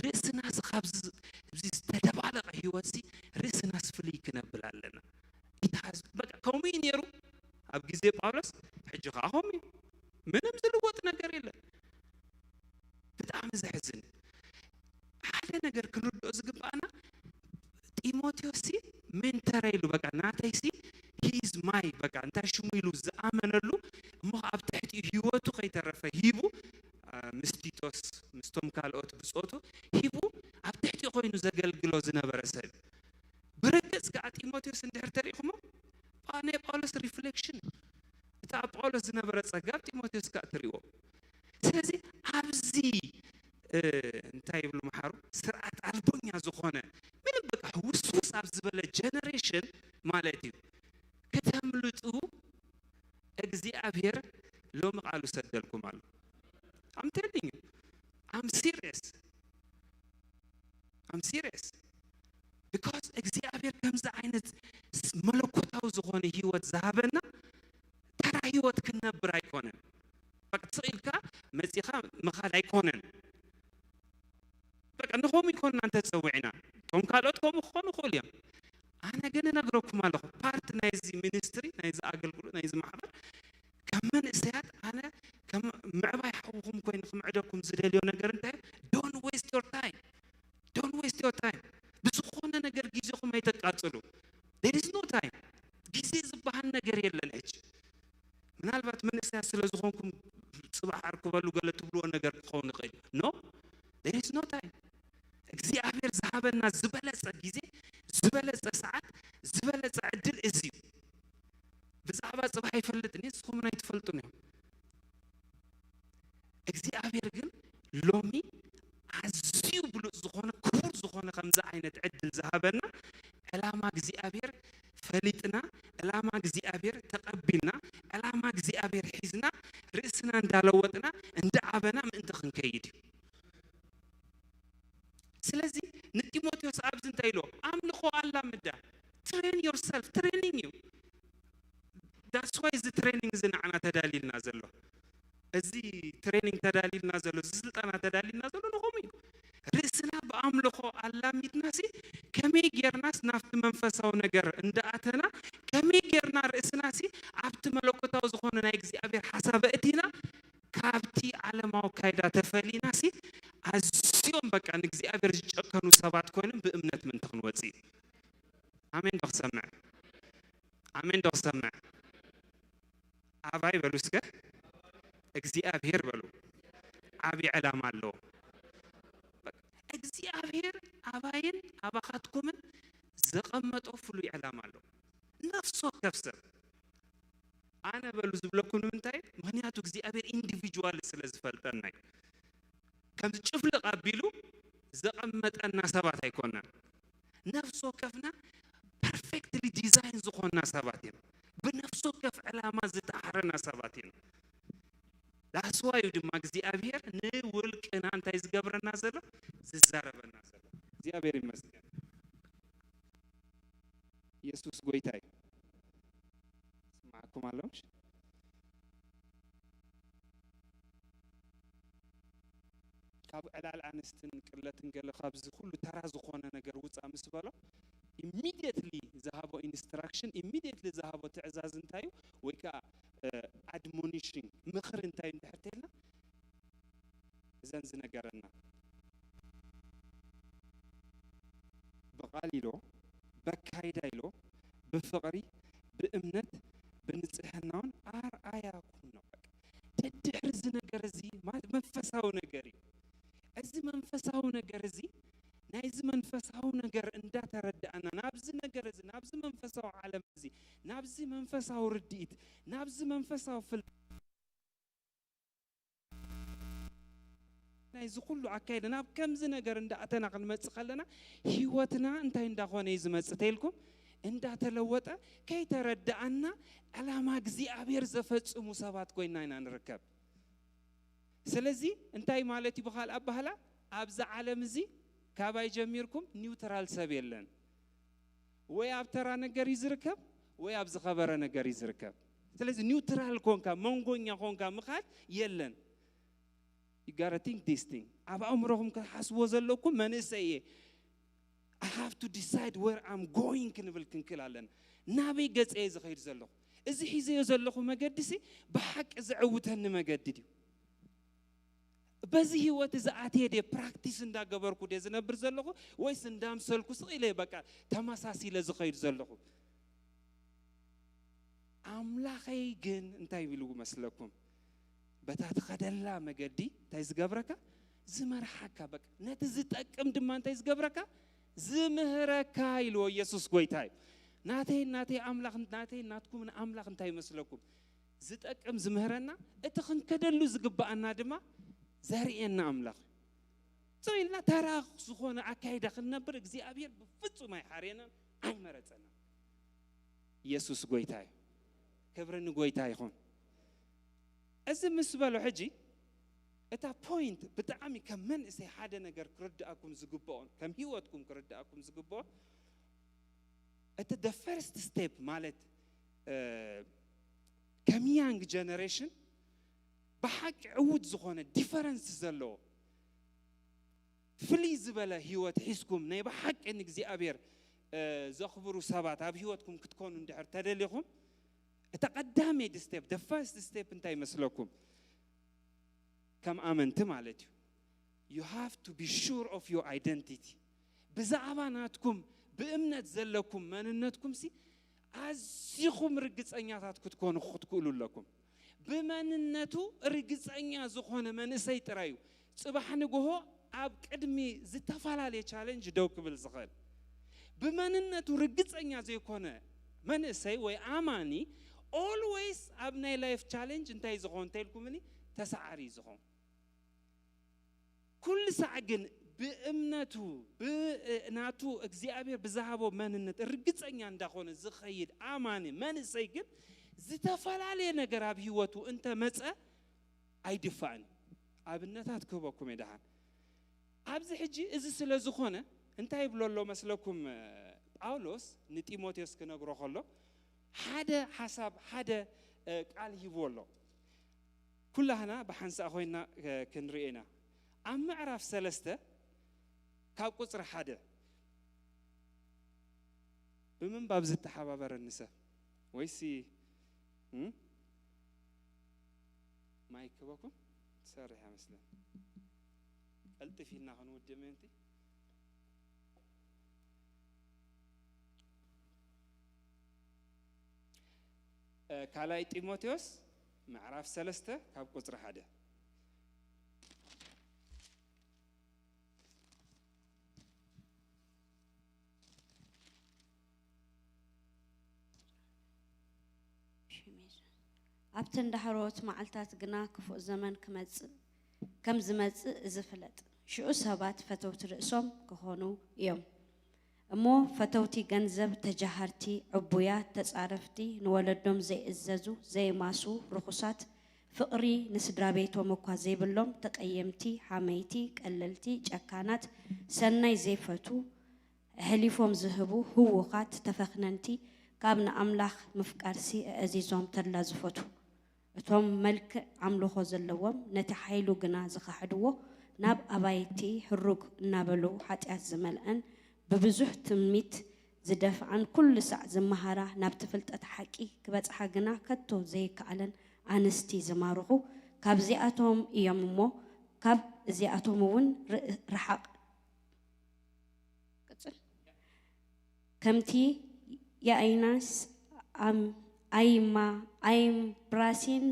ርእስናስ ካብዚ፣ እዚ ዝተደባለቐ ህይወትሲ ርእስናስ ፍልይ ክነብል ኣለና። It has፣ በቃ ከምኡ እዩ ነይሩ ኣብ ግዜ ጳውሎስ፣ ሕጂ ከዓ ከምኡ እዩ። ምንም ዝልወጥ ነገር የለን። ብጣዕሚ ዘሕዝን። ሓደ ነገር ክንርድኦ ዝግባኣና፣ ጢሞቴዎስ ሲ ሜንተረ ኢሉ፣ በቃ ናተይ ሲ he is my፣ በቃ እንታይ ሽሙ ኢሉ ዝኣመነሉ፣ እሞ ኣብ ትሕቲኡ ህይወቱ ከይተረፈ ሂቡ፣ አ፣ ምስ ቲቶስ ምስቶም ካልኦት ብጾቱ ሂቡ ኣብ ትሕቲኡ ኮይኑ ዘገልግሎ ዝነበረ ሰብ። ብርግጽ ከኣ ጢሞቴዎስ እንድሕር ተሪእኹሞ፣ ጳ-፣ ናይ ጳውሎስ ሪፍሌክሽን፣ እቲ ኣብ ጳውሎስ ዝነበረ ጸጋ ኣብ ጢሞቴዎስ ከኣ ትሪእዎ። ስለዚ ኣብዚ፣ እ፣ እንታይ ይብሉ መሓሩ? ስርዓት ኣልቦኛ ዝኾነ፣ ምንም በቃ ውስውስ ኣብ ዝበለ ጀነሬሽን ማለት እዩ፣ ከተምልጡ እግዚኣብሔር ሎሚ ቃሉ ሰደልኩም ኣሎ። I'm telling you, I'm serious. I'm serious. Because እግዚኣብሔር ከምዚ ዓይነት ስ-፣ መለኮታዊ ዝኾነ ህይወት ዝሃበና ተራ ህይወት ክንነብር ኣይኮነን። በቃ ስቕ ኢልካ መጺኻ ምኻድ ኣይኮነን። በቃ ንኸምኡ ኣይኮንናን ተጸዊዕና። እቶም ካልኦት ከምኡ ክኾኑ ይኽእሉ እዮም። ኣነ ግን እነግረኩም ኣለኹ፣ ፓርት ናይዚ ሚኒስትሪ፣ ናይዚ ኣገልግሎት፣ ናይዚ ማሕበር፣ ከም መንእሰያት ኣነ ከም ምዕባይ ሓውኹም ኮይኑ ክምዕደኩም ዝደልዮ ነገር እንታይ እዩ? Don't waste your time. Don't waste your time. ብዝኾነ ነገር ግዜኹም ኣይተቃጽሉ። There is no time. ግዜ ዝበሃል ነገር የለን ሕጂ። ምናልባት መንእሰያት ስለ ዝኾንኩም ጽባሕ ኣርክበሉ ገለ ትብልዎ ነገር ክኸውን ይኽእል። No, there is no time. እግዚኣብሔር ዝሃበና ዝበለጸ ግዜ፣ ዝበለጸ ሰዓት፣ ዝበለጸ ዕድል እዚ እዩ። ብዛዕባ ጽባሕ ይፈልጥ፣ ንስኹም ኣይትፈልጡን እዮም። እግዚኣብሔር ግን ሎሚ ኣዝዩ ብሉጽ ዝኾነ ክቡር ዝኾነ ከምዚ ዓይነት ዕድል ዝሃበና ዕላማ እግዚኣብሔር ፈሊጥና፣ ዕላማ እግዚኣብሔር ተቐቢልና፣ ዕላማ እግዚኣብሔር ሒዝና፣ ርእስና እንዳለወጥና እንዳዓበና ምእንቲ ክንከይድ እዩ። ስለዚ ንጢሞቴዎስ ኣብዚ እንታይ ኢልዎ? ኣምልኾ ኣላምዳ። Train yourself, training እዩ። That's why እዚ ትሬኒንግ እዚ ንዓና ተዳልዩልና ዘሎ። እዚ ትሬኒንግ ተዳልዩልና ዘሎ፣ እዚ ስልጠና ተዳልዩልና ዘሎ ንኸምኡ እዩ። ርእስና ብኣምልኾ ኣላሚድናሲ ከመይ ጌርናስ ናብቲ መንፈሳዊ ነገር እንዳኣተና፣ ከመይ ጌርና ርእስናሲ ኣብቲ መለኮታዊ ዝኾነ ናይ እግዚኣብሔር ሓሳብ ኣእቲና፣ ካብቲ ዓለማዊ ኣካይዳ ተፈሊናሲ ኣዝዮም በቃ ንእግዚኣብሔር ዝጨከኑ ሰባት ኮይኖም ብእምነት ምእንቲ ክንወፅእ እዩ። ኣሜን ዶ ክሰምዕ? ኣሜን ዶ ክሰምዕ? ኣባይ በሉ እስከ፣ እግዚኣብሔር በሉ። ዓብዪ ዕላማ ኣለዎ። እግዚኣብሔር ኣባይን ኣባኻትኩምን ዘቐመጦ ፍሉይ ዕላማ ኣለዎ። ነፍሲ ወከፍ ሰብ ኣነ በሉ ዝብለኩም ንምንታይ? ምኽንያቱ እግዚኣብሔር ኢንዲቪጁዋል ስለ ዝፈልጠና እዩ። ከምዚ ጭፍልቕ ኣቢሉ ዘቐመጠና ሰባት ኣይኮናን። ነፍሲ ወከፍና ፐርፌክትሊ ዲዛይን ዝኾንና ሰባት እዮም። ብነፍሲ ወከፍ ዕላማ ዝተሓረና ሰባት እዮም። ዳስዋዩ ድማ እግዚኣብሔር ንውልቅና እንታይ ዝገብረና ዘሎ? ዝዛረበና ዘሎ። እግዚኣብሔር ይመስገን። ኢየሱስ ጎይታ እዩ። ስማዕኩም ኣሎ ምሽ? ካብ ዕላል ኣንስትን ቅለትን ገለ ካብዚ ኩሉ ተራ ዝኾነ ነገር ውፃ ምስ በሎ፣ ኢሚድየትሊ ዝሃቦ ኢንስትራክሽን፣ ኢሚድየትሊ ዝሃቦ ትእዛዝ እንታይ እዩ? ወይ ከዓ ኣድሞኒሽን ምኽሪ እንታይ እዩ እንድሕር ተልና፣ እዘን ዝነገረና ብቓል ኢሎ፣ በካይዳ ኢሎ፣ ብፍቕሪ፣ ብእምነት፣ ብንጽሕናውን ኣርኣያ ኩን ነው። በቃ ደድሕሪ እዚ ነገር እዚ ማለት መንፈሳዊ ነገር እዩ። እዚ መንፈሳዊ ነገር እዚ ናይዚ መንፈሳዊ ነገር እንዳተረዳእና ናብዚ ነገር እዚ ናብዚ መንፈሳዊ ዓለም እዚ ናብዚ መንፈሳዊ ርድኢት ናብዚ መንፈሳዊ ፍል ናይዚ ኩሉ ኣካይዳ ናብ ከምዚ ነገር እንዳኣተና ክንመጽእ ከለና ህይወትና እንታይ እንዳኾነ እዩ ዝመጽእ ተይልኩም እንዳተለወጠ ከይተረዳኣና ዕላማ እግዚኣብሔር ዘፈጽሙ ሰባት ኮይና ኢና ንርከብ። ስለዚ እንታይ ማለት እዩ ብኻልእ ኣባህላ ኣብዚ ዓለም እዚ ካባይ ጀሚርኩም ኒውትራል ሰብ የለን። ወይ ኣብ ተራ ነገር እዩ ዝርከብ ወይ ኣብ ዝኸበረ ነገር እዩ ዝርከብ። ስለዚ ኒውትራል ኮንካ መንጎኛ ኮንካ ምኻድ የለን። You gotta think this thing. ኣብ ኣእምሮኹም ክትሓስቦ ዘለኩም መንእሰይ እየ I have to decide where I'm going ክንብል ክንክል ኣለና። ናበይ ገጸ እየ ዝኸይድ ዘለኹ? እዚ ሒዘዮ ዘለኹ መገዲ ሲ ብሓቂ ዘዕውተኒ መገዲ ድዩ? በዚ ህይወት እዚ ኣትየ ድየ ፕራክቲስ እንዳገበርኩ ድየ ዝነብር ዘለኹ ወይስ እንዳምሰልኩ ስቕ ኢለ በቃ ተመሳሲለ ዝኸይድ ዘለኹ? ኣምላኸይ ግን እንታይ ኢሉ መስለኩም? በታ ትኸደላ መገዲ እንታይ ዝገብረካ? ዝመርሓካ። በቃ ነቲ ዝጠቅም ድማ እንታይ ዝገብረካ? ዝምህረካ ኢልዎ ኢየሱስ ጎይታ እዩ። ናተይ ናተይ ኣምላኽ ናተይ ናትኩምን ኣምላኽ እንታይ ይመስለኩም? ዝጠቅም ዝምህረና እቲ ክንከደሉ ዝግባኣና ድማ ዘርእየና ኣምላኽ እዩ። ጽው ኢልና ተራ ዝኾነ ኣካይዳ ክንነብር እግዚኣብሔር ብፍጹም ኣይሓርየናን ኣይመረጸናን። ኢየሱስ ጎይታ እዩ። ክብሪ ንጎይታ ይኹን። እዚ ምስ በሎ ሕጂ እታ ፖይንት ብጣዕሚ ከም መንእሰይ ሓደ ነገር ክርድኣኩም ዝግብኦን ከም ህይወትኩም ክርድኣኩም ዝግብኦን እቲ the first step ማለት ከም young generation ብሓቂ ዕዉት ዝኾነ ዲፈረንስ ዘለዎ ፍልይ ዝበለ ህይወት ሒዝኩም ናይ ብሓቂ ንእግዚኣብሔር ዘኽብሩ ሰባት ኣብ ህይወትኩም ክትኮኑ እንድሕር ተደሊኹም፣ እቲ ቀዳመይቲ ስቴፕ፣ the first step እንታይ ይመስለኩም? ከም ኣመንቲ ማለት እዩ። You have to be sure of your identity። ብዛዕባ ናትኩም ብእምነት ዘለኩም መንነትኩም ሲ ኣዚኹም ርግጸኛታት ክትኮኑ ክትክእሉ ኣለኩም። ብመንነቱ ርግጸኛ ዝኾነ መንእሰይ ጥራይ እዩ ጽባሕ ንግሆ ኣብ ቅድሚ ዝተፈላለየ ቻለንጅ ደው ክብል ዝኽእል። ብመንነቱ ርግጸኛ ዘይኮነ መንእሰይ ወይ ኣማኒ ኦልዌይስ ኣብ ናይ ላይፍ ቻለንጅ እንታይ ዝኸውን እንተኢልኩምኒ ተሰዓሪ እዩ ዝኸውን። ኩሉ ሳዕ ግን ብእምነቱ ብናቱ እግዚኣብሔር ብዝሃቦ መንነት ርግጸኛ እንዳኾነ ዝኸይድ ኣማኒ መንእሰይ ግን ዝተፈላለየ ነገር ኣብ ህይወቱ እንተመጸ ኣይድፋእን። ኣብነታት ክህበኩም እየ ደሓን። ኣብዚ ሕጂ እዚ ስለ ዝኾነ እንታይ ይብሎ ኣሎ መስለኩም? ጳውሎስ ንጢሞቴዎስ ክነግሮ ከሎ ሓደ ሓሳብ ሓደ ቃል ሂብዎ ኣሎ። ኩላህና ብሓንሳእ ኮይና ክንርኢ ኢና። ኣብ ምዕራፍ ሰለስተ ካብ ቁፅሪ ሓደ ብምንባብ ዝተሓባበረኒ ሰብ ወይሲ ማይክ ክበኩም ትሰርሕ መስለን ቀልጥፍ ኢልና ክንውድእ ምእንቲ ካልኣይ ጢሞቴዎስ ምዕራፍ ሰለስተ ካብ ቁፅሪ ሓደ ኣብተን ዳሕሮት መዓልታት ግና ክፉእ ዘመን ክመጽእ ከም ዝመጽእ እዚ ፍለጥ። ሽዑ ሰባት ፈተውቲ ርእሶም ክኾኑ እዮም። እሞ ፈተውቲ ገንዘብ፣ ተጃሃርቲ፣ ዕቡያት፣ ተጻረፍቲ፣ ንወለዶም ዘይእዘዙ፣ ዘይማሱ፣ ርኹሳት፣ ፍቕሪ ንስድራ ቤቶም እኳ ዘይብሎም፣ ተቐየምቲ፣ ሓመይቲ፣ ቀለልቲ፣ ጨካናት፣ ሰናይ ዘይፈቱ፣ ኣሕሊፎም ዝህቡ፣ ህዉኻት፣ ተፈኽነንቲ፣ ካብ ንኣምላኽ ምፍቃርሲ ኣእዚዞም ተድላ ዝፈቱ። እቶም መልክዕ ኣምልኾ ዘለዎም ነቲ ሓይሉ ግና ዝኸሕድዎ፣ ናብ ኣባይቲ ህሩግ እናበሉ ሓጢኣት ዝመልአን ብብዙሕ ትምኒት ዝደፍኣን ኩሉ ሳዕ ዝመሃራ ናብቲ ፍልጠት ሓቂ ክበጽሓ ግና ከቶ ዘይከኣለን ኣንስቲ ዝማርኹ ካብዚኣቶም እዮም እሞ ካብ እዚኣቶም እውን ርሓቕ። ከምቲ ያኢናስ ኣይማ ኣይምብራሲን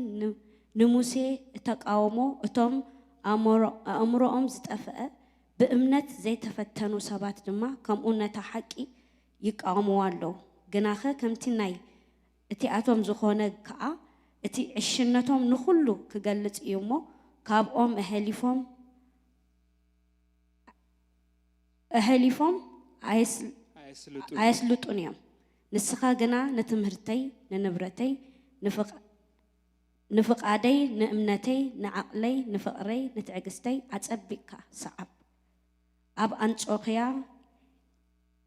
ንሙሴ እተቃወሞ እቶም ኣእምሮኦም ዝጠፍአ ብእምነት ዘይተፈተኑ ሰባት ድማ ከምኡ ነታ ሓቂ ይቃወምዋ ኣለዉ። ግናኸ ከምቲ ናይ እቲኣቶም ዝኾነ ከኣ እቲ ዕሽነቶም ንኹሉ ክገልጽ እዩ እሞ ካብኦም ኣሕሊፎም ኣሕሊፎም ኣየስልጡን እዮም። ንስኻ ግና ንትምህርተይ፣ ንንብረተይ፣ ንፍቓደይ፣ ንእምነተይ፣ ንዓቕለይ፣ ንፍቕረይ፣ ንትዕግስተይ ኣጸቢቕካ ሰዓብ። ኣብ ኣንጾኽያ፣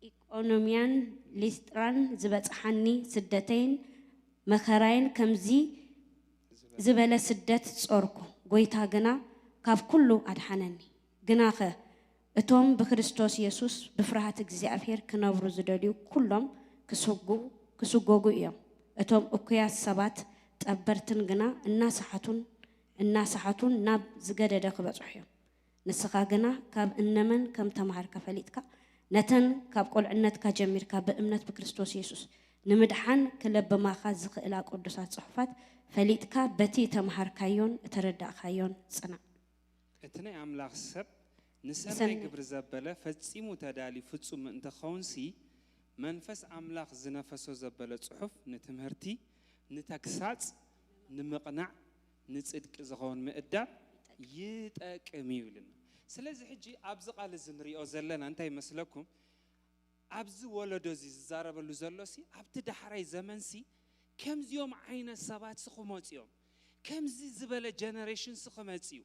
ኢቆንዮን ሊስጥራን ዝበጽሓኒ ስደተይን መኸራይን ከምዚ ዝበለ ስደት ጾርኩ፣ ጐይታ ግና ካብ ኩሉ ኣድሓነኒ። ግናኸ እቶም ብክርስቶስ የሱስ ብፍርሃት እግዚኣብሔር ክነብሩ ዝደልዩ ኩሎም ክስጎጉ እዮም። እቶም እኩያት ሰባት ጠበርትን ግና እናሰሓቱን እናሰሓቱን ናብ ዝገደደ ክበጽሑ እዮም። ንስኻ ግና ካብ እነመን ከም ተማሃርካ ፈሊጥካ፣ ነተን ካብ ቁልዕነትካ ጀሚርካ ብእምነት ብክርስቶስ የሱስ ንምድሓን ክለብማኻ ዝኽእላ ቅዱሳት ጽሑፋት ፈሊጥካ፣ በቲ እተምሃርካዮን እተረዳእካዮን ጽናዕ። እቲ ናይ ኣምላኽ ሰብ ንሰናይ ግብሪ ዘበለ ፈጺሙ ተዳልዩ ፍጹም ምእንቲ ክኸውንሲ፣ መንፈስ ኣምላኽ ዝነፈሶ ዘበለ ጽሑፍ ንትምህርቲ፣ ንተግሳጽ፣ ንምቕናዕ፣ ንጽድቂ ዝኸውን ምእዳብ ይጠቅም እዩ ይብልና። ስለዚ ሕጂ ኣብዚ ቃል እዚ ንሪኦ ዘለና እንታይ ይመስለኩም? ኣብዚ ወለዶ እዚ ዝዛረበሉ ዘሎ ሲ ኣብቲ ዳሕራይ ዘመን ሲ ከምዚኦም ዓይነት ሰባት ሲ ክመፁ እዮም። ከምዚ ዝበለ ጀነሬሽን ሲ ክመፅ እዩ።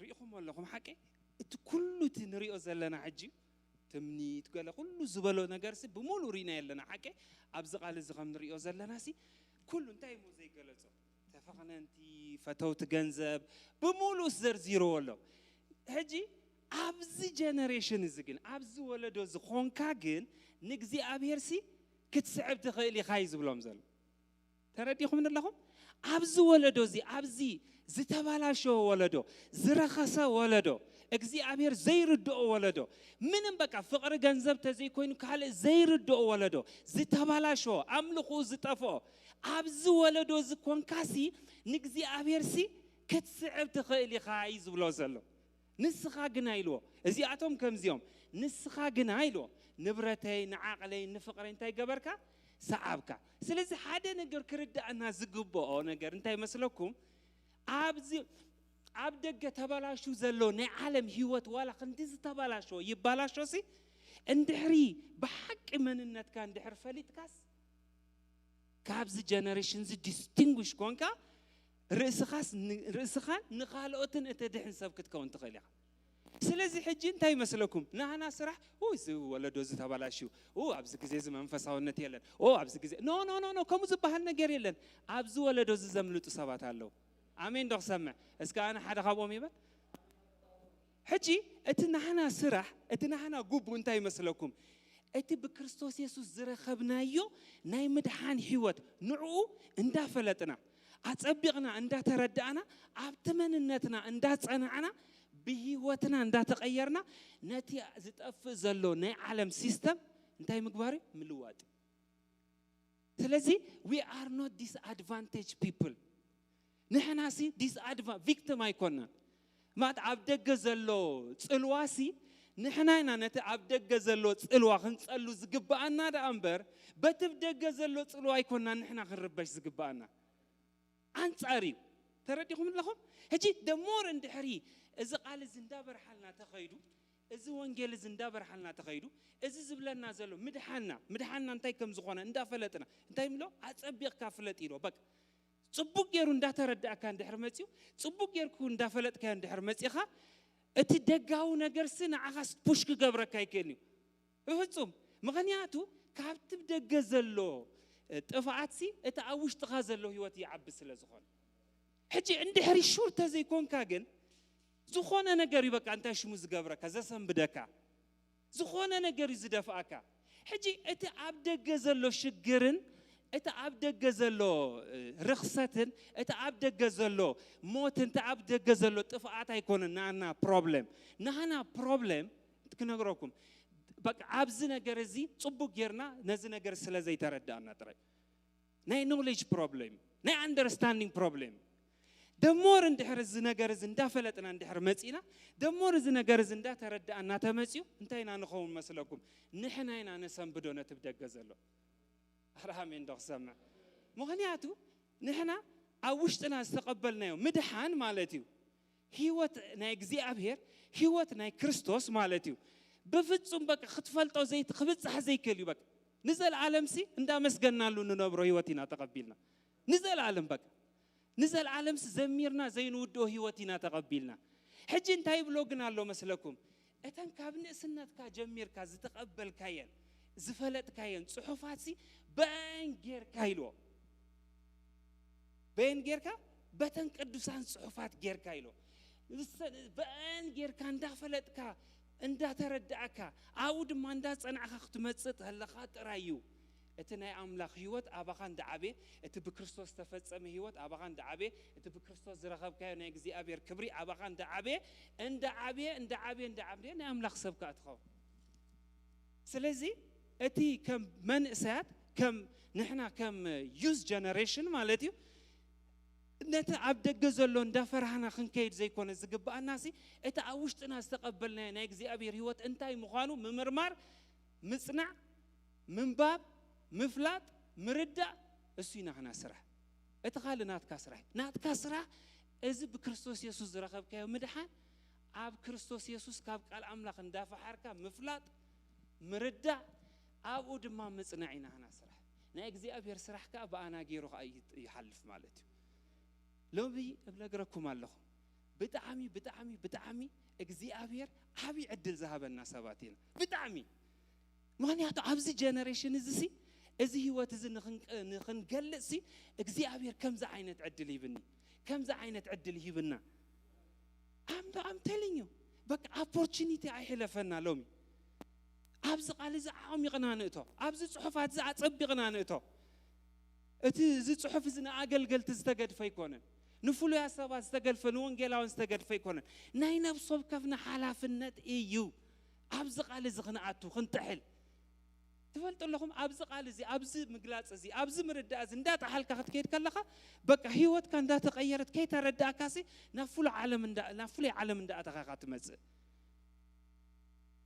ሪኢኹም ኣለኹም ሓቂ? እቲ ኩሉ እቲ ንሪኦ ዘለና ሕጂ ትምኒት ገለ ኩሉ ዝበሎ ነገር ሲ ብሙሉ ሪና የለና ሓቂ? ኣብዚ ቃል እዚ ከም ንሪኦ ዘለና ሲ ኩሉ እንታይ እሞ ዘይገለፆ ተፈኽነንቲ ፈተውቲ ገንዘብ ብሙሉእ ዘርዚርዎ ኣሎ። ሕጂ ኣብዚ ጀነሬሽን እዚ ግን፣ ኣብዚ ወለዶ እዚ ኾንካ ግን፣ ንእግዚኣብሔር ሲ ክትስዕብ ትኽእል ኢኻ እዩ ዝብሎም ዘሎ። ተረዲኹም ኣለኹም? ኣብዚ ወለዶ እዚ፣ ኣብዚ ዝተባላሸወ ወለዶ፣ ዝረኸሰ ወለዶ፣ እግዚኣብሔር ዘይርድኦ ወለዶ፣ ምንም በቃ ፍቕሪ ገንዘብ ተዘይኮይኑ ካልእ ዘይርድኦ ወለዶ፣ ዝተባላሸወ፣ ኣምልኹ ዝጠፍኦ፣ ኣብዚ ወለዶ እዚ ኮንካሲ ንእግዚኣብሔር ሲ ክትስዕብ ትኽእል ኢኻ እዩ ዝብሎ ዘሎ። ንስኻ ግና ኢልዎ፣ እዚኣቶም ከምዚኦም፣ ንስኻ ግና ኢልዎ፣ ንብረተይ፣ ንዓቕለይ፣ ንፍቕረይ እንታይ ገበርካ? ሰዓብካ። ስለዚ ሓደ ነገር ክርዳእና ዝግብኦ ነገር እንታይ መስለኩም? ኣብዚ ኣብ ደገ ተበላሹ ዘሎ ናይ ዓለም ህይወት ዋላ ክንዲ ዝተበላሸወ ይበላሾ ሲ፣ እንድሕሪ ብሓቂ መንነትካ እንድሕር ፈሊጥካስ፣ ካብዚ ጀነሬሽን እዚ ዲስቲንጉሽ ኮንካ ርእስኻስ ን- ርእስኻን ንኻልኦትን እተድሕን ሰብ ክትከውን ትኽእል ኢኻ። ስለዚ ሕጂ እንታይ ይመስለኩም? ናህና ስራሕ፣ ኡ፣ እዚ ወለዶ እዚ ተባላሽዩ፣ ኡ፣ ኣብዚ ግዜ እዚ መንፈሳውነት የለን፣ ኡ፣ ኣብዚ ግዜ፣ ኖ፣ ኖ፣ ኖ፣ ኖ፣ ከምኡ ዝበሃል ነገር የለን። ኣብዚ ወለዶ እዚ ዘምልጡ ሰባት ኣለዉ። ኣሜን ዶ ክሰምዕ? እስከ ኣነ ሓደ ካብኦም ይበል። ሕጂ እቲ ናህና ስራሕ፣ እቲ ናህና ጉቡ እንታይ ይመስለኩም? እቲ ብክርስቶስ የሱስ ዝረኸብናዮ ናይ ምድሓን ህይወት፣ ንዕኡ እንዳፈለጥና፣ ኣጸቢቕና እንዳተረዳእና፣ ኣብቲ መንነትና እንዳጸናዕና፣ ብህይወትና እንዳተቐየርና፣ ነቲ ዝጠፍእ ዘሎ ናይ ዓለም ሲስተም እንታይ ምግባር እዩ? ምልዋጥ እዩ። ስለዚ we are not disadvantage people። ንሕናሲ ዲስኣድቫ ቪክቲም ኣይኮናን። ማለት ኣብ ደገ ዘሎ ጽልዋሲ ንሕና ኢና ነቲ ኣብ ደገ ዘሎ ጽልዋ ክንጸሉ ዝግብኣና ደኣ እምበር፣ በቲ ብ ደገ ዘሎ ጽልዋ ኣይኮናን ንሕና ክንርበሽ ዝግብኣና። ኣንጻር እዩ። ተረዲኹም ኣለኹም? ሕጂ ደሞር እንድሕሪ እዚ ቃል እዚ እንዳበርሓልና ተኸይዱ፣ እዚ ወንጌል እዚ እንዳበርሓልና ተኸይዱ፣ እዚ ዝብለና ዘሎ ምድሓንና፣ ምድሓንና እንታይ ከም ዝኾነ እንዳፈለጥና፣ እንታይ ምሎ? ኣጸቢቕካ ፍለጥ ኢሎ። በቃ ጽቡቅ ገይሩ እንዳተረዳእካ እንድሕር መጺኡ፣ ጽቡቅ ጌርኩ እንዳፈለጥካዮ እንድሕር መጺኻ፣ እቲ ደጋዊ ነገርሲ ንዓኻስ ፑሽ ክገብረካ ኣይክእልን እዩ። ብፍጹም። ምኽንያቱ ካብቲ ደገ ዘሎ፣ እ፣ ጥፍኣትሲ እቲ ኣብ ውሽጥኻ ዘሎ ህይወት ይዓቢ ስለ ዝኾነ። ሕጂ እንድሕሪ ሹር ተዘይኮንካ ግን፣ ዝኾነ ነገር እዩ በቃ እንታይ ሽሙ ዝገብረካ፣ ዘሰንብደካ። ዝኾነ ነገር እዩ ዝደፍኣካ። ሕጂ እቲ ኣብ ደገ ዘሎ ሽግርን፣ እቲ ኣብ ደገ ዘሎ፣ እ፣ ርኽሰትን፣ እቲ ኣብ ደገ ዘሎ ሞትን፣ እቲ ኣብ ደገ ዘሎ ጥፍኣት ኣይኮነን ናና ፕሮብለም። ናና ፕሮብለም ክነግረኩም፣ በቃ ኣብዚ ነገር እዚ ጽቡቅ ጌርና ነዚ ነገር ስለ ዘይተረዳእና ጥራይ። ናይ ኖሌጅ ፕሮብሌም፣ ናይ ኣንደርስታንዲንግ ፕሮብሌም። ደሞር እንድሕር እዚ ነገር እዚ እንዳፈለጥና እንድሕር መጺና፣ ደሞር እዚ ነገር እዚ እንዳተረዳእና ተመጺኡ፣ እንታይ ኢና ንኸውን መስለኩም? ንሕና ኢና ነሰንብዶ ነቲ ብደገ ዘሎ። ኣረ ኣሜን ዶ ክሰምዕ? ምኽንያቱ ንሕና ኣብ ውሽጥና ዝተቐበልናዮ ምድሓን ማለት እዩ። ህይወት ናይ እግዚኣብሔር፣ ህይወት ናይ ክርስቶስ ማለት እዩ። ብፍጹም በቃ ክትፈልጦ ዘይት-፣ ክብጻሕ ዘይክእል እዩ። በቃ ንዘለዓለምሲ እንዳመስገናሉ ንነብሮ ህይወት ኢና ተቐቢልና። ንዘለዓለም በቃ። ንዘለዓለምሲ ዘሚርና ዘይንውድኦ ህይወት ኢና ተቐቢልና። ሕጂ እንታይ ይብሎ ግን ኣሎ መስለኩም? እተን ካብ ንእስነትካ ጀሚርካ ዝተቐበልካየን ዝፈለጥካየን ጽሑፋትሲ በን ጌርካ ኢልዎ። በን ጌርካ? በተን ቅዱሳን ጽሑፋት ጌርካ ኢልዎ። ንሰ-፣ በን ጌርካ እንዳፈለጥካ፣ እንዳተረዳእካ፣ ኣብኡ ድማ እንዳጸናዕካ ክትመጽእ ተለኻ ጥራይ እዩ እቲ ናይ ኣምላኽ ህይወት ኣባኻ እንዳዓበየ፣ እቲ ብክርስቶስ ዝተፈጸመ ህይወት ኣባኻ እንዳዓበየ፣ እቲ ብክርስቶስ ዝረኸብካዮ ናይ እግዚኣብሔር ክብሪ ኣባኻ እንዳዓበየ፣ እንዳዓበየ፣ እንዳዓበየ፣ እንዳዓበየ ናይ ኣምላኽ ሰብ ከኣ ትኸውን። ስለዚ እቲ ከም መንእሰያት፣ ከም ንሕና ከም ዩዝ ጀነሬሽን ማለት እዩ፣ ነቲ ኣብ ደገ ዘሎ እንዳፈራህና ክንከይድ ዘይኮነ ዝግብኣናሲ፣ እቲ ኣብ ውሽጥና ዝተቐበልናዮ ናይ እግዚኣብሔር ህይወት እንታይ ምዃኑ ምምርማር፣ ምጽናዕ፣ ምንባብ፣ ምፍላጥ፣ ምርዳእ፣ እሱ እዩ ናትና ስራሕ። እቲ ካልእ ናትካ ስራሕ እዩ። ናትካ ስራሕ እዚ ብክርስቶስ የሱስ ዝረኸብካዮ ምድሓን፣ ኣብ ክርስቶስ የሱስ ካብ ቃል ኣምላኽ እንዳፈሓርካ ምፍላጥ፣ ምርዳእ፣ ኣብኡ ድማ ምጽናዕ እዩ ናትና ስራሕ። ናይ እግዚኣብሔር ስራሕ ከኣ ብኣና ገይሩ ከኣ ይት-፣ ይሓልፍ ማለት እዩ። ሎሚ እነግረኩም ኣለኹ፣ ብጣዕሚ፣ ብጣዕሚ፣ ብጣዕሚ እግዚኣብሔር ዓብዪ ዕድል ዝሃበና ሰባት ኢና። ብጣዕሚ። ምኽንያቱ ኣብዚ ጀነሬሽን እዚ ሲ፣ እዚ ህይወት እዚ ንኽንቀ-፣ ንኽንገልጽ ሲ፣ እግዚኣብሔር ከምዚ ዓይነት ዕድል ሂብኒ፣ ከምዚ ዓይነት ዕድል ሂብና። I'm, I'm telling you፣ በቃ ኦፖርቹኒቲ ኣይሕለፈና። ሎሚ ኣብዚ ቃል እዚ ዓሚቕና ንእቶ፣ ኣብዚ ጽሑፋት እዚ ኣጸቢቕና ንእቶ። እቲ እዚ ጽሑፍ እዚ ንኣገልገልቲ ዝተገድፈ ኣይኮነን፣ ንፍሉያት ሰባት ዝተገድፈ፣ ንወንጌላውያን ዝተገድፈ ኣይኮነን። ናይ ነፍሲ ወከፍና ሓላፍነት እዩ። ኣብዚ ቃል እዚ ክንኣቱ ክንጥሕል ትፈልጡ ኣለኹም። ኣብዚ ቃል እዚ፣ ኣብዚ ምግላጽ እዚ፣ ኣብዚ ምርዳእ እዚ እንዳጠሓልካ ክትከይድ ከለኻ፣ በቃ ህይወትካ እንዳተቐየረት ከይተረዳእካሲ ናብ ፍሉይ ዓለም እንዳ ናብ ፍሉይ ዓለም እንዳኣተኻ ኢኻ ትመጽእ።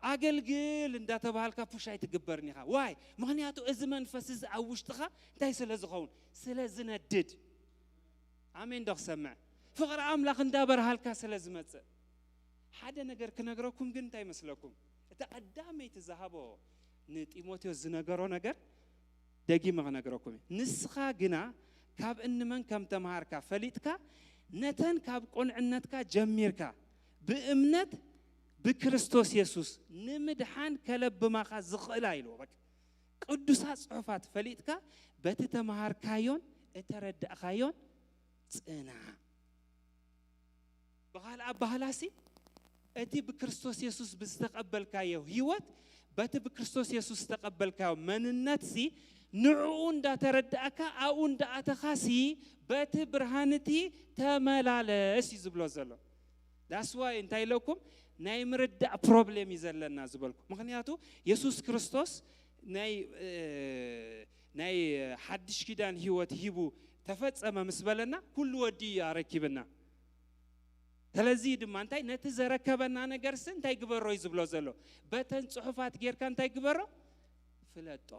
ኣገልግል እንዳተባሃልካ ፑሽ ኣይትግበርን ኢኻ። ዋይ? ምኽንያቱ እዚ መንፈስ እዚ ኣብ ውሽጥኻ እንታይ ስለ ዝኸውን? ስለ ዝነድድ። ኣሜን ዶ ክሰምዕ? ፍቕሪ ኣምላኽ እንዳበርሃልካ ስለ ዝመጽእ። ሓደ ነገር ክነግረኩም ግን እንታይ መስለኩም? እታ ቀዳመይቲ ዝሃቦ ንጢሞቴዎስ ዝነገሮ ነገር ደጊመ ክነግረኩም እየ። ንስኻ ግና ካብ እንመን ከም ተምሃርካ ፈሊጥካ፣ ነተን ካብ ቁንዕነትካ ጀሚርካ ብእምነት ብክርስቶስ የሱስ ንምድሓን ከለብማኻ ዝኽእላ ኢልዎ። በቃ ቅዱሳት ጽሑፋት ፈሊጥካ በቲ ተምሃርካዮን እተረዳእካዮን ጽናዕ። ብኻልእ ኣባህላሲ እቲ ብክርስቶስ የሱስ ብዝተቐበልካዮ ህይወት፣ በቲ ብክርስቶስ የሱስ ዝተቐበልካዮ መንነትሲ ንዕኡ እንዳተረዳእካ ኣብኡ እንዳኣተኻሲ በቲ ብርሃን እቲ ተመላለስ እዩ ዝብሎ ዘሎ። ዳስዋይ እንታይ ኢለኩም ናይ ምርዳእ ፕሮብሌም እዩ ዘለና ዝበልኩ። ምኽንያቱ የሱስ ክርስቶስ ናይ ናይ ሓድሽ ኪዳን ህይወት ሂቡ ተፈጸመ ምስ በለና ኩሉ ወዲ እዩ ኣረኪብና። ስለዚ ድማ እንታይ ነቲ ዘረከበና ነገርሲ እንታይ ግበሮ እዩ ዝብሎ ዘሎ? በተን ጽሑፋት ጌርካ እንታይ ግበሮ? ፍለጦ፣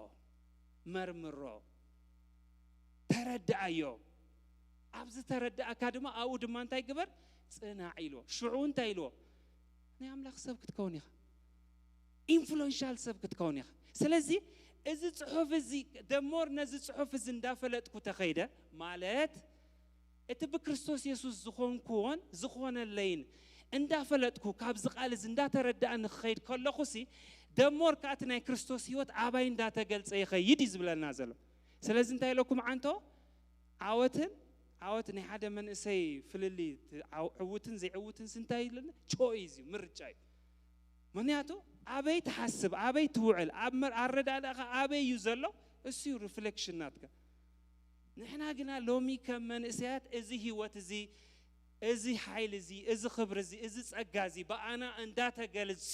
መርምሮ፣ ተረድኣዮ። ኣብዚ ተረድኣካ ድማ ኣብኡ ድማ እንታይ ግበር? ጽናዕ ኢልዎ። ሽዑ እንታይ ኢልዎ? ናይ ኣምላኽ ሰብ ክትከውን ኢኻ። ኢንፍሉዌንሻል ሰብ ክትከውን ኢኻ። ስለዚ እዚ ጽሑፍ እዚ ደሞር ነዚ ጽሑፍ እዚ እንዳፈለጥኩ ተኸይደ ማለት እቲ ብክርስቶስ የሱስ ዝኾንኩዎን ዝኾነለይን እንዳፈለጥኩ ካብዚ ቃል እዚ እንዳተረዳእኒ ክኸይድ ከለኹሲ ደሞር ከኣ እቲ ናይ ክርስቶስ ህይወት ኣባይ እንዳተገልጸ ይኸይድ እዩ ዝብለና ዘሎ። ስለዚ እንታይ ኢለኩም ዓንቶ ዓወትን ዓወት ናይ ሓደ መንእሰይ ፍልልይ እቲ ዓው- ዕውትን ዘይዕውትን እንታይ ኢለና ቾይዝ እዩ፣ ምርጫ እዩ። ምክንያቱ ኣበይ ትሓስብ ኣበይ ትውዕል ኣብ መር- ኣረዳድኣኻ ኣበይ እዩ ዘሎ እሱ እዩ ሪፍሌክሽን ናትካ። ንሕና ግና ሎሚ ከም መንእሰያት እዚ ህይወት እዚ እዚ ሓይሊ እዚ እዚ ክብሪ እዚ እዚ ጸጋ እዚ ብኣና እንዳተገልጸ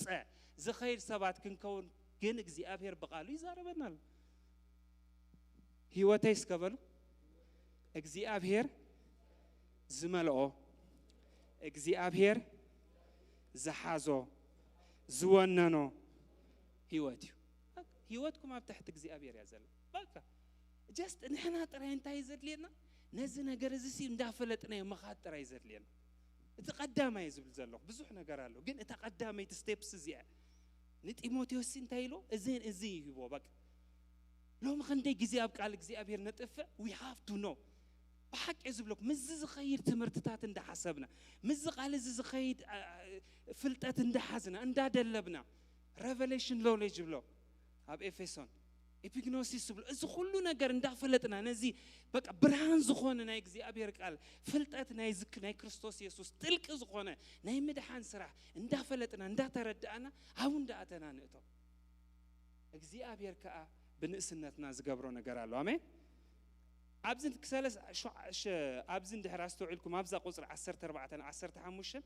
ዝኸይድ ሰባት ክንከውን ግን እግዚኣብሔር ብቃሉ ይዛረበና ኣሎ። ህይወተይ እስከ በሉ እግዚኣብሔር ዝመልኦ እግዚኣብሔር ዝሓዞ ዝወነኖ ህይወት እዩ። ህይወትኩም ኣብ ትሕቲ እግዚኣብሔር እያ ዘላ። በቃ ጀስት ንሕና ጥራይ እንታይ እዩ ዘድልየና? ነዚ ነገር እዚ ሲ እንዳፈለጥናዮ ምኻድ ጥራይ እዩ ዘድልየና። እቲ ቀዳማይ ዝብል ዘለኹ ብዙሕ ነገር ኣሎ፣ ግን እታ ቀዳመይቲ ስቴፕስ እዚኣ ንጢሞቴዎስ ሲ እንታይ ኢልዎ? እዚ እዚ ይህቦ በቃ ሎሚ ክንደይ ግዜ ኣብ ቃል እግዚኣብሔር ነጥፍእ? We have to know። ብሓቂ ዝብለኩም ምስዚ ዝኸይድ ትምህርትታት እንዳሓሰብና ምስዚ ቃል እዚ ዝኸይድ አ- አ- ፍልጠት እንዳሓዝና እንዳደለብና revelation knowledge ብሎ ኣብ ኤፌሶን ኤፒግኖሲስ ዝብሎ እዚ ኩሉ ነገር እንዳፈለጥና ነዚ በቃ ብርሃን ዝኾነ ናይ እግዚኣብሔር ቃል ፍልጠት ናይ ዝክ- ናይ ክርስቶስ የሱስ ጥልቂ ዝኾነ ናይ ምድሓን ስራሕ እንዳፈለጥና እንዳተረዳእና ኣብኡ እንዳኣተና ንእቶ እግዚኣብሔር ከዓ ብንእስነትና ዝገብሮ ነገር ኣሎ። ኣሜን። ኣብዚ ክሰለስ ሸ- ሸ- ኣብዚ እንድሕር ኣስተውዒልኩም ኣብዛ ቁፅሪ ዓሰርተ ኣርባዕተ ዓሰርተ ሓሙሽተ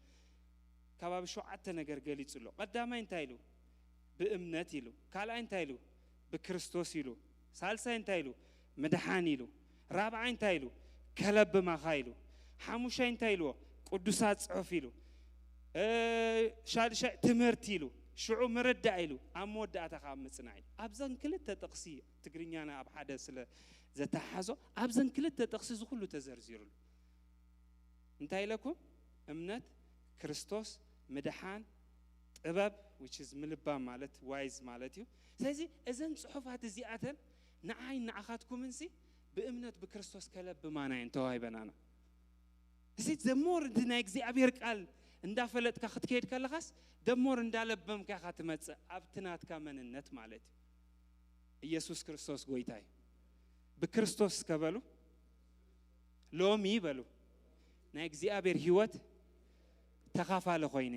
ከባቢ ሸውዓተ ነገር ገሊጹ ኣሎ። ቀዳማይ እንታይ ኢሉ? ብእምነት ኢሉ። ካልኣይ እንታይ ኢሉ? ብክርስቶስ ኢሉ። ሳልሳይ እንታይ ኢሉ? ምድሓን ኢሉ። ራብዓይ እንታይ ኢሉ? ከለብማኻ ኢሉ። ሓሙሻይ እንታይ ኢልዎ? ቅዱሳት ጽሑፍ ኢሉ። እ፣ ሻድሻይ ትምህርቲ ኢሉ። ሽዑ ምርዳእ ኢሉ። ኣብ መወዳእታ ካብ ምጽናዕ ኢሉ። ኣብዘን ክልተ ጥቕሲ ትግርኛና ኣብ ሓደ ስለ ዘተሓሓዞ ኣብዘን ክልተ ጥቕሲ እዚ ኩሉ ተዘርዚሩሉ። እንታይ ኢለኩም? እምነት፣ ክርስቶስ፣ ምድሓን፣ ጥበብ which is ምልባም ማለት ዋይዝ ማለት እዩ። ስለዚ እዘን ጽሑፋት እዚኣተን ንዓይ ንዓኻትኩምንሲ ብእምነት ብክርስቶስ ከለብማና እየን ተዋሂበናና። እዚ ደሞር ናይ እግዚኣብሔር ቃል እንዳፈለጥካ ክትከይድ ከለኻስ ደሞር እንዳለበምካ ኢኻ ትመጽእ ኣብቲ ናትካ መንነት ማለት እዩ። ኢየሱስ ክርስቶስ ጎይታ እዩ። ብክርስቶስ ከበሉ ሎሚ በሉ ናይ እግዚኣብሔር ህይወት ተኻፋሊ ኮይነ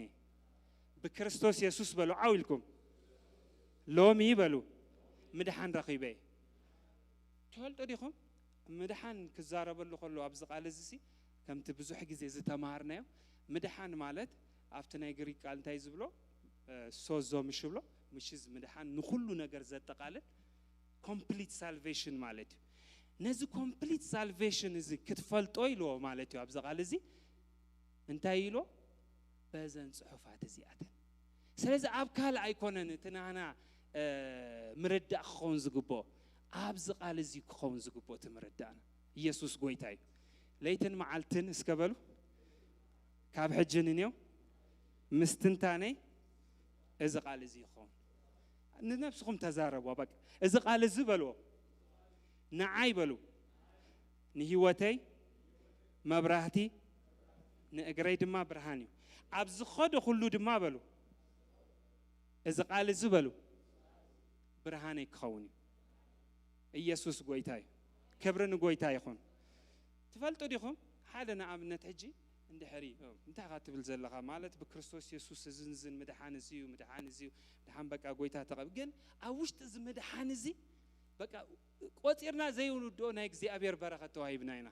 ብክርስቶስ የሱስ በሉ ዓው ኢልኩም። ሎሚ በሉ ምድሓን ረኺበ እየ። ትፈልጡ ዲኹም? ምድሓን ክዛረበሉ ከሎ ኣብዚ ቃል እዚ ሲ ከምቲ ብዙሕ ግዜ ዝተማሃርናዮ ምድሓን ማለት ኣብቲ ናይ ግሪክ ቃል እንታይ ዝብሎ ሶዞ ምሽ ብሎ ምሽዝ ምድሓን ንኹሉ ነገር ዘጠቓልል ኮምፕሊት ሳልቬሽን ማለት እዩ። ነዚ ኮምፕሊት ሳልቬሽን እዚ ክትፈልጦ ኢልዎ ማለት እዩ ኣብዚ ቃል እዚ እንታይ ኢልዎ በዘን ጽሑፋት እዚኣተን። ስለዚ ኣብ ካልእ ኣይኮነን እቲ ናህና ምርዳእ ክኸውን ዝግብኦ ኣብዚ ቃል እዚ ክኸውን ዝግብኦ እቲ ምርዳእና። ኢየሱስ ጎይታ እዩ። ለይትን መዓልትን እስከ በሉ ካብ ሕጂ ንኔው ምስትንታነይ እዚ ቃል እዚ ይኸውን። ንነብስኹም ተዛረቡ። በቃ እዚ ቃል እዚ በልዎ ንዓይ በሉ ንህይወተይ መብራህቲ ንእግረይ ድማ ብርሃን እዩ። ኣብ ዝኸዶ ኩሉ ድማ በሉ እዚ ቃል እዚ በሉ ብርሃነይ ክኸውን እዩ። ኢየሱስ ጎይታ እዩ። ክብሪ ንጎይታ ይኹን። ትፈልጡ ዲኹም? ሓደ ንኣብነት ሕጂ እንድሕሪ እንታይ ኢኻ ትብል ዘለኻ ማለት ብክርስቶስ የሱስ እዝን ዝን ምድሓን እዚ እዩ ምድሓን እዚ እዩ ምድሓን በቃ ጎይታ ተቐብ ግን ኣብ ውሽጢ እዚ ምድሓን እዚ በቃ ቆፂርና ዘይውንድኦ ናይ እግዚኣብሔር በረኸት ተዋሂብና ኢና።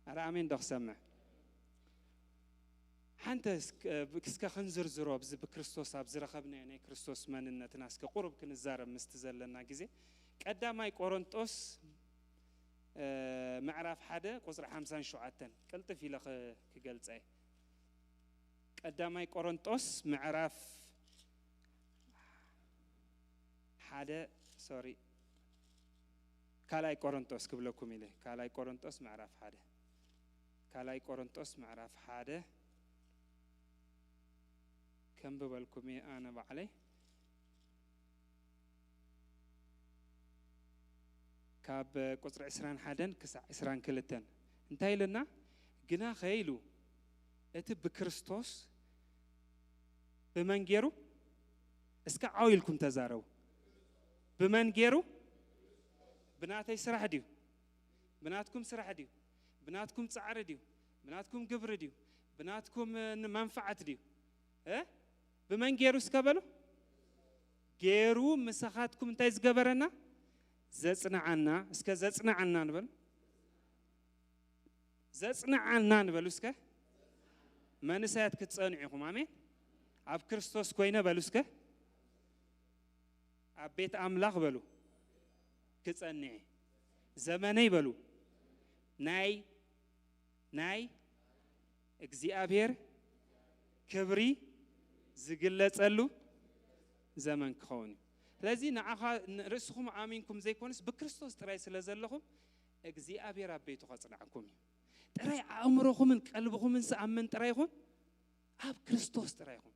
ኣረ ኣሜን ዶ ክሰምዕ? ሓንተ እስከ ክንዝርዝሮ ኣብዚ ብክርስቶስ ኣብ ዝረኸብናዮ ናይ ክርስቶስ መንነትና እስከ ቁሩብ ክንዛረብ ምስቲ ዘለና ግዜ ቀዳማይ ቆሮንጦስ ምዕራፍ ሓደ ቁፅሪ ሓምሳን ሸውዓተን ቅልጥፍ ኢለ ክገልፀ ቀዳማይ ቆሮንጦስ ምዕራፍ ሓደ ሶሪ ካልኣይ ቆሮንጦስ ክብለኩም ኢለ ካልኣይ ቆሮንጦስ ምዕራፍ ሓደ ካልኣይ ቆሮንጦስ ምዕራፍ ሓደ ከም ብበልኩም ኣነ ባዕለይ ካብ ቁፅሪ ዕስራን ሓደን ክሳዕ ዕስራን ክልተን እንታይ ኢልና ግና ኸይሉ እቲ ብክርስቶስ ብመን ገይሩ እስከ ዓው ኢልኩም ተዛረቡ ብመን ገይሩ ብናተይ ስራሕ ድዩ ብናትኩም ስራሕ ድዩ ብናትኩም ፃዕሪ ድዩ ብናትኩም ግብሪ ድዩ ብናትኩም መንፋዓት ድዩ ብመን ገይሩ እስከ በሉ ገይሩ ምሳኻትኩም እንታይ ዝገበረና ዘፅንዓና እስከ ዘፅንዓና ንበሉ ዘፅንዓና ንበሉ እስከ መንእሰያት ክትፀንዑ ኢኹም ኣሜን ኣብ ክርስቶስ ኮይነ በሉ እስከ ኣብ ቤት ኣምላኽ በሉ ክፀንዕ ዘመነይ በሉ ናይ ናይ እግዚኣብሔር ክብሪ ዝግለጸሉ ዘመን ክኸውን እዩ። ስለዚ ንዓኻ ርእስኹም ኣሚንኩም ዘይኮነስ ብክርስቶስ ጥራይ ስለ ዘለኹም እግዚኣብሔር ኣብ ቤቱ ከጽንዓኩም እዩ። ጥራይ ኣእምሮኹምን ቀልብኹምን ዝኣምን ጥራይ ይኹን ኣብ ክርስቶስ ጥራይ ይኹን።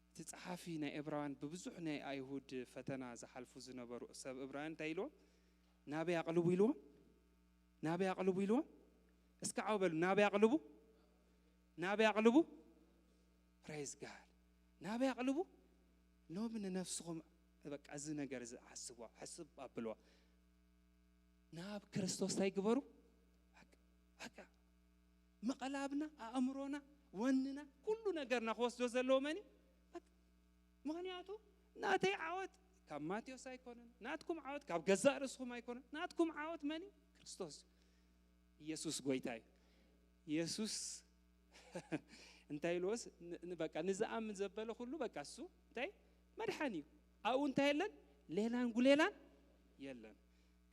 እቲ ጸሓፊ ናይ ኤብራውያን ብብዙሕ ናይ ኣይሁድ ፈተና ዝሓልፉ ዝነበሩ ሰብ እብራውያን እንታይ ኢልዎም? ናበይ ኣቕልቡ ኢልዎም? ናበይ ኣቕልቡ ኢልዎም? እስኪ ዓው በሉ ናበይ ኣቕልቡ? ናበይ ኣቕልቡ? ፕሬዝ ጋድ ናበይ ኣቕልቡ? ሎሚ ንነፍስኹም በቃ እዚ ነገር እዚ ሓስቧ ሕስብ ኣብልዋ ናብ ክርስቶስ እንታይ ግበሩ በቃ መቐላብና ኣእምሮና ወንና ኩሉ ነገርና ክወስዶ ዘለዎ መን እዩ ምክንያቱ ናተይ ዓወት ካብ ማቴዎስ ኣይኮነን ናትኩም ዓወት ካብ ገዛእ ርእስኹም ኣይኮነን ናትኩም ዓወት መን እዩ ክርስቶስ ኢየሱስ ጎይታ እዩ ኢየሱስ እንታይ ኢልዎስ በቃ ንዝኣምን ዘበለ ኩሉ በቃ እሱ እንታይ መድሓን እዩ ኣብኡ እንታይ የለን ሌላን ጉሌላን የለን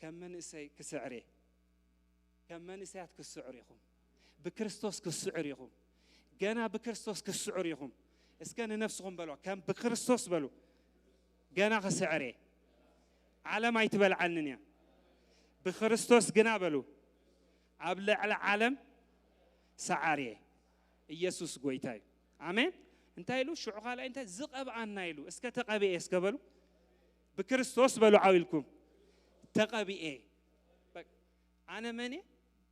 ከም መንእሰይ ክስዕሬ ከም መንእሰያት ክስዕር ኢኹም ብክርስቶስ ክስዕር ኢኹም ገና ብክርስቶስ ክስዕር ኢኹም እስከ ንነፍስኹም በሎ ከም ብክርስቶስ በሉ ገና ክስዕር እየ ዓለም ኣይትበልዓንን እያ ብክርስቶስ ግና በሉ ኣብ ልዕሊ ዓለም ሰዓር እየ ኢየሱስ ጎይታ እዩ ኣሜን እንታይ ኢሉ ሽዑ ካልኣይ እንታይ ዝቐብኣና ኢሉ እስከ ተቐብኤ እስከ በሉ ብክርስቶስ በሉ ዓው ኢልኩም ተቐብኤ ኣነ መን እየ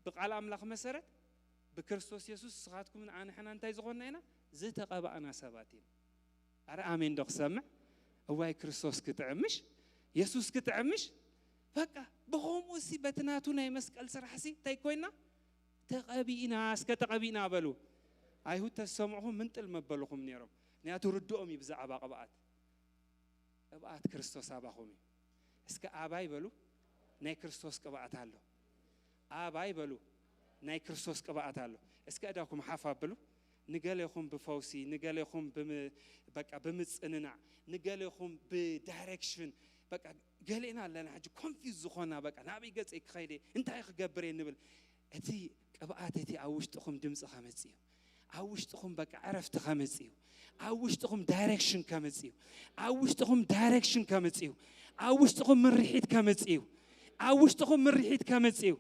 ብቃል ኣምላኽ መሰረት ብክርስቶስ የሱስ ንስኻትኩምን ኣንሕና እንታይ ዝኾንና ኢና ዝተቐባእና ሰባት ኢና ኣረ ኣሜን ዶ ክሰምዕ እዋይ ክርስቶስ ክጥዕምሽ የሱስ ክጥዕምሽ በቃ ብኸምኡ ሲ በቲ ናቱ ናይ መስቀል ስራሕ ሲ እንታይ ኮይና ተቐቢእና እስከ ተቐቢእና በሉ ኣይሁድ ተሰምዕኹም ምንጥል መበልኹም ነይሮም ምክንያቱ ርድኦም እዩ ብዛዕባ ቅብኣት። ቅብኣት ክርስቶስ ኣባኹም እዩ። እስከ ኣባይ በሉ፣ ናይ ክርስቶስ ቅብኣት ኣሎ። ኣባይ በሉ፣ ናይ ክርስቶስ ቅብኣት ኣሎ። እስከ እዳኹም ሓፍ ኣብሉ። ንገሌኹም ብፈውሲ፣ ንገሌኹም ብም-፣ በቃ ብምጽንናዕ፣ ንገሌኹም ብዳይሬክሽን። በቃ ገሌና ኣለና ሕጂ ኮንፊውዝ ዝኾና፣ በቃ ናበይ ገጸይ ክኸይደ፣ እንታይ ክገብር እየ ንብል። እቲ ቅብኣት እቲ ኣብ ውሽጥኹም ድምፂ ከምፅእ እዩ። ኣብ ውሽጥኹም በቃ ዕረፍቲ ከምፅእ እዩ። ኣብ ውሽጥኹም ዳይሬክሽን ከምፅእ እዩ። ኣብ ውሽጥኹም ዳይሬክሽን ከምፅእ እዩ። ኣብ ውሽጥኹም ምርሒት ከምፅእ እዩ። ኣብ ውሽጥኹም ምርሒት ከምፅእ እዩ።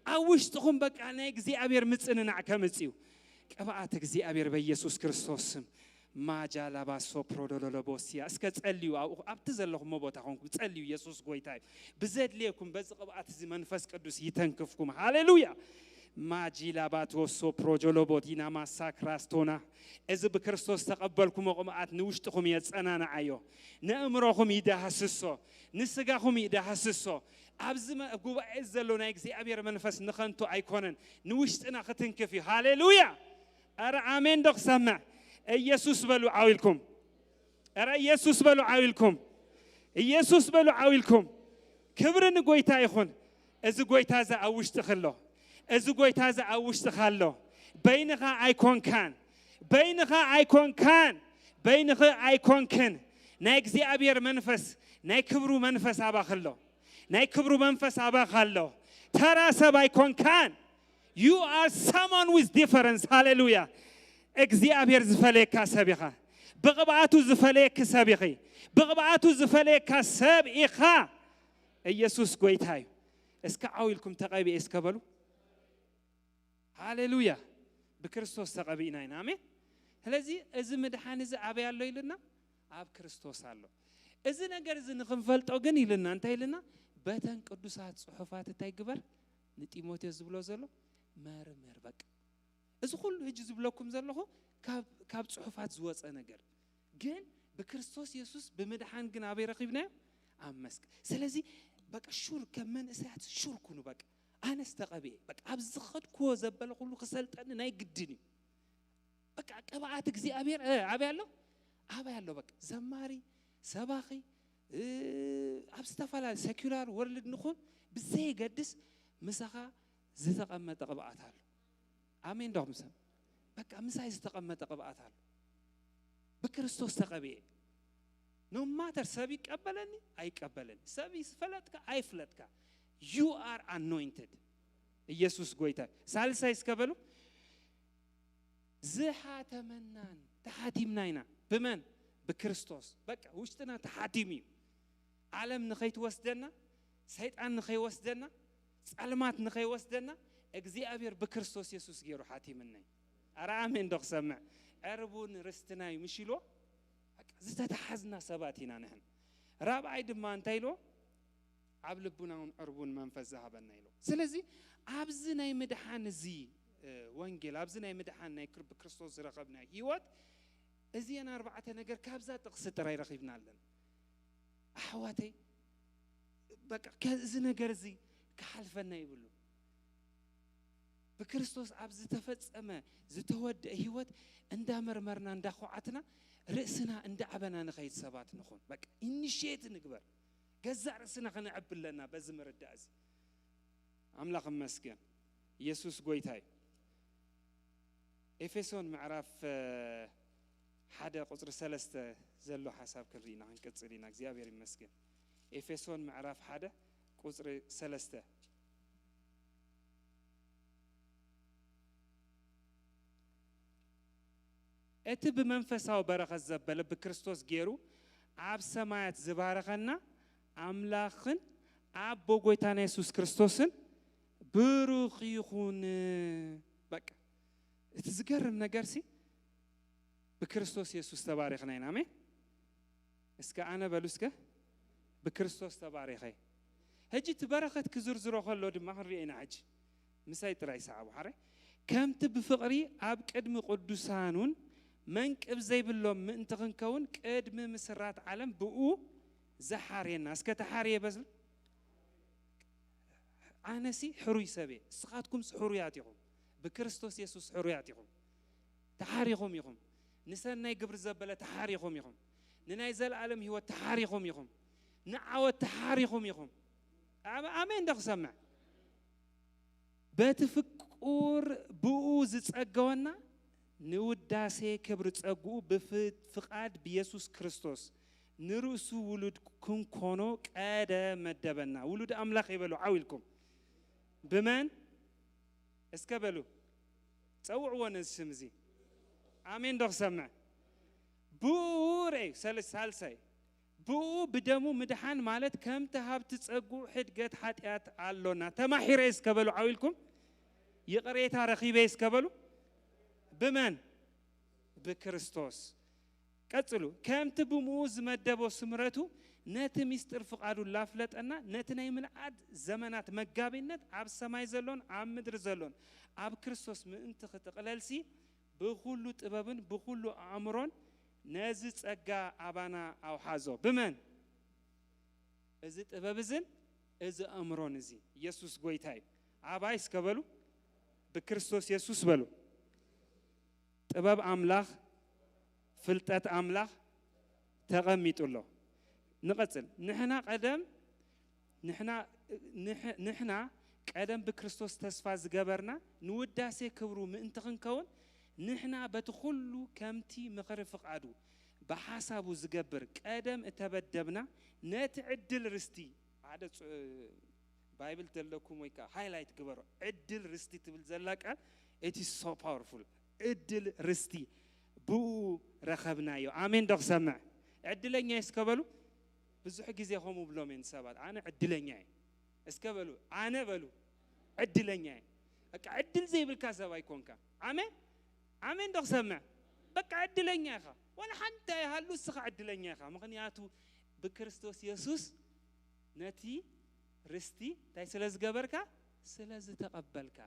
ኣብ ውሽጥኹም በቃ ናይ እግዚኣብሔር ምፅንናዕ ከምፅእ እዩ። ቅብኣት እግዚኣብሔር በኢየሱስ ክርስቶስ ስም። ማጃላባ ሶፕሮዶሎሎቦሲያ። እስከ ጸልዩ፣ ኣብኡ፣ ኣብቲ ዘለኹሞ ቦታ ኾንኩም ጸልዩ። የሱስ ጎይታ እዩ። ብዘድልየኩም በዚ ቅብኣት እዚ መንፈስ ቅዱስ ይተንክፍኩም። ሃሌሉያ። ማጂላባቶ ሶፕሮጆሎቦቲና ማሳክራስቶና። እዚ ብክርስቶስ ተቐበልኩሞ ቅብኣት ንውሽጥኹም የጸናንዓዮ፣ ንእምሮኹም ይዳህስሶ፣ ንስጋኹም ይዳህስሶ። ኣብዚ መ-፣ ጉባኤ ዘሎ ናይ እግዚኣብሔር መንፈስ ንኸንቱ ኣይኮነን፣ ንውሽጥና ክትንክፍ እዩ። ሃሌሉያ። ኧረ ኣሜን ዶ ክሰምዕ? ኢየሱስ በሉ ዓው ኢልኩም። ኧረ ኢየሱስ በሉ ዓው ኢልኩም። ኢየሱስ በሉ ዓው ኢልኩም። ክብሪ ንጎይታ ይኹን። እዚ ጎይታ እዚ ኣብ ውሽጥኺ ኣሎ። እዚ ጎይታ እዚ ኣብ ውሽጥኻ ኣሎ። በይንኻ ኣይኮንካን። በይንኻ ኣይኮንካን። በይንኺ ኣይኮንክን። ናይ እግዚኣብሔር መንፈስ፣ ናይ ክብሩ መንፈስ ኣባኺ ኣሎ። ናይ ክብሩ መንፈስ ኣባኻ ኣሎ። ተራ ሰብ ኣይኮንካን። You are someone with difference. ሃሌሉያ። እግዚኣብሔር ዝፈለየካ ሰብ ኢኻ። ብቕብኣቱ ዝፈለየኪ ሰብ ኢኺ። ብቕብኣቱ ዝፈለየካ ሰብ ኢኻ። ኢየሱስ ጎይታ እዩ። እስከ ዓው ኢልኩም ተቐቢኤ እስከ በሉ። ሃሌሉያ። ብክርስቶስ ተቐቢእና ኢና። ኣሜን። ስለዚ እዚ ምድሓን እዚ ኣበይ ኣሎ ኢልና? ኣብ ክርስቶስ ኣሎ። እዚ ነገር እዚ ንኽንፈልጦ ግን ኢልና፣ እንታይ ኢልና? በተን ቅዱሳት ጽሑፋት እንታይ ግበር? ንጢሞቴዎስ ዝብሎ ዘሎ መርምር። በቃ እዚ ኩሉ ሕጂ ዝብለኩም ዘለኹ ካብ፣ ካብ ጽሑፋት ዝወጸ ነገር፣ ግን ብክርስቶስ የሱስ ብምድሓን ግን ኣበይ ረኺብናዮ? ኣብ መስቀል። ስለዚ በቃ ሹር፣ ከም መንእሰያት ሹር ኩኑ። በቃ ኣነስ ተቐብኤ፣ በቃ ኣብ ዝኸድክዎ ዘበለ ኩሉ ክሰልጠኒ ናይ ግድን እዩ። በቃ ቅብኣት እግዚኣብሔር፣ እ፣ ኣበይ ኣሎ? ኣበይ ኣሎ? በቃ ዘማሪ፣ ሰባኺ፣ እ፣ ኣብ ዝተፈላለዩ ሰኪላር ወርልድ ንኹን ብዘየገድስ ምሳኻ ዝተቐመጠ ቅብኣት ኣሎ። ኣሜን ዶ ክምሰል? በቃ ምሳይ ዝተቐመጠ ቅብኣት ኣሎ። ብክርስቶስ ተቐብኤ። No matter ሰብ ይቀበለኒ ኣይቀበለኒ፣ ሰብ ይፍለጥካ ኣይፍለጥካ፣ you are anointed። ኢየሱስ ጎይታ። ሳልሳይ እስከ በሉ። ዝሓተመናን ተሓቲምና ኢና። ብመን? ብክርስቶስ። በቃ ውሽጥና ተሓቲሙ እዩ። ዓለም ንኸይትወስደና፣ ሰይጣን ንኸይወስደና፣ ጸልማት ንኸይወስደና፣ እግዚኣብሔር ብክርስቶስ የሱስ ገይሩ ሓቲምና እዩ። ኣረ ኣሜን ዶ ክሰምዕ? ዕርቡን ርስትና እዩ፣ ምሽ ኢልዎ? በቃ ዝተተሓዝና ሰባት ኢና ንሕን። ራብዓይ ድማ እንታይ ኢልዎ? ኣብ ልቡና እውን ዕርቡን መንፈስ ዝሃበና ኢልዎ። ስለዚ ኣብዚ ናይ ምድሓን እዚ፣ እ፣ ወንጌል፣ ኣብዚ ናይ ምድሓን ናይ ክር-፣ ብክርስቶስ ዝረኸብናዮ ህይወት፣ እዚአን ኣርባዕተ ነገር ካብዛ ጥቕሲ ጥራይ ረኺብና ኣለና። ኣሕዋተይ፣ በቃ ከ-፣ እዚ ነገር እዚ ክሓልፈና ይብሉ። ብክርስቶስ ኣብ ዝተፈጸመ ዝተወደአ ህይወት እንዳመርመርና እንዳኾዓትና ርእስና እንዳዓበና ንኸይድ ሰባት ንኹን። በቃ ኢኒሽየት ንግበር። ገዛእ ርእስና ከነዕቢ ኣለና በዚ ምርዳእ እዚ። ኣምላኽ እመስገን። ኢየሱስ ጎይታ እዩ። ኤፌሶን ምዕራፍ፣ እ፣ ሓደ ቁጽሪ ሰለስተ ዘሎ ሓሳብ ክንርኢ ኢና፣ ክንቅጽል ኢና። እግዚኣብሔር ይመስገን። ኤፌሶን ምዕራፍ ሓደ ቁጽሪ ሰለስተ። እቲ ብመንፈሳዊ በረኸት ዘበለ ብክርስቶስ ገይሩ ኣብ ሰማያት ዝባረኸና ኣምላኽን ኣቦ ጎይታና የሱስ ክርስቶስን ብሩኽ ይኹን። በቃ እቲ ዝገርም ነገርሲ ብክርስቶስ የሱስ ተባሪኽና ኢና። ኣሜን። እስከ ኣነ በሉ እስከ፣ ብክርስቶስ ተባሪኸ። ሕጂ እቲ በረኸት ክዝርዝሮ ከሎ ድማ ክንሪኦ ኢና። ሕጂ ምሳይ ጥራይ ሰዓቡ ሓራይ። ከምቲ ብፍቕሪ ኣብ ቅድሚ ቅዱሳኑን መንቅብ ዘይብሎም ምእንቲ ክንከውን ቅድሚ ምስራት ዓለም ብኡ ዝሓርየና። እስከ ተሓርየ በዝል። ኣነሲ ሕሩይ ሰብ እየ፣ ንስኻትኩምስ ሕሩያት ኢኹም። ብክርስቶስ የሱስ ሕሩያት ኢኹም። ተሓሪኹም ኢኹም። ንሰናይ ግብሪ ዘበለ ተሓሪኹም ኢኹም። ንናይ ዘለኣለም ህይወት ተሓሪኹም ኢኹም። ንዓወት ተሓሪኹም ኢኹም። ኣመ-፣ ኣሜን ዶ ክሰምዕ? በቲ ፍቁር ብኡ ዝጸገወና ንውዳሴ ክብሪ ጸግኡ ብፍ-፣ ፍቓድ ብየሱስ ክርስቶስ ንርእሱ ውሉድ ክንኮኖ ቀደ መደበና። ውሉድ ኣምላኽ ይበሉ ዓው ኢልኩም። ብመን? እስከ በሉ። ጸውዕዎ ነዚ ስም እዚ። ኣሜን ዶ ክሰምዕ? ብኡ ርኤ፣ ሰለ-፣ ሳልሳይ። ብኡ ብደሙ ምድሓን ማለት ከምቲ ሃብቲ ጸግኡ ሕድገት ሓጢኣት ኣሎና። ተማሒረ እስከ በሉ ዓው ኢልኩም። ይቕሬታ ረኺበ እስከ በሉ። ብመን? ብክርስቶስ። ቀጽሉ። ከምቲ ብምኡ ዝመደቦ ስምረቱ ነቲ ምስጢር ፍቓዱ ላፍለጠና፣ ነቲ ናይ ምልኣት ዘመናት መጋቢነት ኣብ ሰማይ ዘሎን ኣብ ምድሪ ዘሎን ኣብ ክርስቶስ ምእንቲ ክጥቕለልሲ ብኹሉ ጥበብን ብኹሉ ኣእምሮን ነዚ ጸጋ ኣባና ኣውሓዞ። ብመን? እዚ ጥበብ እዝን እዚ ኣእምሮን እዚ። ኢየሱስ ጎይታ እዩ። ኣባይ እስከ በሉ። ብክርስቶስ የሱስ በሉ። ጥበብ ኣምላኽ፣ ፍልጠት ኣምላኽ ተቐሚጡ ኣሎ። ንቐጽል። ንሕና ቀደም፣ ንሕና፣ ንሕ-፣ ንሕና ቀደም ብክርስቶስ ተስፋ ዝገበርና ንውዳሴ ክብሩ ምእንቲ ክንከውን፣ ንሕና በቲ ኩሉ ከምቲ ምኽሪ ፍቓዱ ብሓሳቡ ዝገብር ቀደም እተበደብና ነቲ ዕድል ርስቲ፣ ሓደ ጽ-፣ ባይብል ዘለኩም ወይ ከኣ ሃይላይት ግበሮ። ዕድል ርስቲ ትብል ዘላ ቃል፣ it is so powerful። ዕድል ርስቲ ብኡ ረኸብናዮ። ኣሜን ዶ ክሰምዕ? ዕድለኛ እስከ በሉ። ብዙሕ ግዜ ከምኡ ብሎም እየ ንሰባት፣ ኣነ ዕድለኛ እየ። እስከ በሉ፣ ኣነ በሉ፣ ዕድለኛ እየ። በቃ ዕድል ዘይብልካ ሰብ ኣይኮንካ። ኣሜን፣ ኣሜን ዶ ክሰምዕ? በቃ ዕድለኛ ኢኻ። ዋላ ሓንቲ ኣይሃሉ፣ እስኻ ዕድለኛ ኢኻ። ምኽንያቱ ብክርስቶስ የሱስ ነቲ ርስቲ እንታይ ስለ ዝገበርካ? ስለ ዝተቐበልካ።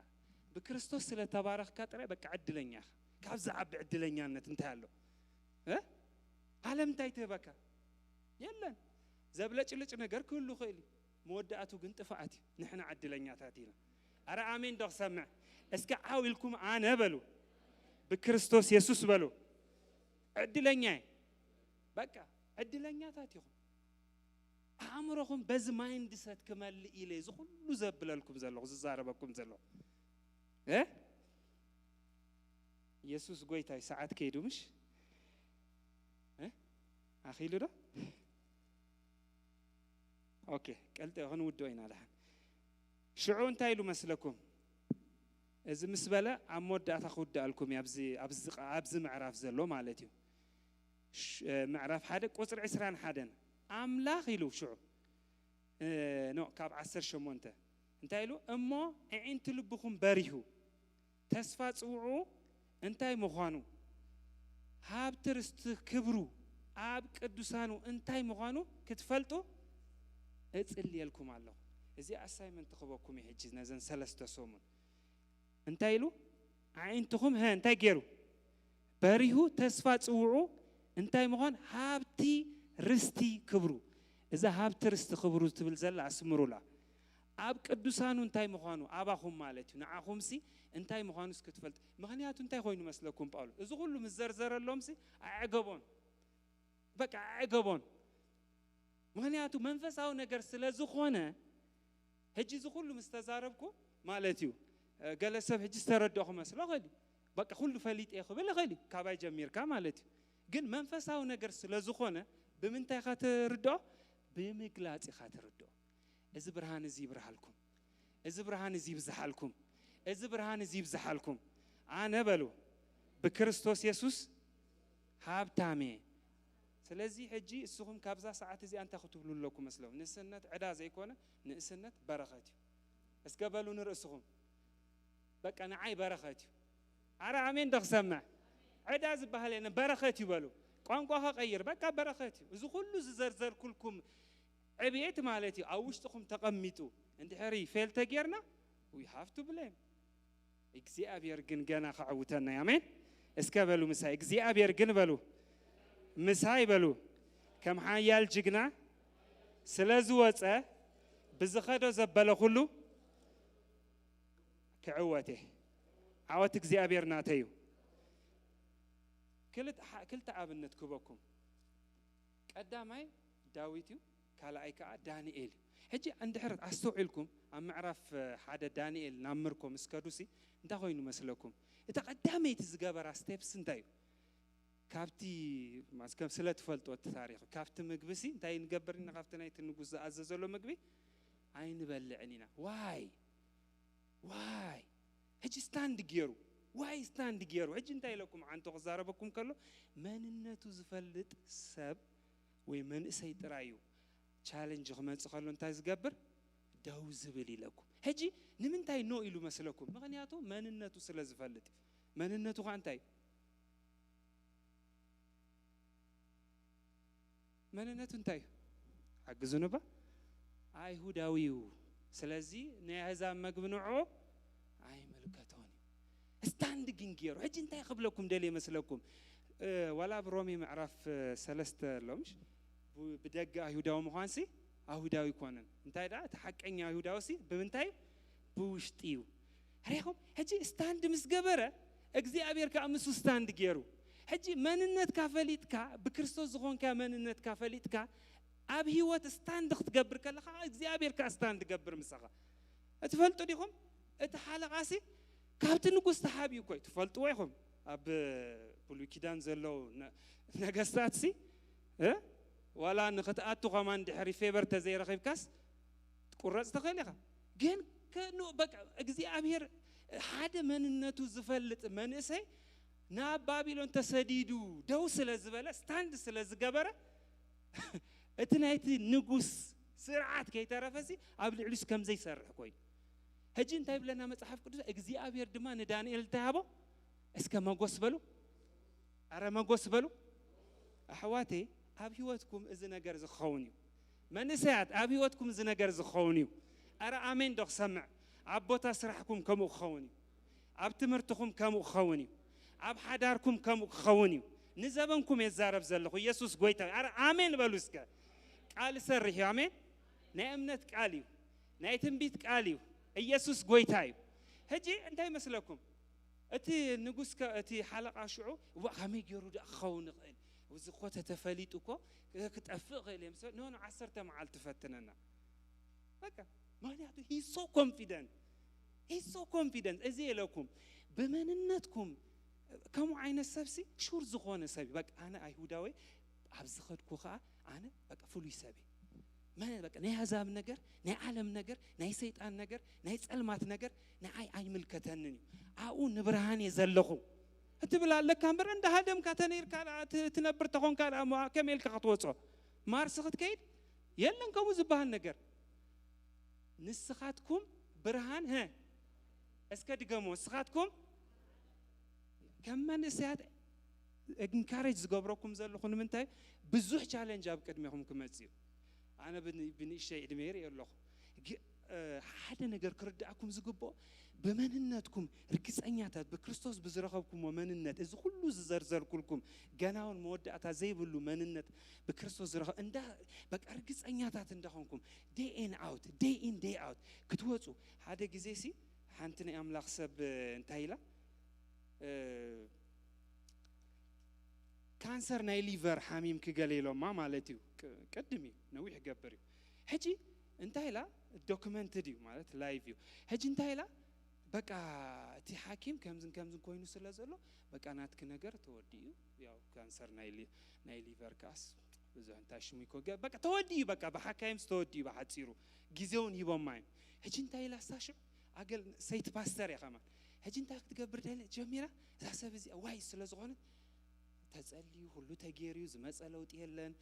ብክርስቶስ ስለ ተባረኽካ ጥራይ በቃ ዕድለኛ ኢኻ። ካብ ዝዓቢ ዕድለኛነት እንታይ ኣሎ? እ? ዓለም እንታይ ትህበካ? የለን። ዘብለጭልጭ ነገር ክህሉ ይኽእል እዩ። መወዳእቱ ግን ጥፍኣት እዩ። ንሕና ዕድለኛታት ኢና። ኣረ ኣሜን ዶ ክሰምዕ? እስከ ዓው ኢልኩም ኣነ በሉ። ብክርስቶስ የሱስ በሉ። ዕድለኛ እየ። በቃ ዕድለኛታት ኢኹም። ኣእምሮኹም በዚ ማይንድ ሰት ክመልእ ኢለ እዚ ኩሉ ዘብለልኩም ዘለኹ፣ ዝዛረበኩም ዘለኹ። እ? የሱስ ጎይታይ ሰዓት ከይዱ ምሽ? እ? ኣኺሉ ዶ? ኦኬ፣ ቀልጠ ክንውድኦ ኢና ደሓን። ሽዑ እንታይ ኢሉ መስለኩም? እዚ ምስ በለ ኣብ መወዳእታ ክውድኣልኩም እዩ፣ ኣብዚ፣ ኣብዚ፣ ኣብዚ ምዕራፍ ዘሎ ማለት እዩ። ሽ-፣ እ፣ ምዕራፍ ሓደ ቁጽሪ ዕስራን ሓደን። ኣምላኽ ኢሉ ሽዑ፣ እ፣ ኖ፣ ካብ ዓሰርተ ሸሞንተ እንታይ ኢሉ? "እሞ ኣዒንቲ ልብኹም በሪሁ፣ ተስፋ ጽውዑ እንታይ ምዃኑ፣ ሃብቲ ርስቲ ክብሩ ኣብ ቅዱሳኑ እንታይ ምዃኑ ክትፈልጡ እጽልየልኩም ኣለኹ።" እዚ ኣሳይመንት ክበኩም እዩ ሕጂ ነዘን ሰለስተ ሰሙን። እንታይ ኢሉ? ኣዒንትኹም፣ ሀ፣ እንታይ ገይሩ? በሪሁ፣ ተስፋ ጽውዑ እንታይ ምዃን? ሃብቲ ርስቲ ክብሩ። እዛ ሃብቲ ርስቲ ክብሩ ትብል ዘላ ኣስምሩላ። ኣብ ቅዱሳኑ እንታይ ምዃኑ? ኣባኹም ማለት እዩ። ንዓኹምሲ እንታይ ምዃኑስ ክትፈልጥ። ምኽንያቱ እንታይ ኮይኑ መስለኩም ጳውሎስ? እዚ ኩሉ ምስ ዘርዘረሎምሲ ኣዕገቦን። በቃ ኣዕገቦን። ምኽንያቱ መንፈሳዊ ነገር ስለ ዝኾነ፣ ሕጂ እዚ ኩሉ ምስ ተዛረብኩ ማለት እዩ፣ እ፣ ገለ ሰብ ሕጂ ዝተረድኦ ክመስሎ ይኽእል እዩ። በቃ ኩሉ ፈሊጠ እየ ክብል ይኽእል እዩ፣ ካባይ ጀሚርካ ማለት እዩ። ግን መንፈሳዊ ነገር ስለ ዝኾነ ብምንታይ ኢኻ ትርድኦ? ብምግላጽ ኢኻ ትርድኦ። እዚ ብርሃን እዚ ይብርሃልኩም። እዚ ብርሃን እዚ ይብዝሓልኩም። እዚ ብርሃን እዚ ይብዝሓልኩም። ኣነ በሉ ብክርስቶስ የሱስ ሃብታም እየ። ስለዚ ሕጂ እስኹም ካብዛ ሰዓት እዚኣ እንታይ ክትብሉ ኣለኩም መስለኩም? ንእስነት ዕዳ ዘይኮነ ንእስነት በረኸት እዩ። እስከ በሉ ንርእስኹም፣ በቃ ንዓይ በረኸት እዩ። ኣረ ኣሜን ዶ ክሰምዕ? ዕዳ ዝበሃል የለን፣ በረኸት እዩ በሉ። ቋንቋ ከቐይር፣ በቃ በረኸት እዩ። እዚ ኩሉ ዝዘርዘርኩልኩም ዕብየት ማለት እዩ ኣብ ውሽጥኹም ተቐሚጡ። እንድሕሪ ፌል ተጌርና፣ we have to blame። እግዚኣብሔር ግን ገና ከዕውተና እዩ። ኣሜን። እስከ በሉ ምሳይ፣ እግዚኣብሔር ግን በሉ፣ ምሳይ በሉ፣ ከም ሓያል ጅግና ስለ ዝወፀ ብዝኸዶ ዘበለ ኩሉ ክዕወት እየ። ዓወት እግዚኣብሔር ናተይ እዩ። ክልተ ኣብነት ክበኩም። ቀዳማይ ዳዊት እዩ፣ ካልኣይ ከዓ ዳንኤል እዩ። ሕጂ እንድሕር ኣስተውዒልኩም ኣብ ምዕራፍ ሓደ ዳንኤል ናብ ምርኮ ምስ ከዱሲ እንታይ ኮይኑ መስለኩም? እታ ቀዳመይቲ ዝገበራ ስቴፕስ እንታይ እዩ? ካብቲ ስለ ትፈልጦ እቲ ታሪኽ ካብቲ ምግቢ ሲ እንታይ ንገብር ኢና? ካብቲ ናይቲ ንጉስ ዝኣዘዘሎ ምግቢ ኣይንበልዕን ኢና። ዋይ ዋይ ሕጂ ስታንድ ገይሩ ዋይ ስታንድ ገይሩ ሕጂ እንታይ ኢለኩም? ዓንቶ ክዛረበኩም ከሎ መንነቱ ዝፈልጥ ሰብ ወይ መንእሰይ ጥራይ እዩ ቻለንጅ ክመጽእ ከሎ እንታይ ዝገብር? ደው ዝብል ኢለኩም። ሕጂ ንምንታይ ኖ ኢሉ መስለኩም? ምክንያቱ መንነቱ ስለ ዝፈልጥ እዩ። መንነቱ ከዓ እንታይ እዩ? መንነቱ እንታይ እዩ? ሓግዙኒ ባ። ኣይሁዳዊ እዩ። ስለዚ ናይ ኣህዛብ መግቢ ንዕኡ ኣይምልከቶን እዩ። ስታንድ ግን ገይሩ ሕጂ እንታይ ክብለኩም ደልየ መስለኩም? ዋላ ኣብ ሮሜ ምዕራፍ ሰለስተ ኣሎ ምሽ ብደገ ኣይሁዳዊ ምዃንሲ ኣይሁዳዊ ይኮነን። እንታይ ደኣ እቲ ሓቀኛ ኣይሁዳዊ ሲ ብምንታይ ብውሽጢ እዩ። ሪኹም ሕጂ ስታንድ ምስ ገበረ እግዚኣብሔር ከዓ ምስኡ ስታንድ ገይሩ። ሕጂ መንነትካ ፈሊጥካ ብክርስቶስ ዝኾንካ መንነትካ ፈሊጥካ ኣብ ህይወት ስታንድ ክትገብር ከለካ እግዚኣብሔር ከዓ ስታንድ ገብር ምሳኻ። እትፈልጡ ዲኹም? እቲ ሓለቓሲ ካብቲ ንጉስ ተሓቢኡ እኮ እዩ። ትፈልጥዎ ኢኹም። ኣብ ብሉይ ኪዳን ዘለዉ ነገስታት ሲ ዋላ ንክትኣቱ ከማን ድሕሪ ፌቨር ተዘይረኺብካስ ትቁረፅ ትኽእል ኢኻ። ግን በቃ እግዚኣብሔር ሓደ መንነቱ ዝፈልጥ መንእሰይ ናብ ባቢሎን ተሰዲዱ ደው ስለ ዝበለ ስታንድ ስለ ዝገበረ እቲ ናይቲ ንጉስ ስርዓት ከይተረፈሲ ኣብ ልዕሊሱ ከም ዘይሰርሕ ኮይኑ ሕጂ እንታይ ብለና መጽሓፍ ቅዱስ እግዚኣብሔር ድማ ንዳንኤል እንታይ ሃቦ? እስከ መጎስ በሉ። ኣረ መጎስ በሉ። ኣሕዋቴ ኣብ ህይወትኩም እዚ ነገር ዝኸውን እዩ። መንእሰያት ኣብ ህይወትኩም እዚ ነገር ዝኸውን እዩ። ኣረ ኣሜን ዶ ክሰምዕ? ኣብ ቦታ ስራሕኩም ከምኡ ክኸውን እዩ። ኣብ ትምህርትኹም ከምኡ ክኸውን እዩ። ኣብ ሓዳርኩም ከምኡ ክኸውን እዩ። ንዘበንኩም የዛረብ ዘለኹ ኢየሱስ ጎይታ እዩ። ኣረ ኣሜን በሉ እስከ። ቃል ይሰርሕ እዩ። ኣሜን። ናይ እምነት ቃል እዩ። ናይ ትንቢት ቃል እዩ። ኢየሱስ ጎይታ እዩ። ሕጂ እንታይ ይመስለኩም? እቲ ንጉስ እቲ ሓለቓ ሽዑ እዋ ከመይ ገይሩ ደኣ ክኸውን ይኽእል? እዚ እኮ ተተፈሊጡ እኮ ክጠፍእ ይኽእል እየ። ኖ ኖ ዓሰርተ መዓልቲ ፈትነና። በቃ ምክንያቱ he's so confident he's so confident እዚ ኢለኩም ብመንነትኩም ከምኡ ዓይነት ሰብሲ ሹር ዝኾነ ሰብ እዩ። በቃ ኣነ ኣይሁዳዊ ኣብ ዝኸድኩ ከዓ ኣነ በቃ ፍሉይ ሰብ እዩ። በቃ ናይ ኣህዛብ ነገር ናይ ዓለም ነገር ናይ ሰይጣን ነገር ናይ ጸልማት ነገር ንዓይ ኣይምልከተንን እዩ። ኣብኡ ንብርሃን እየ ዘለኹ እትብል ኣለካ እምበር እንዳሃደምካ ተነይርካ ትነብር ተኾንካ ከመይ ኢልካ ክትወጾ ማርስ ክትከይድ የለን ከምኡ ዝበሃል ነገር። ንስኻትኩም ብርሃን ሀ እስከ ድገሞ ንስኻትኩም ከም መንእሰያት ኢንካሬጅ ዝገብረኩም ዘለኹ ንምንታይ ብዙሕ ቻለንጅ ኣብ ቅድሜኹም ክመጽእ እዩ። ኣነ ብንእሽተይ ዕድመ ይርኢ ኣለኹ። ሓደ ነገር ክርድኣኩም ዝግብኦ ብመንነትኩም ርግፀኛታት ብክርስቶስ ብዝረኸብኩምዎ መንነት እዚ ኩሉ ዝዘርዘርኩልኩም ገና እውን መወዳእታ ዘይብሉ መንነት ብክርስቶስ ዝረኸ እንዳ በቃ ርግፀኛታት እንዳኾንኩም day in out day in day out ክትወፁ ሓደ ግዜ ሲ ሓንቲ ናይ ኣምላኽ ሰብ እንታይ ኢላ ካንሰር ናይ ሊቨር ሓሚም ክገለ ኢሎማ ማለት እዩ። ቅድም እዩ ነዊሕ ይገብር እዩ። ሕጂ እንታይ ኢላ ዶክመንትድ እዩ ማለት ላይቭ እዩ። ሕጂ እንታይ ኢላ በቃ እቲ ሓኪም ከምዝን ከምዝን ኮይኑ ስለ ዘሎ በቃ ናትኪ ነገር ተወዲኡ እዩ። ያው ካንሰር ናይ ሊቨር ካስ ብዙሕ እንታይ ሽሙ ይኮ በቃ ተወዲኡ እዩ። በቃ ብሓካይምስ ተወዲኡ እዩ። ብሓፂሩ ግዜውን ሂቦማ እዮም። ሕጂ እንታይ ኢላ ሳሽዑ ኣገል ሰይቲ ፓስተር እያ ከማን። ሕጂ እንታይ ክትገብር ደለ ጀሚራ እዛ ሰብ እዚኣ ዋይ ስለ ዝኾነት ተጸልዩ ሁሉ ተገይርዩ ዝመጸ ለውጢ የለን።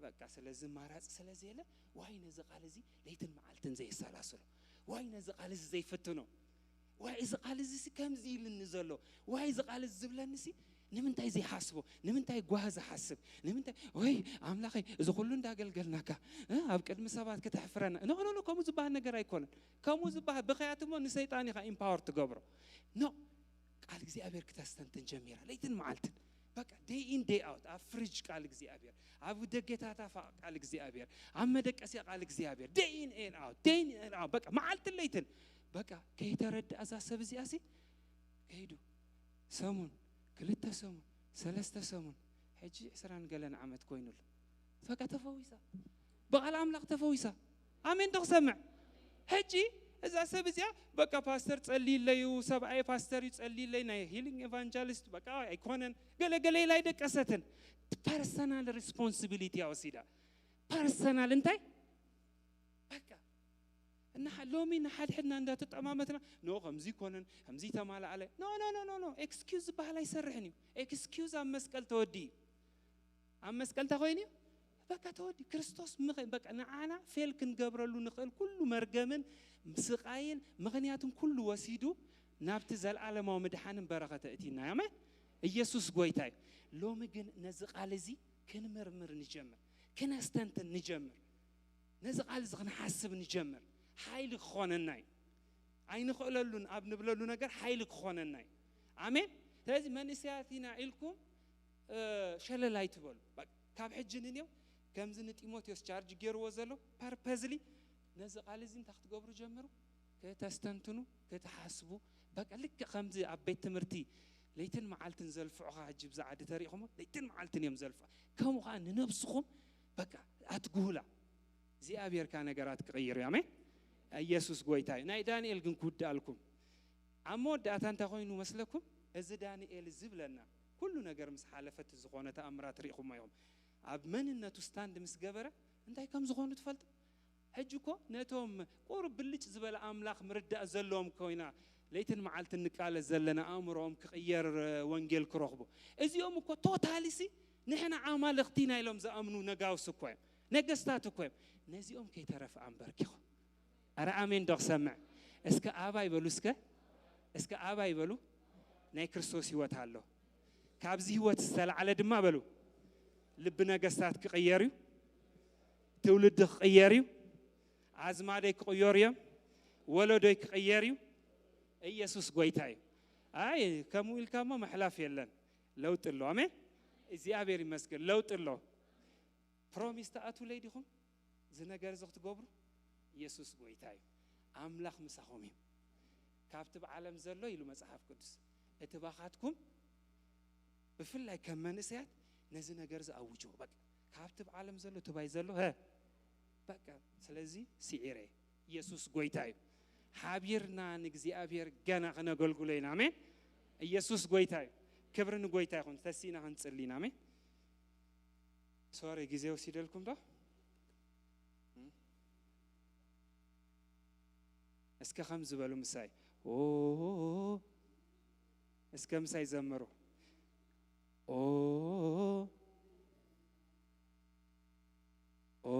በቃ ስለዚ ማራጽ ስለዚ የለ ዋይ ነዚ ቃል እዚ ለይትን መዓልትን ዘየሰላስሎ ዋይ ነዚ ቃል እዚ ዘይፍትኖ ዋይ እዚ ቃል እዚ ከምዚ ኢልኒ ዘሎ ዋይ እዚ ቃል እዚ ዝብለኒ ሲ ንምንታይ ዘይሓስቦ ንምንታይ ጓህ ዝሓስብ ንምንታይ ወይ ኣምላኸይ እዚ ኩሉ እንዳገልገልናካ ኣብ ቅድሚ ሰባት ክተሕፍረና ኖ ኖ ከምኡ ዝበሃል ነገር ኣይኮነን። ከምኡ ዝበሃል ብኸያት እሞ ንሰይጣን ኢኻ ኢምፓወር ትገብሮ። ኖ ቃል እግዚኣብሔር ክተስተንትን ጀሚራ ለይትን መዓልትን በቃ day in day out ኣብ ፍሪጅ ቃል እግዚኣብሔር ኣብ ደገታታ ቃል እግዚኣብሔር ኣብ መደቀሲያ ቃል እግዚኣብሔር day in and out day in and out በቃ መዓልትን ለይትን በቃ ከይተረድኣ እዛ ሰብ እዚኣ ሲ ከይዱ ሰሙን ክልተ ሰሙን ሰለስተ ሰሙን፣ ሕጂ ዕስራን ገለን ዓመት ኮይኑሉ። በቃ ተፈዊሳ፣ ብቓል ኣምላኽ ተፈዊሳ። ኣሜን ዶ ክሰምዕ? ሕጂ እዛ ሰብ እዚኣ በቃ ፓስተር ጸልይለዩ፣ ሰብኣይ ፓስተር እዩ ጸልይለይ፣ ናይ ሂሊንግ ኤቫንጀሊስት በቃ ኣይኮነን፣ ገለ ገለ ኢላ ኣይደቀሰትን። ፐርሰናል ሪስፖንሲቢሊቲ እያ ወሲዳ። ፐርሰናል እንታይ በቃ እና ሎሚ ንሓድሕድና እንዳተጠማመትና፣ ኖ ከምዚ ይኮነን ከምዚ ተማላኣለ፣ ኖ ኖ ኖ ኖ ኖ። ኤክስኪውዝ ዝበሃል ኣይሰርሕን እዩ። ኤክስኪውዝ ኣብ መስቀል ተወዲ እዩ። ኣብ መስቀል እንታይ ኮይኑ እዩ? በቃ ተወዲ። ክርስቶስ ምኸ በቃ ንዓና ፌል ክንገብረሉ ንኽእል ኩሉ መርገምን ስቓይን ምኽንያትን ኩሉ ወሲዱ ናብቲ ዘልኣለማዊ ምድሓንን በረኸተ እቲና። ኣሜን። ኢየሱስ ጎይታ እዩ። ሎሚ ግን ነዚ ቃል እዚ ክንምርምር ንጀምር፣ ክነስተንትን ንጀምር። ነዚ ቃል እዚ ክንሓስብ ንጀምር። ሓይሊ ክኾነና እዩ። ኣይንኽእለሉን ኣብ ንብለሉ ነገር ሓይሊ ክኾነና እዩ። ኣሜን። ስለዚ መንእሰያት ኢና ኢልኩም እ፣ ሸለል ኣይትበሉ። በቃ ካብ ሕጂ ንንየው ከምዚ ንጢሞቴዎስ ቻርጅ ገይርዎ ዘሎ ፐርፐዝሊ ነዚ ቃል እዚ እንታይ ክትገብሩ ጀምሩ? ክተስተንትኑ፣ ክትሓስቡ። በቃ ልክዕ ከምዚ ኣብ ቤት ትምህርቲ ለይትን መዓልትን ዘልፍዑኻ፣ ሕጂ ብዛ ዓዲ ተሪእኹሞ ለይትን መዓልትን እዮም ዘልፍዑ። ከምኡ ኸዓ ንነብስኹም በቃ ኣትጉሁላ። እግዚኣብሔር ከኣ ነገራት ክቕይር እዩ። ኣሜን። ኢየሱስ ጎይታ እዩ። ናይ ዳንኤል ግን ክውድኣልኩም ኣብ መወዳእታ እንታይ ኮይኑ መስለኩም? እዚ ዳንኤል እዚ ዝብለና ኩሉ ነገር ምስ ሓለፈ እቲ ዝኾነ ተኣምራት ርኢኹሞ ኢኹም። ኣብ መንነቱ ስታንድ ምስ ገበረ እንታይ ከም ዝኾኑ ትፈልጡ? ሕጂ እኮ ነቶም ቁሩብ ብልጭ ዝበለ ኣምላኽ ምርዳእ ዘለዎም ኮይና ለይትን መዓልትን ንቃለስ ዘለና ኣእምሮኦም ክቕየር ወንጌል ክረኽቡ። እዚኦም እኮ ቶታሊሲ ንሕና ኣማልኽቲ ኢና ኢሎም ዝኣምኑ ነጋውስ እኮ እዮም። ነገስታት እኮ እዮም። ነዚኦም ከይተረፈ ኣንበርኪኹ። ኣረ ኣሜን ዶ ክሰምዕ? እስከ ኣባይ በሉ እስከ። እስከ ኣባይ በሉ። ናይ ክርስቶስ ህይወት ኣሎ። ካብዚ ህይወት ዝተላዕለ ድማ በሉ። ልቢ ነገስታት ክቕየር እዩ። ትውልዲ ክቕየር እዩ። ኣዝማደይ ክቕየሩ እዮም። ወለዶይ ክቕየር እዩ። ኢየሱስ ጎይታ እዩ። ኣይ ከምኡ ኢልካ እሞ ምሕላፍ የለን። ለውጢ ኣሎ። ኣሜን። እግዚኣብሔር ይመስገን። ለውጢ ኣሎ። ፕሮሚስ ትኣትውለይ ዲኹም? እዚ ነገር እዚ ክትገብሩ? ኢየሱስ ጎይታ እዩ። ኣምላኽ ምሳኹም እዩ። ካብቲ ብዓለም ዘሎ ኢሉ መጽሓፍ ቅዱስ፣ እቲ ባኻትኩም ብፍላይ ከም መንእሰያት ነዚ ነገር እዚ ኣውጅዎ። በቃ ካብቲ ብዓለም ዘሎ ትባይ ዘሎ፣ ሀ፣ በቃ ስለዚ ስዒረ። ኢየሱስ ጎይታ እዩ። ሓቢርና ንእግዚኣብሔር ገና ክነገልግሎ ኢና። ኣሜን። ኢየሱስ ጎይታ እዩ። ክብሪ ንጎይታ ይኹን። ተሲእና ክንጽሊ ኢና። ኣሜን። ሶሪ፣ ግዜ ወሲደልኩም ዶ? እስከ ከም ዝበሉ ምሳይ፣ ኦ፣ እስከ ምሳይ ዘምሩ። ኦ፣ ኦ፣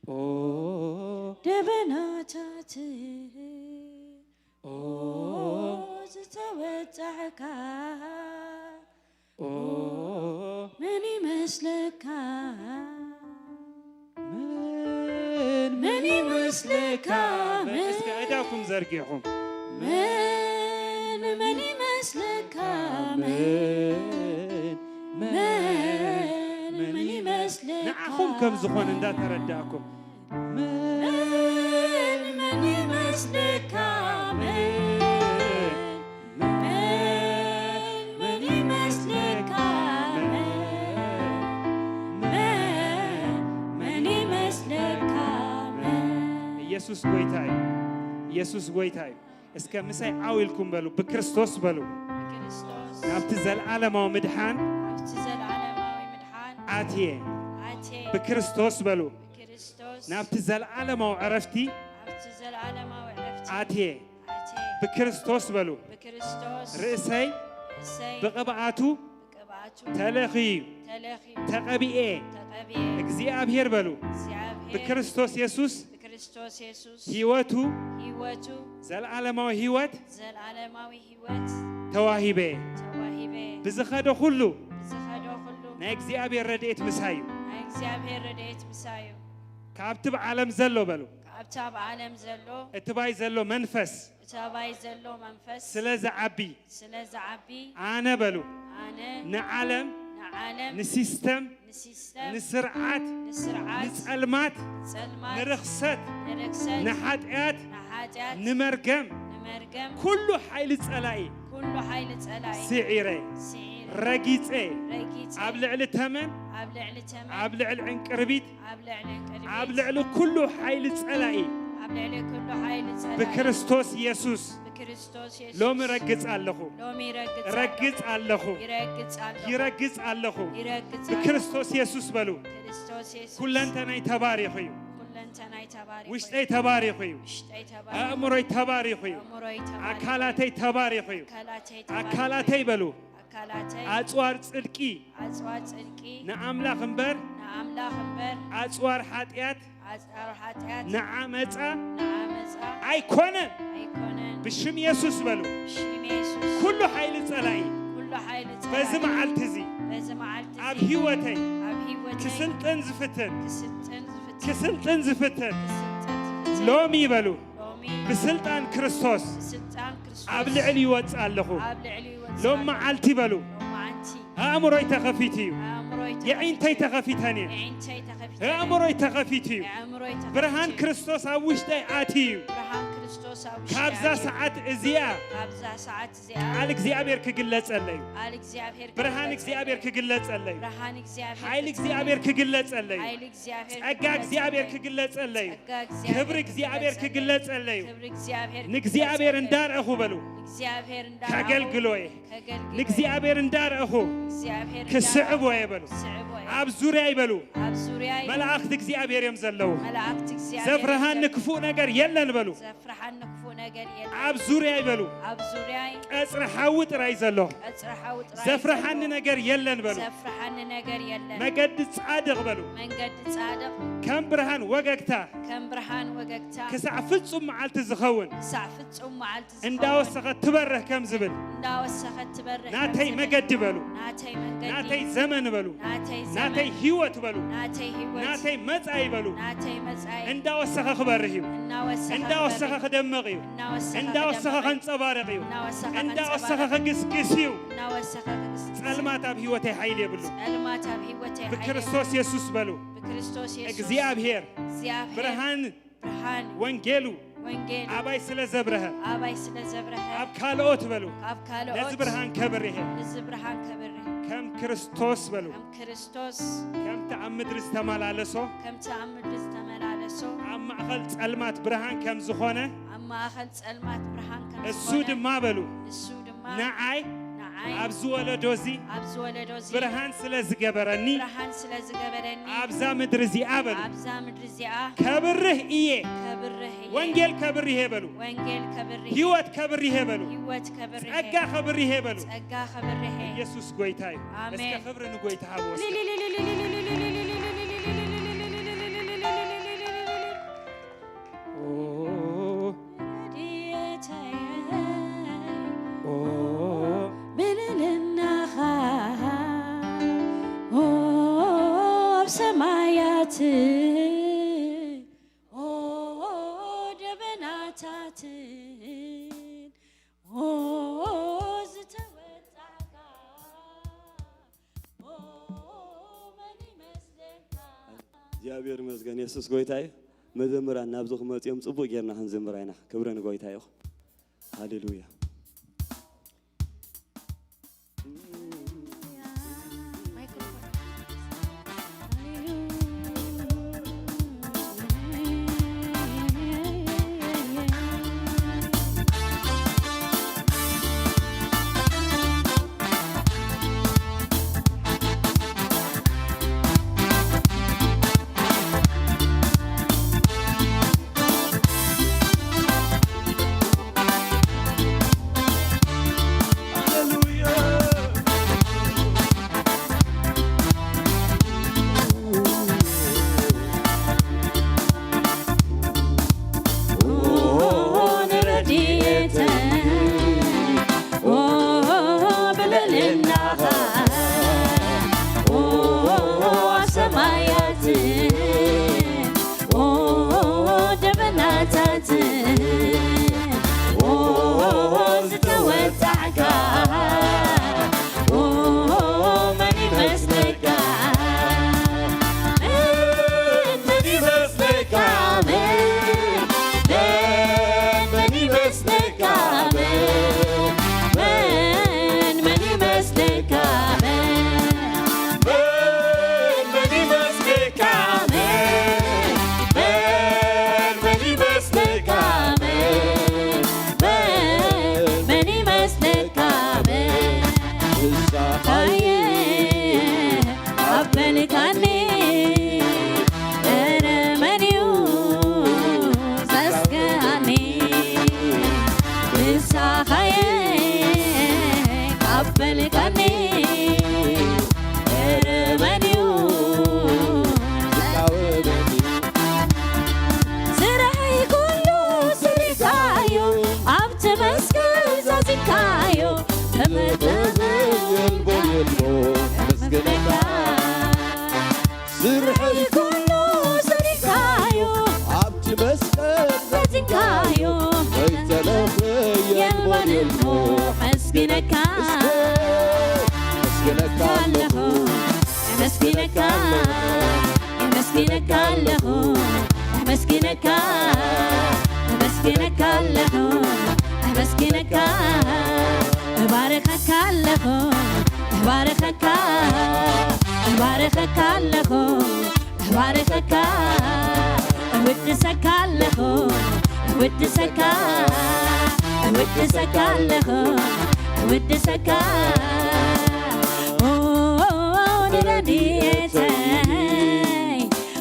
ኦ፣ ደበናታት ኦ፣ ዝተወጣዕካ ኦ፣ መን ይመስለካ? መን፣ መን ይመስለካ? መን? እስከ እዳኩም ዘርጊኹም። መን፣ መን ይመስለካ? መን፣ መን፣ መን ይመስለካ? ንዓኹም ከም ዝኾነ እንዳተረዳእኩም። መን፣ መን ይመስለካ? መን፣ መን፣ መን ይመስለካ? መን፣ መን፣ መን ይመስለካ? መን? ኢየሱስ ጎይታ እዩ። ኢየሱስ ጎይታ እዩ። እስከ ምሳይ ዓው ኢልኩም በሉ፣ ብክርስቶስ በሉ። ብክርስቶስ ናብቲ ዘልዓለማዊ ምድሓን ናብቲ ዘልዓለማዊ ምድሓን ኣትየ። ኣትየ። ብክርስቶስ በሉ። ብክርስቶስ ናብቲ ዘልዓለማዊ ዕረፍቲ ናብቲ ዘልዓለማዊ ዕረፍቲ ኣትየ። ኣትየ። ብክርስቶስ በሉ። ብክርስቶስ ርእሰይ ርእሰይ ብቕብኣቱ ብቅብኣቱ ተለኽዩ ተለኽዩ ተቐቢኤ። ተቐቢኤ። እግዚኣብሔር በሉ። እግዚኣብሔር ብክርስቶስ የሱስ ብክርስቶስ የሱስ ህይወቱ ህይወቱ ዘልዓለማዊ ህይወት ዘልዓለማዊ ህይወት ተዋሂበ። ተዋሂበ። ብዝኸዶ ኩሉ ብዝኸዶ ኩሉ ናይ እግዚኣብሔር ረድኤት ምሳይ እዩ። ናይ እግዚኣብሔር ረድኤት ምሳይ እዩ። ካብቲ ብዓለም ዘሎ በሉ። ካብቲ ኣብ ዓለም ዘሎ እቲ ባይ ዘሎ መንፈስ እቲ ኣባይ ዘሎ መንፈስ ስለ ዝዓቢ ስለ ዝዓቢ ኣነ በሉ ኣነ ንዓለም ንዓለም ንሲስተም ንሲስተም ንስርዓት ንስርዓት ንጸልማት ጸልማት ንርኽሰት ንርክሰት ንሓጢኣት ንሓጢኣት ንመርገም መርገም ኩሉ ሓይሊ ጸላኢ ኩሉ ሓይሊ ጸላኢ ስዒረ ስዒረ ረጊጸ ረጊጸ ኣብ ልዕሊ ተመን ኣብ ልዕሊ ተመን ኣብ ልዕሊ ዕንቅርቢት ኣብ ልዕሊ ዕንቅርቢት ኣብ ልዕሊ ኩሉ ሓይሊ ጸላኢ ኣብ ልዕሊ ኩሉ ሓይሊ ጸላኢ ብክርስቶስ የሱስ ብክርስቶስ የሱስ ሎሚ ረግጽ ኣለኹ። ሎሚ ረግጽ ረግጽ ኣለኹ። ይረግጽ ኣለኹ ይረግጽ ኣለኹ። ይረግጽ ብክርስቶስ የሱስ በሉ። ክርስቶስ የሱስ ኩለንተናይ ተባሪኹ እዩ። ኩለንተናይ ተባሪኹ ውሽጠይ ተባሪኹ እዩ። ውሽጠይ ተባሪኹ ኣእምሮይ ተባሪኹ እዩ። ኣእምሮይ ተባሪኹ ኣካላተይ ተባሪኹ እዩ። ኣካላተይ ተባሪኹ ኣካላተይ በሉ ኣካላተይ ኣጽዋር ጽድቂ ኣጽዋር ጽድቂ ንኣምላኽ እምበር ንኣምላኽ እምበር ኣጽዋር ሓጢኣት ኣጽዋር ሓጢኣት ንዓመጻ ንዓመጻ ኣይኮነን። ኣይኮነን ብሽም የሱስ በሉ ሽም የሱስ ኩሉ ሓይሊ ጸላኢ ኩሉ ሓይሊ በዚ ጸላኢ መዓልቲ እዚ በዚ መዓልቲ ኣብ እዚ ህይወተይ ኣብ ህይወተይ ክስልጥን ዝፍትን ክስልጥን ዝፍትን ክስልጥን ዝፍትን ክስልጥን ዝፍትን ሎሚ በሉ ሎሚ ብስልጣን ክርስቶስ ብስልጣን ክርስቶስ ኣብ ልዕሊ ይወጽእ ኣለኹ። ኣብ ልዕሊ ይወጽእ ሎም መዓልቲ በሉ ሎም መዓልቲ ኣእምሮይ ተኸፊቱ እዩ። ኣእምሮይ የዒንተይ ተኸፊተን እየን። የዒንተይ ተኸፊተ ኣእምሮይ ተኸፊቱ እዩ። ኣእምሮይ ብርሃን ተኸፊተ ክርስቶስ ኣብ ውሽጠይ ኣትዩ እዩ። ብርሃን ክርስቶስ ኣብ ውሽጠይ ካብዛ ኣትዩ። ሰዓት እዚኣ ካብዛ ሰዓት እዚኣ ቃል እግዚኣብሔር ክግለጸለይ እዩ። ቃል እግዚኣብሔር ብርሃን ክግለጸለይ። እግዚኣብሔር ክግለጸለይ እዩ። ብርሃን እግዚኣብሔር ሓይሊ ክግለጸለይ። እግዚኣብሔር ክግለጸለይ እዩ። ሓይሊ እግዚኣብሔር ጸጋ ክግለጸለይ። እግዚኣብሔር ክግለጸለይ እዩ። ጸጋ እግዚኣብሔር ክብሪ እግዚኣብሔር ክግለጸለይ። ክግለጸለይ እዩ። ክብሪ እግዚኣብሔር ንእግዚኣብሔር ክግለጸለይ። እንዳረእኹ በሉ እግዚኣብሔር እንዳረኣኹ ከገልግሎ እየ። ከገልግሎ ንእግዚኣብሔር እንዳረእኹ እግዚኣብሔር ክስዕቦ እንዳረኣኹ እየ በሉ። ክስዕቦ እየ። ኣብ ዙርያይ በሉ ኣብ ዙርያይ መላእኽቲ እግዚኣብሔር እዮም ዘለዉ። መላእክቲ እግዚኣብሔር ዘፍርሃኒ እዮም ክፉእ ነገር የለን በሉ። ዘፍርሃኒ ክፉእ ነገር የለን። ኣብ ዙርያይ በሉ ኣብ ዙርያይ ቀጽሪ ሓዊ ጥራይ ዘሎ። ቀጽሪ ሓዊ ጥራይ ዘፍርሃኒ ዘሎ። ነገር የለን በሉ። ዘፍርሃኒ ነገር የለን። መገዲ ጻድቕ በሉ መንገዲ ጻድቕ ከም ብርሃን ወገግታ ከም ብርሃን ወገግታ ክሳዕ ፍጹም መዓልቲ ዝኸውን ክሳዕ ፍጹም መዓልቲ ዝኸውን እንዳወሰኸት ትበርህ ከም ዝብል እንዳወሰኸት ትበርህ ከም ናተይ ዝብል መገዲ በሉ ናተይ መንገዲ ናተይ ዘመን በሉ ናተይ ናተይ ዘመን ህይወት በሉ ናተይ ህይወት ናተይ መጻኢ በሉ ናተይ መጻኢ እንዳወሰኸ ክበርህ እዩ። እናወሰኸ እንዳወሰኸ ክበርህ ክደምቕ እዩ። እናወሰኸ እንዳወሰኸ ክደምቕ ከንጸባርቕ እዩ። እናወሰኸ እንዳወሰኸ ከንጸባርቕ ክግስግስ እዩ። እናወሰኸ ክግስግስ ጸልማት ኣብ ህይወተይ ሓይሊ የብሉ። ጸልማት ኣብ ህይወተይ ሓይሊ ብክርስቶስ የሱስ በሉ ብክርስቶስ የሱስ እግዚኣብሔር እግዚኣብሔር ብርሃን ብርሃን ወንጌሉ ወንጌል ኣባይ ስለ ዘብረሀ ኣባይ ስለ ዘብረሀ ኣብ ካልኦት በሉ ካብ ነዚ ካልኦት ብርሃን ከብርህ እየ። ነዚ ብርሃን ከብርህ ከም ክርስቶስ በሉ ከም ክርስቶስ ከምቲ ኣብ ምድሪ ዝተመላለሶ ከምቲ ኣብ ምድሪ ዝተመላለሶ ኣብ ማእኸል ጸልማት ብርሃን ከም ዝኾነ ኣብ ማእኸል ጸልማት ብርሃን ከም እሱ ዝኾነ ድማ በሉ እሱ ድማ ንዓይ ንዓይ ኣብዚ ወለዶ እዚ ኣብዚ ወለዶ እዚ ብርሃን ስለ ዝገበረኒ ብርሃን ስለ ዝገበረኒ ኣብዛ ምድሪ እዚኣ በሉ ኣብዛ ምድሪ እዚኣ ከብርህ እየ። ከብርህ እየ። ወንጌል ከብርህ እየ በሉ። ወንጌል ከብርህ እየ። ህይወት ከብርህ እየ በሉ። ህይወት ከብርህ እየ። ጸጋ ከብርህ እየ በሉ። ጸጋ ከብርህ እየ። ኢየሱስ ጎይታ እዩ። እስከ ኣሜን። ክብሪ ንጎይታ ሃብዎ እስከ። ረድኤተይ ኦ፣ ኦ፣ ብልልናኻ ኦ፣ ኣብ ሰማያት ኦ፣ ደበናታት ኦ፣ ዝተወጣካ ኦ፣ መን ይመስለካ? እግዚኣብሔር ይመስገን። የሱስ ጎይታ እዩ። መዘምራን ናብዚ ክመፅኦም ፅቡቅ ጌርና ክንዝምር ኢና። ክብሪ ንጎይታ ይኹን። ሃሌሉያ። የመስግነካ ኣለኹ፣ የመስግነካ፣ የመስግነካ ኣለኹ፣ የመስግነካ፣ እባርኸካ ኣለኹ፣ እባርኸካ፣ እባርኸካ ኣለኹ፣ እባርኸካ፣ እውድሰካ ኣለኹ፣ እውድሰካ፣ እውድሰካ ኣለኹ፣ እውድሰካ። ኦ፣ ንረድኤተይ፣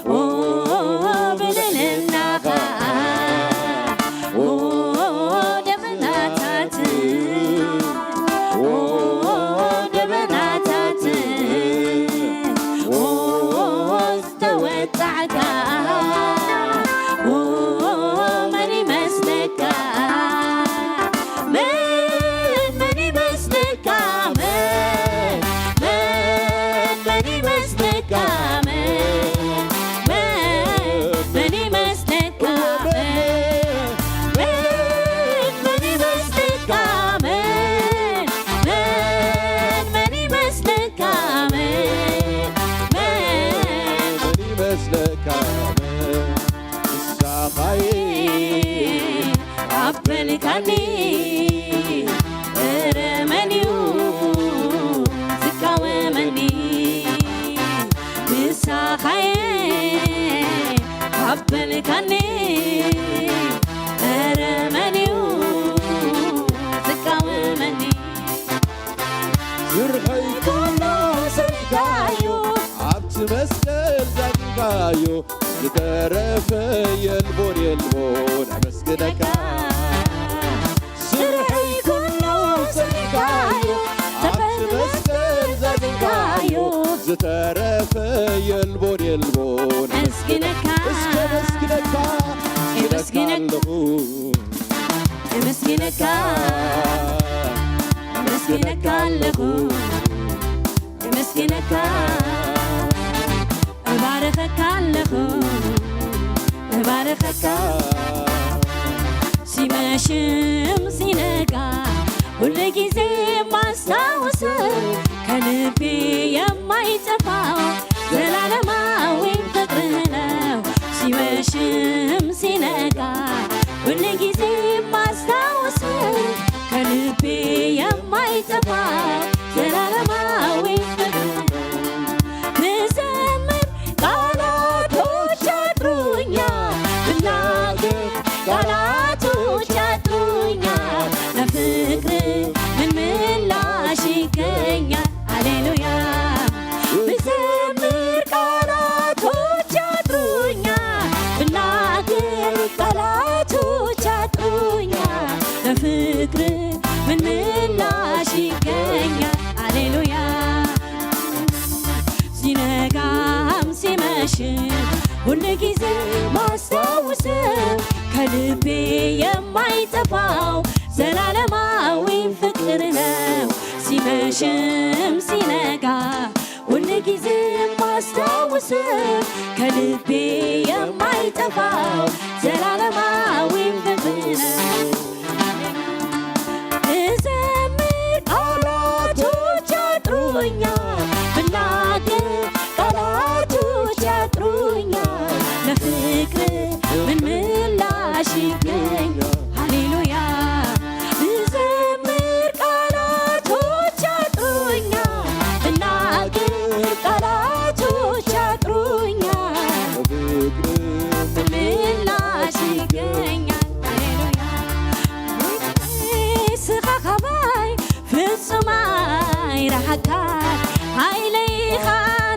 ኦ፣ ብልልናኻ፣ ኦ፣ ደበናታት፣ ኦ፣ ደበናታት፣ ኦ፣ ዝተወጣዕካ፣ ኦ፣ መን ይመስለካ? መን፣ መን ይመስለካ? መን፣ መን፣ መን ይመስለካ? መን፣ መን፣ መን ይመስለካ? መን፣ መን፣ መን ይመስለካ? መን፣ መን፣ መን ይመስለካ? መን፣ መን፣ መን ይመስለካ? መን ንስኻይ ኣበልካኒ፣ እረ መን እዩ ዝቃወመኒ? ንስኻይ ኣበልካኒ፣ እረ መን እዩ ዝቃወመኒ? ስርሐይ ኩሉ ሰሪሕካዮ፣ ኣብቲ መስቀል ዛዚምካዮ፣ ዝተረፈ የልቦን የልቦን ኣመስግነካ። ስርሐይ ኩሉ ሰሪሕካዮ፣ ኣብቲ መስቀል ዛዚምካዮ፣ ዝተረፈ የልቦን የልቦን ኣመስግነካ። እስከ ኣመስግነካ፣ የመስግነካ ኣለኹ። የመስግነካ፣ የመስግነካ ኣለኹ፣ የመስግነካ፣ እባርኸካ ኣለኹ፣ እባርኸካ። ሲመሽም ሲነጋ ሁል ጊዜ ማስታወሰው ከልቤ የማይጠፋው ዘላለማዊ ፍቅርህ ነው። ሲመሽም ሲነጋ ሁል ጊዜ ማስታወሰው ከልቤ የማይጠፋው ዘላለማዊ ፍቅርህ ነው። ብዘምር ቃላቶች ያጥሩኛል፣ ብናገር ቃላቶች ያጥሩኛል። ለፍቅር ምን ምላሽ ይገኛል? ሃሌሉያ። ብዘምር ቃላቶች ያጥሩኛል፣ ብናገር ቃላቶች ያጥሩኛል። ለፍቅር ምን ምላሽ ይገኛል? ሃሌሉያ። ሲነጋም ሲመሽ ሁል ጊዜ ማስታውሰው ከልቤ የማይጠፋው ዘላለማዊ ፍቅር ነው። ሲመሽም ሲነጋ ሁል ጊዜ ማስታውሰው ከልቤ የማይጠፋው ዘላለማዊ ፍቅር ነው። ብዘምር ቃላቶች ያጥሩኛል፣ ብናገር ቃላቶች ያጥሩኛል። ለፍቅር ምን ምላሽ ይገኛል? ሃሌሉያ። ብዘምር ቃላቶች ያጥሩኛል፣ ብናገር ቃላቶች ያጥሩኛል። ለፍቅር ምን ምላሽ ይገኛል? ሃሌሉያ። ንስኻ ካባይ ፍጹም ኣይረሓካን፣ ሃይለይ ኢኻ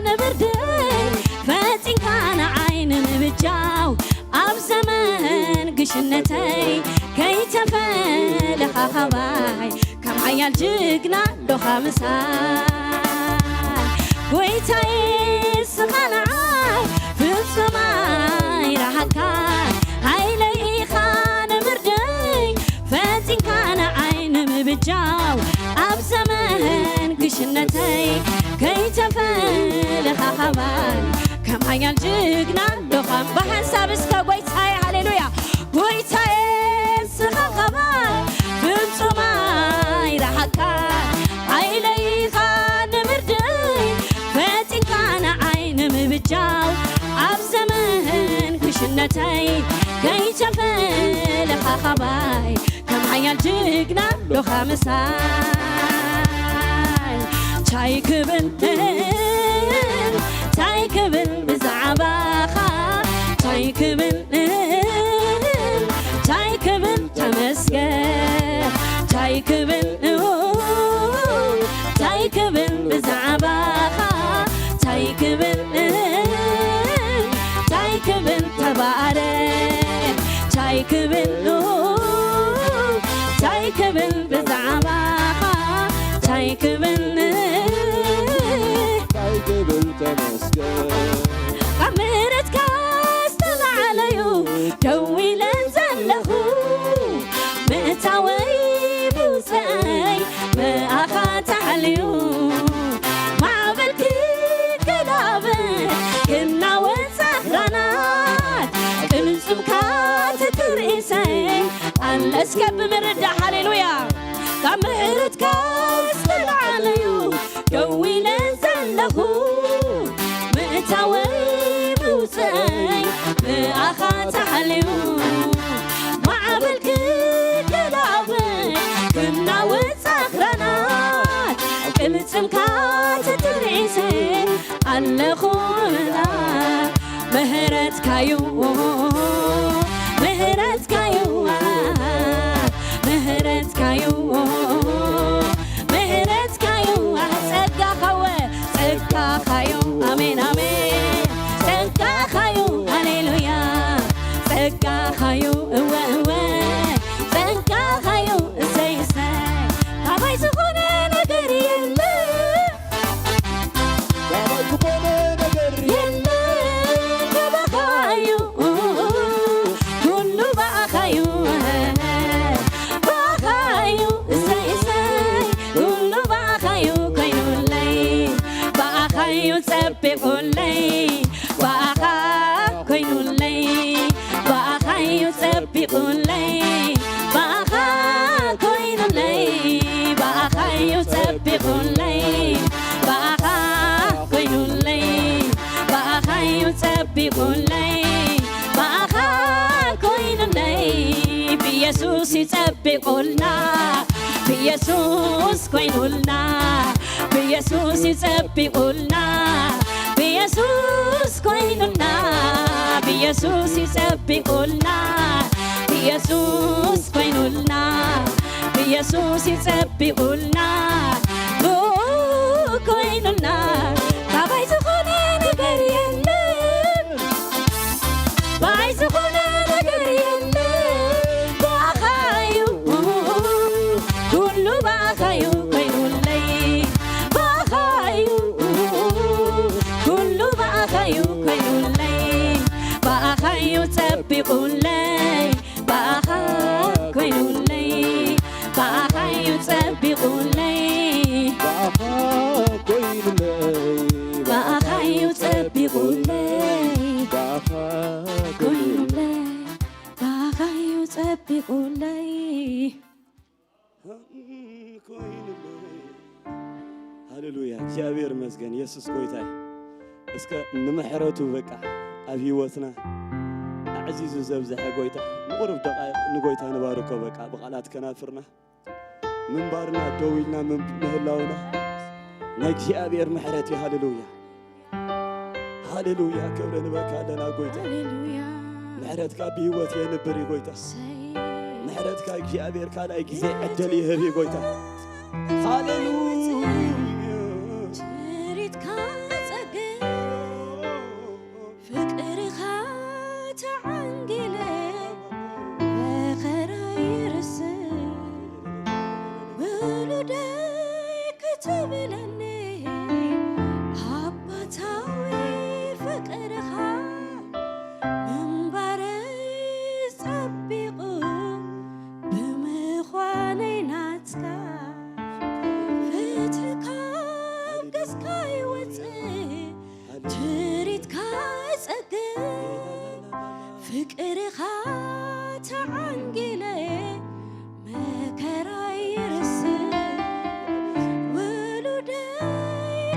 ንብርደይ፣ ፈጺምካ ንዓይ ንምብጃው፣ ኣብ ዘመን ግሽነተይ ከይተፈለኻ ካባይ፣ ከም ሓያል ጅግና ኣሎኻ ምሳይ። ጎይታዬ ንስኻ ንዓይ ፍጹም ኣይረሓካን፣ ሃይለይ ኢኻ ንምርደይ፣ ፈጺምካ ንዓይ ንምብጃው፣ ኣብ ዘመን ግሽነተይ ከይተፈለኻ ካባይ፣ ከም ሓያል ጅግና ኣሎኻ። ብሓንሳብ እስከ ጎይታዬ፣ ሃሌሉያ። ጎይታዬ ንስኻ ካባይ ፍጹም ኣይረሓካን፣ ሃይለይ ኢኻ ንምርደይ፣ ፈጺምካ ንዓይ ከይጨፈለኻ ኻባይ ከም ሓያል ጅግና ሎኻ ምሳይ ቻይ ክብል ታይ ክብል ብዛዕባኻ ታይ ክብል ታይ ክብል ተመስገን ታይ ክብል ታይ ክብል ብዛዕባኻ ታይ ክብል ታይ ክብል ተባረክ ታይ ክብል ታይ ክብል ብዛዕባኻ ታይ ክብል ታይ ክብል ተመስገን ካብ ምሕረትካ ዝተላዕለዩ ደው ኢለ ዘለኹ ምእታወይ ምውፀይ ብኣኻ ተሓልዩ ማዕበል ክገላበጥ ክናወጥ ኣኽራናት ቅልጽምካ ትትርኢሰይ ኣለ እስከ ብምርዳእ ሃሌሉያ ካብ ምሕረትካ ዝተላዕለዩ ደው ኢለ ዘለኹ ምእታወይ ምውፅኣይ ብኣኻ ተሓልዩ ማዕበል ክገላበጥ ክናወፅ ኣኽራናት ቅልፅምካ ተተሪሰ ኣለኹ እላ ምህረትካዩ ምህረትካዩ ምህረትካዩ ምህረትካዩ ጸጋኻወ ጸጋኻዩ ኣሜን ኣሜን ጸጋኻዩ ሃሌሉያ ጸጋኻዩ እወ እወ ጸጋኻዩ እሰይ እሰይ ካባይ ዝኾነ ነገር የለ ካባይ ዝኾነ ነገር የለ ካባኻዩ ኩሉ ባኻዩ ባኻዩ እሰይ እሰይ ኩሉ ባኻዩ ኮይኑለይ ባኻዩ ጸቢቑለይ ባኻ ኮይኑለይ ባኻዩ ጸቢቑለይ ባኻ ኮይኑለይ ባኻዩ ጸቢቑለይ ባኻ ኮይኑለይ ባኻዩ ጸቢቑለይ ባኻ ኮይኑለይ ብኢየሱስ ይጸቢቑልና ብኢየሱስ ኮይኑልና ብኢየሱስ ይጸቢቑልና ብኢየሱስ ኮይኑልና ብኢየሱስ ይጸቢቑልና ብኢየሱስ ኮይኑልና ብኢየሱስ ይጸቢቑልና ብኡ ኮይኑልና ካባይ ዝኾነ ነገር የለን ባይ ዝኾነ ነገር የለ ባኻዩ ኩሉ ባኻዩ ኮይኑለይ ባኻዩ ኩሉ ባኻዩ ኮይኑለይ ባኻዩ ጸቢቑለይ ባኻ ኮይኑለይ ባኻዩ ጸቢቑለይ ባኻ ኮይኑለይ ባኻዩ ጸቢቑለይ ባኻ ኮይኑለይ ባኻዩ ጸቢቑለይ ሃሌሉያ እግዚኣብሔር ይመስገን የሱስ ጎይታይ እስከ ንምሕረቱ በቃ ኣብ ህይወትና ኣዕዚዙ ዘብዝሐ ጎይታ ንቁሩብ ደቃይቕ ንጎይታ ንባርኮ በቃ ብቓላት ከናፍርና ምንባርና ደው ኢልና ምህላውና ናይ እግዚኣብሔር ምሕረት እዩ ሃሌሉያ ሃሌሉያ ክብሪ ንበካ ኣለና ጎይታ ምሕረትካ ብህይወት የንብር እዩ ጎይታ ምሕረትካ እግዚኣብሔር ካልኣይ ግዜ ዕድል ይህብ እዩ ጎይታ ሃሌሉያ ትሪትካ ጸግብ ፍቅርኻ ተዓንጊለ መኸራይ ርስዕ ውሉደይ ክትብለኒ ኣባታዊ ፍቅርኻ ምንባረይ ጸቢቑ ብምዃነይ ናትካ ፍትሕካ ኣብ ገጽካ ይወጽእ ትሪትካ ጸግብ ፍቅርኻ ተዓንጊለ መከራይ ርስዕ ውሉደይ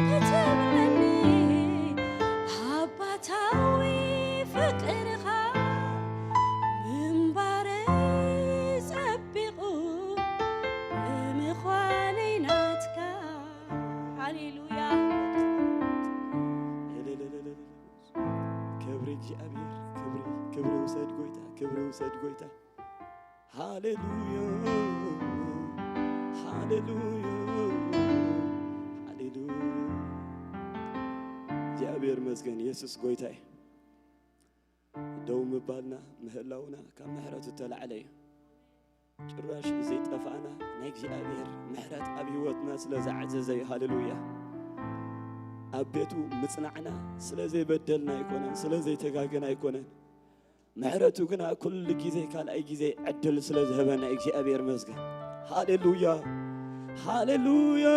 ክትብለኒ ኣባታዊ ፍቅርኻ ክብሪ ውሰድ ጎይታ፣ ክብሪ ውሰድ ጎይታ። ሃሌሉያ፣ ሃሌሉያ፣ ሃሌሉያ። እግዚኣብሔር ይመስገን፣ ኢየሱስ ጎይታ እዩ። ደው ምባልና ምህላውና ካብ ምሕረቱ እተላዕለ እዩ። ጭራሽ ዘይጠፋእና ናይ እግዚኣብሔር ምሕረት ኣብ ህይወትና ስለ ዝዓዘዘ እዩ። ሃሌሉያ። ኣብ ቤቱ ምጽናዕና ስለ ዘይበደልና ኣይኮነን፣ ስለ ዘይተጋገና ኣይኮነን። ምሕረቱ ግና ኩሉ ግዜ ካልኣይ ግዜ ዕድል ስለ ዝህበና እግዚኣብሔር መስገን። ሃሌሉያ፣ ሃሌሉያ።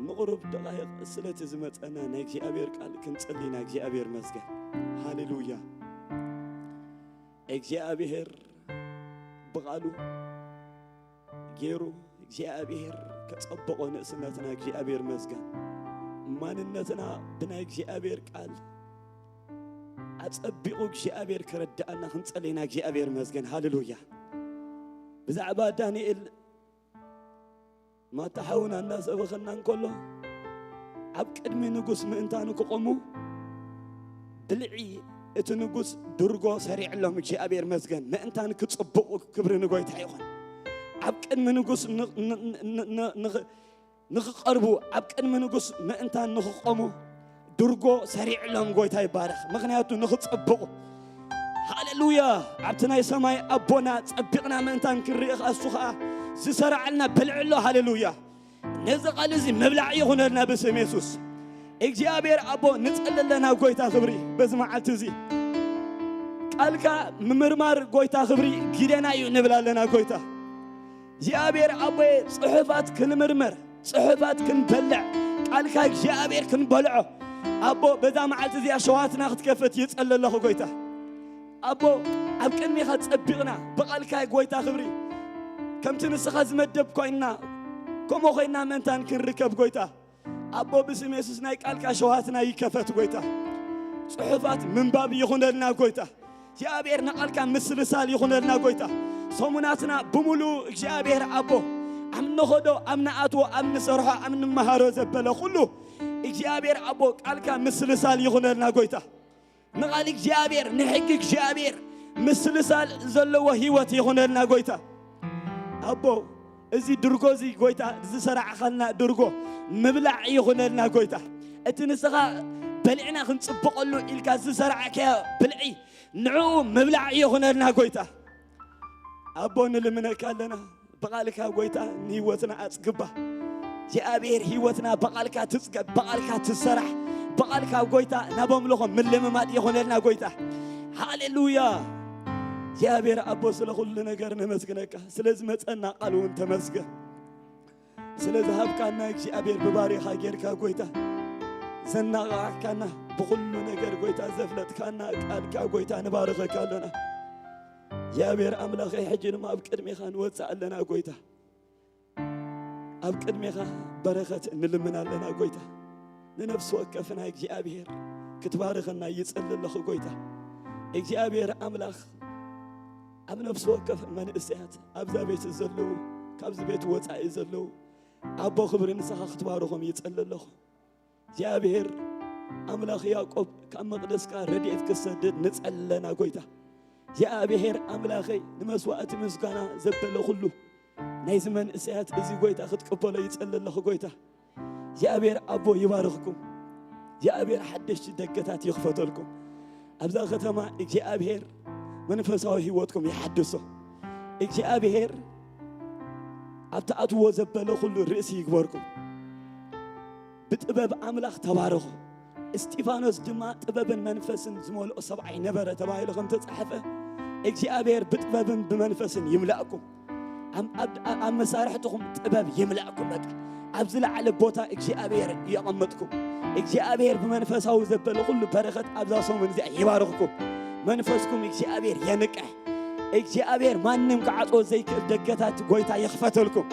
ንቕሩብ ደቓይቕ ስለቲ ዝመጸና ናይ እግዚኣብሔር ቃል ክንጽሊ ኢና። እግዚኣብሔር መስገን። ሃሌሉያ። እግዚኣብሔር ብቓሉ ገይሩ እግዚኣብሔር ከጸብቖ ንእስነትና እግዚኣብሔር መስገን። ማንነትና ብናይ እግዚኣብሔር ቃል ኣጸቢቑ እግዚኣብሔር ክረድኣና ክንጸሊ ኢና። እግዚኣብሔር መስገን። ሃሌሉያ። ብዛዕባ ዳንኤል ማታ ሓውና እናሰበኸና እንከሎ ኣብ ቅድሚ ንጉስ ምእንታን ክቖሙ ብልዒ እቲ ንጉስ ድርጎ ሰሪዕሎም። እግዚኣብሔር መስገን። ምእንታን ክጽብቑ ክብሪ ንጎይታ ይኹን። ኣብ ቅድሚ ንጉስ ን-፣ ን-፣ ን-፣ ን-፣ ንኽ-፣ ንኽቐርቡ ኣብ ቅድሚ ንጉስ ምእንታን ንኽቆሙ ድርጎ ሰሪዕሎም። ጎይታ ይባረኽ። ምኽንያቱ ንኽጸብቑ። ሃሌሉያ። ኣብቲ ናይ ሰማይ ኣቦና ጸቢቕና ምእንታን ክንርኢ እሱ ኸኣ ዝሰራዓልና በልዕሎ። ሃሌሉያ። ነዚ ቃል እዚ ምብላዕ ይኹነልና ብስም የሱስ። እግዚኣብሔር ኣቦ ንጸሊ ኣለና ጎይታ ክብሪ በዚ መዓልቲ እዚ። ቃልካ ምምርማር ጎይታ ክብሪ ግደና እዩ ንብል ኣለና ጎይታ። እግዚኣብሔር ኣቦየ ጽሑፋት ክንምርመር፣ ጽሑፋት ክንበልዕ፣ ቃልካ እግዚኣብሔር ክንበልዖ። ኣቦ በዛ መዓልቲ እዚኣ ሸዋትና ክትከፍት ይጸሊ ኣለኹ ጎይታ። ኣቦ ኣብ ቅድሚኻ ጸቢቕና ብቃልካ ጎይታ ክብሪ ከምቲ ንስኻ ዝመደብ ኮይንና ከምኡ ኮይንና ምእንታን ክንርከብ ጎይታ። ኣቦ ብስም የሱስ ናይ ቃልካ ሸዋትና ይከፈት ጎይታ። ጽሑፋት ምንባብ ይኹነልና ጎይታ። እግዚኣብሔር ንቃልካ ምስልሳል ይኹነልና ጎይታ። ሰሙናትና ብምሉእ እግዚኣብሔር ኣቦ ኣብ ንኸዶ ኣብ ንኣትዎ ኣብ ንሰርሖ ኣብ ንመሃሮ ዘበለ ኩሉ እግዚኣብሔር ኣቦ ቃልካ ምስልሳል ይኹነልና ጎይታ። ንቓል እግዚኣብሔር ንሕጊ እግዚኣብሔር ምስልሳል ዘለዎ ህይወት ይኹነልና ጎይታ። ኣቦ እዚ ድርጎ እዚ ጎይታ ዝሰራዕኻልና ድርጎ ምብላዕ ይኹነልና ጎይታ። እቲ ንስኻ በሊዕና ክንጽብቐሉ ኢልካ ዝሰራዕካዮ ብልዒ ንዕኡ ምብላዕ ይኹነልና ጎይታ። ኣቦ ንልምነካ ኣለና። ብቓልካ ጎይታ ንህይወትና ኣጽግባ። እግዚኣብሔር ህይወትና ብቓልካ ትጽገብ፣ ብቓልካ ትሰራሕ፣ ብቓልካ ጎይታ ናብ ኣምልኾ ምልምማድ ይኾነልና ጎይታ። ሃሌሉያ። እግዚኣብሔር ኣቦ ስለ ኩሉ ነገር ነመስግነካ። ስለ ዝመጸና ቃል እውን ተመስገን። ስለ ዝሃብካና እግዚኣብሔር ብባሪኻ ጌርካ ጎይታ ዘናቓቕካና ብኹሉ ነገር ጎይታ ዘፍለጥካና ቃልካ ጎይታ ንባርኸካ ኣለና። እግዚኣብሔር ኣምላኸይ ሕጂ ድማ ኣብ ቅድሜኻ ንወጽእ ኣለና ጎይታ። ኣብ ቅድሜኻ በረኸት ንልምን ኣለና ጎይታ። ንነፍሲ ወከፍና እግዚኣብሔር ክትባርኸና ይጸሊ ኣለኹ ጎይታ። እግዚኣብሔር ኣምላኽ ኣብ ነፍሲ ወከፍ መንእሰያት ኣብዛ ቤት ዘለዉ ካብዚ ቤት ወጻኢ ዘለዉ ኣቦ ክብሪ ንስኻ ክትባርኾም ይጸሊ ኣለኹ። እግዚኣብሔር ኣምላኽ ያዕቆብ ካብ መቕደስካ ረድኤት ክሰድድ ንጸለና ጎይታ። እግዚኣብሔር ኣምላኸይ ንመስዋእቲ ምስጋና ዘበለ ኩሉ ናይዚ መንእሰያት እዚ ጎይታ ክትቅበሎ ይጸሊ ኣለኹ ጎይታ። እግዚኣብሔር ኣቦ ይባርኽኩም። እግዚኣብሔር ሓደሽቲ ደገታት ይኽፈተልኩም። ኣብዛ ከተማ እግዚኣብሔር መንፈሳዊ ህይወትኩም ይሓድሶ። እግዚኣብሔር ኣብ ትኣትዎ ዘበለ ኩሉ ርእሲ ይግበርኩም። ብጥበብ ኣምላኽ ተባረኹ። እስጢፋኖስ ድማ ጥበብን መንፈስን ዝመልኦ ሰብኣይ ነበረ ተባሂሉ ከም ተጻሕፈ እግዚኣብሔር ብጥበብን ብመንፈስን ይምላእኩም። ኣብ፣ ኣብ፣ ኣብ መሳርሕትኹም ጥበብ ይምላእኩም። በቃ ኣብ ዝለዓለ ቦታ እግዚኣብሔር የቐምጥኩም። እግዚኣብሔር ብመንፈሳዊ ዘበለ ኩሉ በረኸት ኣብዛ ሰሙን እዚኣ ይባርኽኩም። መንፈስኩም እግዚኣብሔር የንቅሕ። እግዚኣብሔር ማንም ክዓጽዎ ዘይክእል ደገታት ጎይታ ይኽፈተልኩም።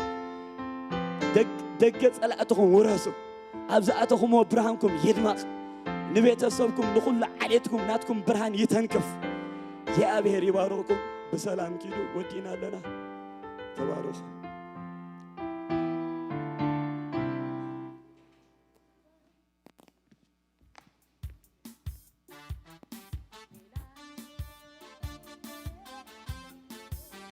ደግ-፣ ደገ ጸላእትኹም ውረሱ። ኣብ ዝኣተኹምዎ ብርሃንኩም ይድመቕ። ንቤተሰብኩም ንኹሉ ዓሌትኩም ናትኩም ብርሃን ይተንክፍ። እግዚኣብሔር ይባርኽኩም። ብሰላም ኪዱ። ወዲእና ኣለና። ተባረኹ።